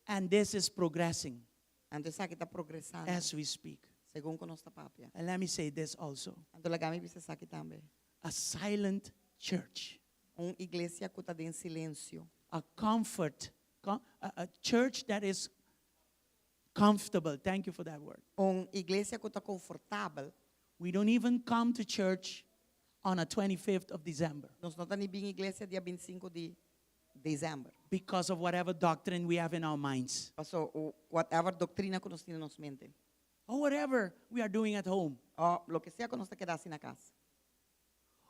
Speaker 9: And this is progressing
Speaker 2: Anto esaki ta progresando.
Speaker 9: as we speak.
Speaker 2: Segun ku nos ta papia.
Speaker 9: And let me say this also.
Speaker 2: Anto laga mi bisa esaki tambe.
Speaker 9: A silent church.
Speaker 2: Un iglesia ku ta den silensio.
Speaker 9: A comfort, com- a, a church that is comfortable. Thank you for that word.
Speaker 2: Un iglesia ku ta konfortabel.
Speaker 9: We don't even come to church on a 25th of December
Speaker 2: Nos no ta ni bin iglesia dia 25 di desèmber.
Speaker 9: because of whatever doctrine we have in our minds
Speaker 2: Paso o whatever doktrina ku nos tin den nos mente.
Speaker 9: or whatever we are doing at home.
Speaker 2: O loke sea ku nos ta keda hasi na kas.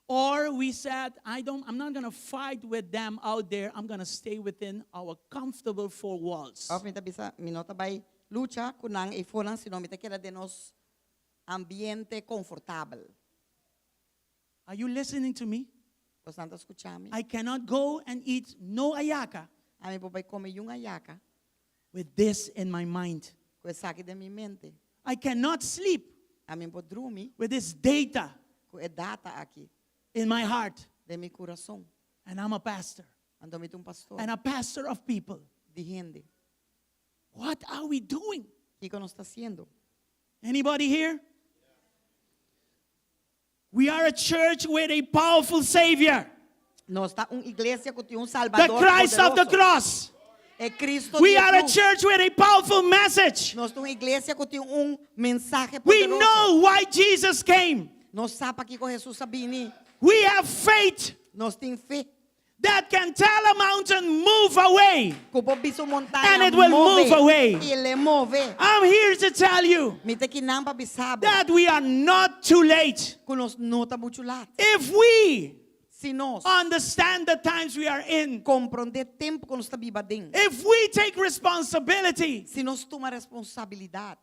Speaker 9: Or we said, I don't, I'm not going to fight with them out there. I'm going to stay within our comfortable four walls.
Speaker 2: Òf mi ta bisa, mi no ta bai lucha ku nan eifonan, sino mi ta keda den nos ambiente konfortabel.
Speaker 9: Are you listening to me?
Speaker 2: Bosnan ta skucha mi?
Speaker 9: I cannot go and eat no ayaka
Speaker 2: Ami por bai kome yun ayaka
Speaker 9: with this in my mind.
Speaker 2: ku esaki den mi mente.
Speaker 9: I cannot sleep
Speaker 2: Ami por drumi
Speaker 9: with this data
Speaker 2: ku e data aki
Speaker 9: in my heart.
Speaker 2: den mi kurason.
Speaker 9: And I'm a pastor
Speaker 2: Anto mi ta un pastor
Speaker 9: and a pastor of people.
Speaker 2: di hende.
Speaker 9: What are we doing?
Speaker 2: Kiko nos ta hasiendo?
Speaker 9: Anybody here? We are a church with a powerful Savior,
Speaker 2: Nos ta un iglesia ku tin un
Speaker 9: the
Speaker 2: Salbador
Speaker 9: Christ of the
Speaker 2: poderoso.
Speaker 9: cross.
Speaker 2: E Cristo
Speaker 9: We
Speaker 2: di
Speaker 9: are a
Speaker 2: cruz.
Speaker 9: church with a powerful message.
Speaker 2: Nos ta un iglesia ku tin un mensahe
Speaker 9: We
Speaker 2: poderoso.
Speaker 9: know why Jesus came.
Speaker 2: Nos sa pakiko Jesus a bini.
Speaker 9: We have faith
Speaker 2: Nos tin fe.
Speaker 9: that can tell a mountain, move away.
Speaker 2: Ku por bisa un montaña
Speaker 9: And it will
Speaker 2: move.
Speaker 9: move away.
Speaker 2: I lo e move.
Speaker 9: I'm here to tell you
Speaker 2: Mi ta akinan pa bisa bo.
Speaker 9: that we are not too late.
Speaker 2: Ku nos no ta muchu lat.
Speaker 9: If we
Speaker 2: Si nos
Speaker 9: understand the times we are in,
Speaker 2: komprondé tempu ku nos ta biba aden.
Speaker 9: if we take responsibility
Speaker 2: Si nos tuma responsabilidat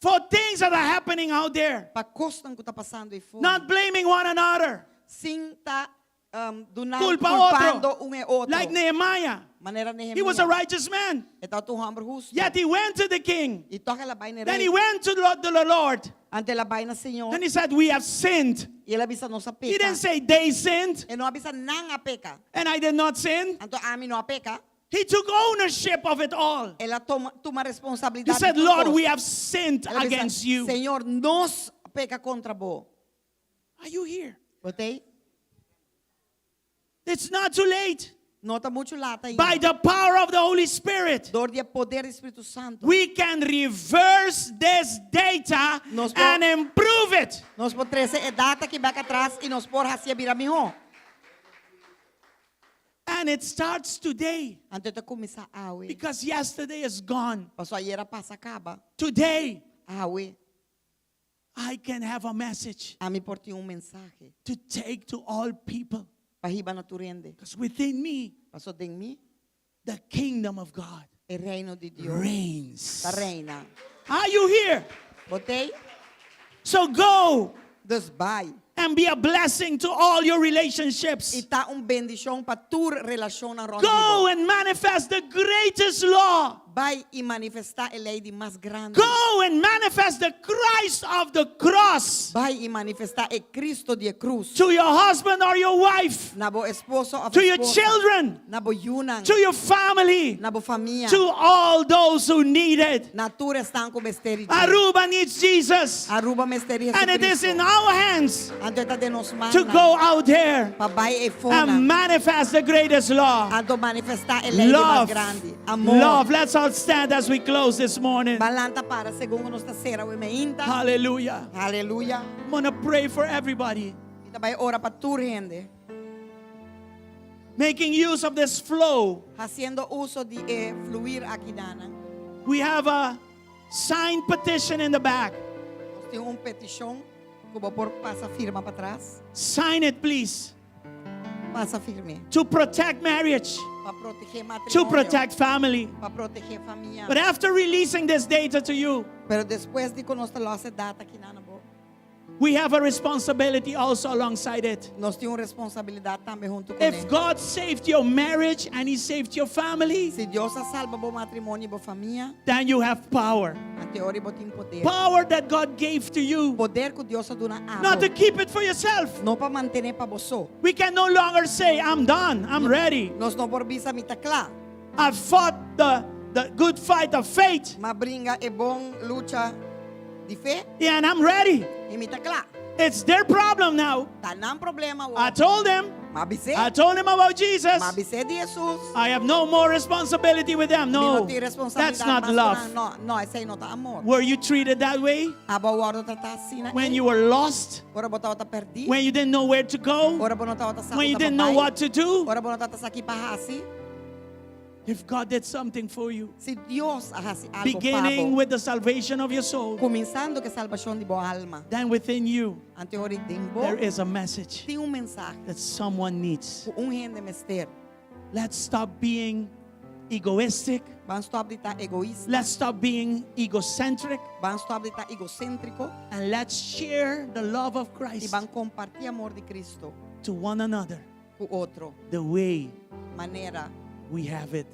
Speaker 9: for things that are happening out there,
Speaker 2: pa kosnan ku ta pasando ei
Speaker 9: not blaming one another,
Speaker 2: Sin ta um, duna
Speaker 9: culpa
Speaker 2: kulpando
Speaker 9: otro,
Speaker 2: un e otro.
Speaker 9: like Nehemiah.
Speaker 2: Manera Nehemias.
Speaker 9: He was a righteous man,
Speaker 2: E tabata un hòmber hustu.
Speaker 9: yet he went to the king.
Speaker 2: I tòg el a bai na
Speaker 9: Then
Speaker 2: rei.
Speaker 9: he went to the, to the Lord.
Speaker 2: Anto el a bai na Señor.
Speaker 9: Then he said, We have sinned.
Speaker 2: I el a bisa nos a
Speaker 9: He
Speaker 2: peka.
Speaker 9: didn't say they sinned
Speaker 2: E no a bisa nan a peka.
Speaker 9: and I did not sin.
Speaker 2: Anto ami no a peka.
Speaker 9: He took ownership of it all.
Speaker 2: El a tuma, tuma responsabilidat.
Speaker 9: He said,
Speaker 2: di tur
Speaker 9: Lord,
Speaker 2: kos.
Speaker 9: we have sinned
Speaker 2: El a bisa,
Speaker 9: against you.
Speaker 2: Señor, nos a peka kontra bo.
Speaker 9: Are you here?
Speaker 2: Bo t'ei?
Speaker 9: It's not too late.
Speaker 2: No ta muchu lat ainda.
Speaker 9: By the power of the Holy Spirit,
Speaker 2: Dor di e poder di Spiritu Santu.
Speaker 9: we can reverse this data
Speaker 2: Nos por-
Speaker 9: and improve it.
Speaker 2: Nos por trese e data aki bèk atras i nos por hasié bira mihó.
Speaker 9: And it starts today
Speaker 2: Anto e ta kuminsá awe.
Speaker 9: because yesterday is gone.
Speaker 2: Paso ayera a pasa kaba.
Speaker 9: Today,
Speaker 2: Awe.
Speaker 9: I can have a message
Speaker 2: Ami por tin un mensahe.
Speaker 9: to take to all people.
Speaker 2: Pa hiba na tur hende.
Speaker 9: Because within me,
Speaker 2: Paso den mi,
Speaker 9: the kingdom of God
Speaker 2: e reino di Dios
Speaker 9: reigns.
Speaker 2: ta reina.
Speaker 9: Are you here?
Speaker 2: Bo t'ei?
Speaker 9: So go
Speaker 2: Dus bai.
Speaker 9: and be a blessing to all your relationships.
Speaker 2: I ta un bendishon pa tur relashonnan rònt
Speaker 9: Go and manifest the greatest law.
Speaker 2: Bai i manifestá e lei di mas grandi.
Speaker 9: Go and manifest the Christ of the cross
Speaker 2: Bai i manifestá e Cristo di e krus.
Speaker 9: to your husband or your wife,
Speaker 2: Na bo esposo òf
Speaker 9: to your
Speaker 2: esposa.
Speaker 9: children,
Speaker 2: Na bo yunan.
Speaker 9: to your family,
Speaker 2: Na bo famia.
Speaker 9: to all those who need it.
Speaker 2: Na tur esnan ku mester di dje.
Speaker 9: Aruba needs Jesus.
Speaker 2: Aruba mester di
Speaker 9: And it is
Speaker 2: Jesucristo.
Speaker 9: in our hands
Speaker 2: Anto e ta den nos man
Speaker 9: to go out there
Speaker 2: pa bai eifonan.
Speaker 9: and manifest the greatest law.
Speaker 2: Anto manifestá e lei di mas
Speaker 9: Love.
Speaker 2: grandi. Amor.
Speaker 9: Love. Let's all stand as we close this morning.
Speaker 2: Ban lanta para segun ku nos ta sera awe mainta.
Speaker 9: Hallelujah.
Speaker 2: Hallelujah.
Speaker 9: I'm going to pray for everybody.
Speaker 2: Mi ta bai ora pa tur hende.
Speaker 9: Making use of this flow.
Speaker 2: Hasiendo uso di e fluir akinan.
Speaker 9: We have a signed petition in the back.
Speaker 2: Nos tin un petishon ku bo por pasa firma patras.
Speaker 9: Sign it, please.
Speaker 2: Pasa firm'é.
Speaker 9: To protect marriage,
Speaker 2: Pa protegé matrimonio.
Speaker 9: to protect family.
Speaker 2: Pa protegé famia.
Speaker 9: But after releasing this data to you,
Speaker 2: Pero despues di ku nos ta lòs e data akinan na bo.
Speaker 9: we have a responsibility also alongside it.
Speaker 2: Nos tin un responsabilidat tambe huntu
Speaker 9: If
Speaker 2: kuné.
Speaker 9: God saved your marriage and He saved your family,
Speaker 2: Si Dios a salba bo matrimonio i bo famia,
Speaker 9: then you have power.
Speaker 2: anto e ora bo tin poder.
Speaker 9: Power that God gave to you,
Speaker 2: Poder ku Dios a duna abo.
Speaker 9: not to keep it for yourself.
Speaker 2: No pa mantené pa bo so.
Speaker 9: We can no longer say, I'm done, I'm ready.
Speaker 2: Nos no por bisa mi ta kla.
Speaker 9: I've fought the, the good fight of faith,
Speaker 2: M'a bringa e bon lucha di fe.
Speaker 9: and I'm ready.
Speaker 2: I mi ta kla.
Speaker 9: It's their problem now.
Speaker 2: Ta nan problema
Speaker 9: I told them.
Speaker 2: M'a bis'é.
Speaker 9: I told him about Jesus.
Speaker 2: M'a bis'é di Jesus.
Speaker 9: I have no more responsibility with them.
Speaker 2: Mi no
Speaker 9: No,
Speaker 2: tin responsabilidat
Speaker 9: that's not
Speaker 2: mas ku
Speaker 9: love.
Speaker 2: nan. No, no, esei no ta amor.
Speaker 9: Were you treated that way
Speaker 2: Abo a wòrdu tratá asina
Speaker 9: when
Speaker 2: ei?
Speaker 9: you were lost?
Speaker 2: Ora bo tabata pèrdí?
Speaker 9: When you didn't know where to go?
Speaker 2: Ora bo no tabata sa
Speaker 9: When you
Speaker 2: unda
Speaker 9: didn't
Speaker 2: pa
Speaker 9: know
Speaker 2: bai?
Speaker 9: what to do?
Speaker 2: Ora bo no tabata sa ki pa hasi?
Speaker 9: If God did something for you,
Speaker 2: Si Dios a hasi algo pa
Speaker 9: beginning
Speaker 2: bo,
Speaker 9: with the salvation of your soul,
Speaker 2: kuminsando ku e salbashon di bo alma,
Speaker 9: then within you
Speaker 2: anto ora den bo
Speaker 9: there is a message
Speaker 2: tin un mensahe
Speaker 9: that someone needs.
Speaker 2: ku un hende mester.
Speaker 9: Let's stop being egoistic.
Speaker 2: Ban stòp di ta egoista.
Speaker 9: Let's stop being egocentric.
Speaker 2: Ban stòp di ta egoséntriko.
Speaker 9: And let's share the love of
Speaker 2: I
Speaker 9: Christ
Speaker 2: ban kompartí amor di Kristu
Speaker 9: to one another
Speaker 2: ku otro.
Speaker 9: the way
Speaker 2: Manera
Speaker 9: we have it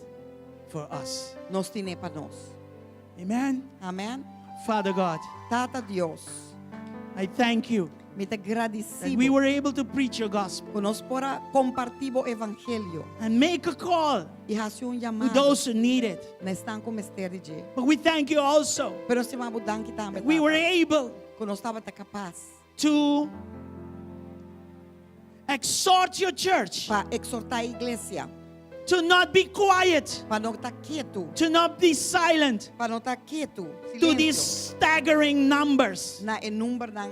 Speaker 9: for us.
Speaker 2: nos tin'é pa nos.
Speaker 9: Amen.
Speaker 2: Amèn.
Speaker 9: Father God,
Speaker 2: Tata Dios,
Speaker 9: I thank you
Speaker 2: mi ta
Speaker 9: that
Speaker 2: gradisí
Speaker 9: we were able to preach your gospel
Speaker 2: ku nos por a kompartí bo evangelio
Speaker 9: and make a call
Speaker 2: i hasi un
Speaker 9: to
Speaker 2: yamada
Speaker 9: those who need it.
Speaker 2: na esnan ku mester di dje.
Speaker 9: But we thank you also
Speaker 2: Pero nos ta yama bo danki tambe,
Speaker 9: that we were
Speaker 2: Tata,
Speaker 9: able
Speaker 2: ku nos tabata kapas
Speaker 9: to exhort your church
Speaker 2: pa eksortá e iglesia
Speaker 9: to not be quiet,
Speaker 2: pa no ta ketu,
Speaker 9: to not be silent
Speaker 2: pa no ta ketu,
Speaker 9: to these
Speaker 2: silensio,
Speaker 9: staggering numbers.
Speaker 2: na e numbernan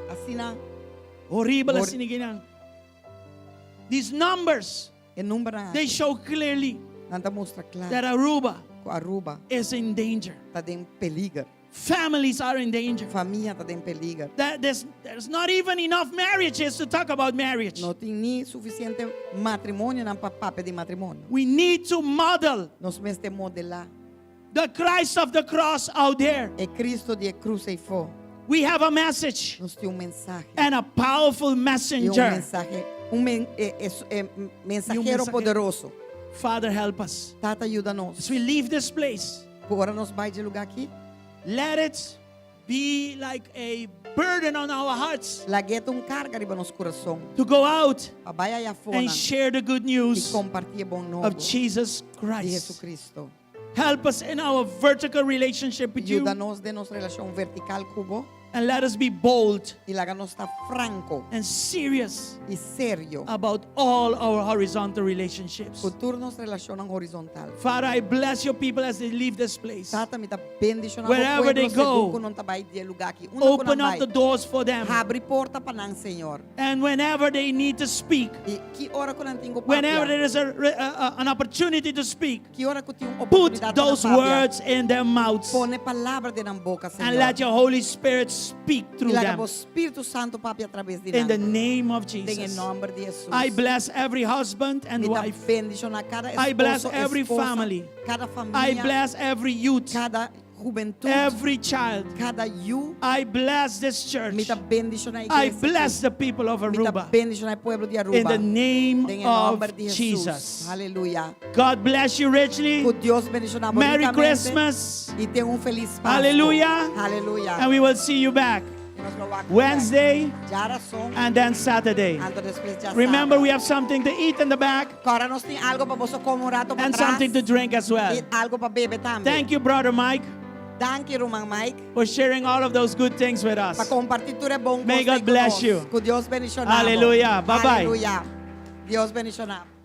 Speaker 2: asina,
Speaker 9: Horrible
Speaker 2: Hor-
Speaker 9: asina kinan. These numbers,
Speaker 2: e numbernan
Speaker 9: they
Speaker 2: aki,
Speaker 9: show clearly
Speaker 2: nan ta mustra kla
Speaker 9: that Aruba
Speaker 2: ku Aruba
Speaker 9: is in danger.
Speaker 2: ta den peliger.
Speaker 9: Families are in danger.
Speaker 2: Famia ta den peliger.
Speaker 9: That there's, there's not even enough marriages to talk about marriage.
Speaker 2: No tin ni sufisiente matrimonionan pa papia di matrimonio.
Speaker 9: We need to model
Speaker 2: Nos mester modelá
Speaker 9: the Christ of the cross out there.
Speaker 2: e Cristo di e krus eifó.
Speaker 9: We have a message
Speaker 2: Nos tin un mensahe.
Speaker 9: and a powerful
Speaker 2: I un
Speaker 9: messenger.
Speaker 2: mensahe, un men, e, e, e, mensahero
Speaker 9: mensahero.
Speaker 2: poderoso.
Speaker 9: Father, help us.
Speaker 2: Tata, yuda nos.
Speaker 9: As we leave this place,
Speaker 2: Ku ora nos bai di e lugá aki,
Speaker 9: let it be like a burden on our hearts
Speaker 2: lag'é ta un karga riba nos kurason.
Speaker 9: to go out
Speaker 2: Pa bai aya
Speaker 9: and
Speaker 2: afónan
Speaker 9: share the good
Speaker 2: i
Speaker 9: news
Speaker 2: kompartí e bon
Speaker 9: of
Speaker 2: nobo
Speaker 9: Jesus
Speaker 2: di
Speaker 9: Christ.
Speaker 2: Jesucristo.
Speaker 9: Help us in our vertical relationship with you
Speaker 2: Yuda nos den nos relashon vertikal ku bo
Speaker 9: and let us be bold
Speaker 2: i laga nos ta franko
Speaker 9: and serious
Speaker 2: i serio
Speaker 9: about all our horizontal relationships.
Speaker 2: ku tur nos relashonnan horizontal.
Speaker 9: Father, I bless your people as they leave this place.
Speaker 2: Tata, mi ta bendishoná bo
Speaker 9: Wherever
Speaker 2: pueblo
Speaker 9: they
Speaker 2: segun
Speaker 9: go,
Speaker 2: ku nan ta bai di e lugá aki. Unda ku
Speaker 9: Open
Speaker 2: nan
Speaker 9: up the
Speaker 2: bai,
Speaker 9: doors for them.
Speaker 2: habri porta pa nan, Señor.
Speaker 9: And whenever they need to speak,
Speaker 2: I ki ora ku nan tin ku
Speaker 9: whenever
Speaker 2: papia,
Speaker 9: there is a, a- a- an opportunity to speak,
Speaker 2: ki ora ku tin un
Speaker 9: put
Speaker 2: oportunidat pa nan
Speaker 9: those
Speaker 2: papia,
Speaker 9: words in their mouths
Speaker 2: pone palabra den nan boka,
Speaker 9: and let
Speaker 2: Señor.
Speaker 9: your Holy Spirit speak through
Speaker 2: I laga
Speaker 9: them.
Speaker 2: bo Spiritu Santu papia atraves di
Speaker 9: In the
Speaker 2: nan.
Speaker 9: name of
Speaker 2: Den e
Speaker 9: Jesus.
Speaker 2: nòmber di Jesus.
Speaker 9: I bless every husband and
Speaker 2: Mi ta
Speaker 9: wife.
Speaker 2: bendishoná kada
Speaker 9: I bless
Speaker 2: esposo,
Speaker 9: every
Speaker 2: esposa,
Speaker 9: family.
Speaker 2: kada
Speaker 9: I
Speaker 2: famia,
Speaker 9: bless every youth,
Speaker 2: kada hubentut,
Speaker 9: every child.
Speaker 2: kada yu.
Speaker 9: I bless this church.
Speaker 2: Mi ta bendishoná
Speaker 9: I
Speaker 2: iglesia.
Speaker 9: bless the people of
Speaker 2: Mi ta
Speaker 9: Aruba.
Speaker 2: bendishoná e pueblo di
Speaker 9: In the
Speaker 2: Aruba.
Speaker 9: name
Speaker 2: Den e
Speaker 9: of
Speaker 2: nòmber di Jesus.
Speaker 9: Jesus.
Speaker 2: Aleluya.
Speaker 9: God bless you richly.
Speaker 2: Ku Dios bendishoná bo
Speaker 9: Merry
Speaker 2: rikamente.
Speaker 9: Christmas.
Speaker 2: I ten un felis Pasku.
Speaker 9: Hallelujah.
Speaker 2: Aleluya.
Speaker 9: And we will see you back
Speaker 2: I nos lo wak
Speaker 9: Wednesday
Speaker 2: Djárason.
Speaker 9: and then Saturday.
Speaker 2: Anto despues djasabra.
Speaker 9: Remember, we have something to eat in the back
Speaker 2: Kòrda nos tin algu pa boso kome un ratu pa
Speaker 9: and
Speaker 2: tras.
Speaker 9: something to drink as well.
Speaker 2: I algu pa bebe tambe.
Speaker 9: Thank you, Brother Mike,
Speaker 2: Danki, ruman Mike.
Speaker 9: for sharing all of those good things with
Speaker 2: Pa
Speaker 9: us.
Speaker 2: kompartí tur e bon
Speaker 9: May
Speaker 2: kosnan
Speaker 9: God bless
Speaker 2: ku nos.
Speaker 9: you.
Speaker 2: Ku Dios bendishoná bo.
Speaker 9: Hallelujah. Bye-bye.
Speaker 2: Aleluya. Dios bendishoná bo.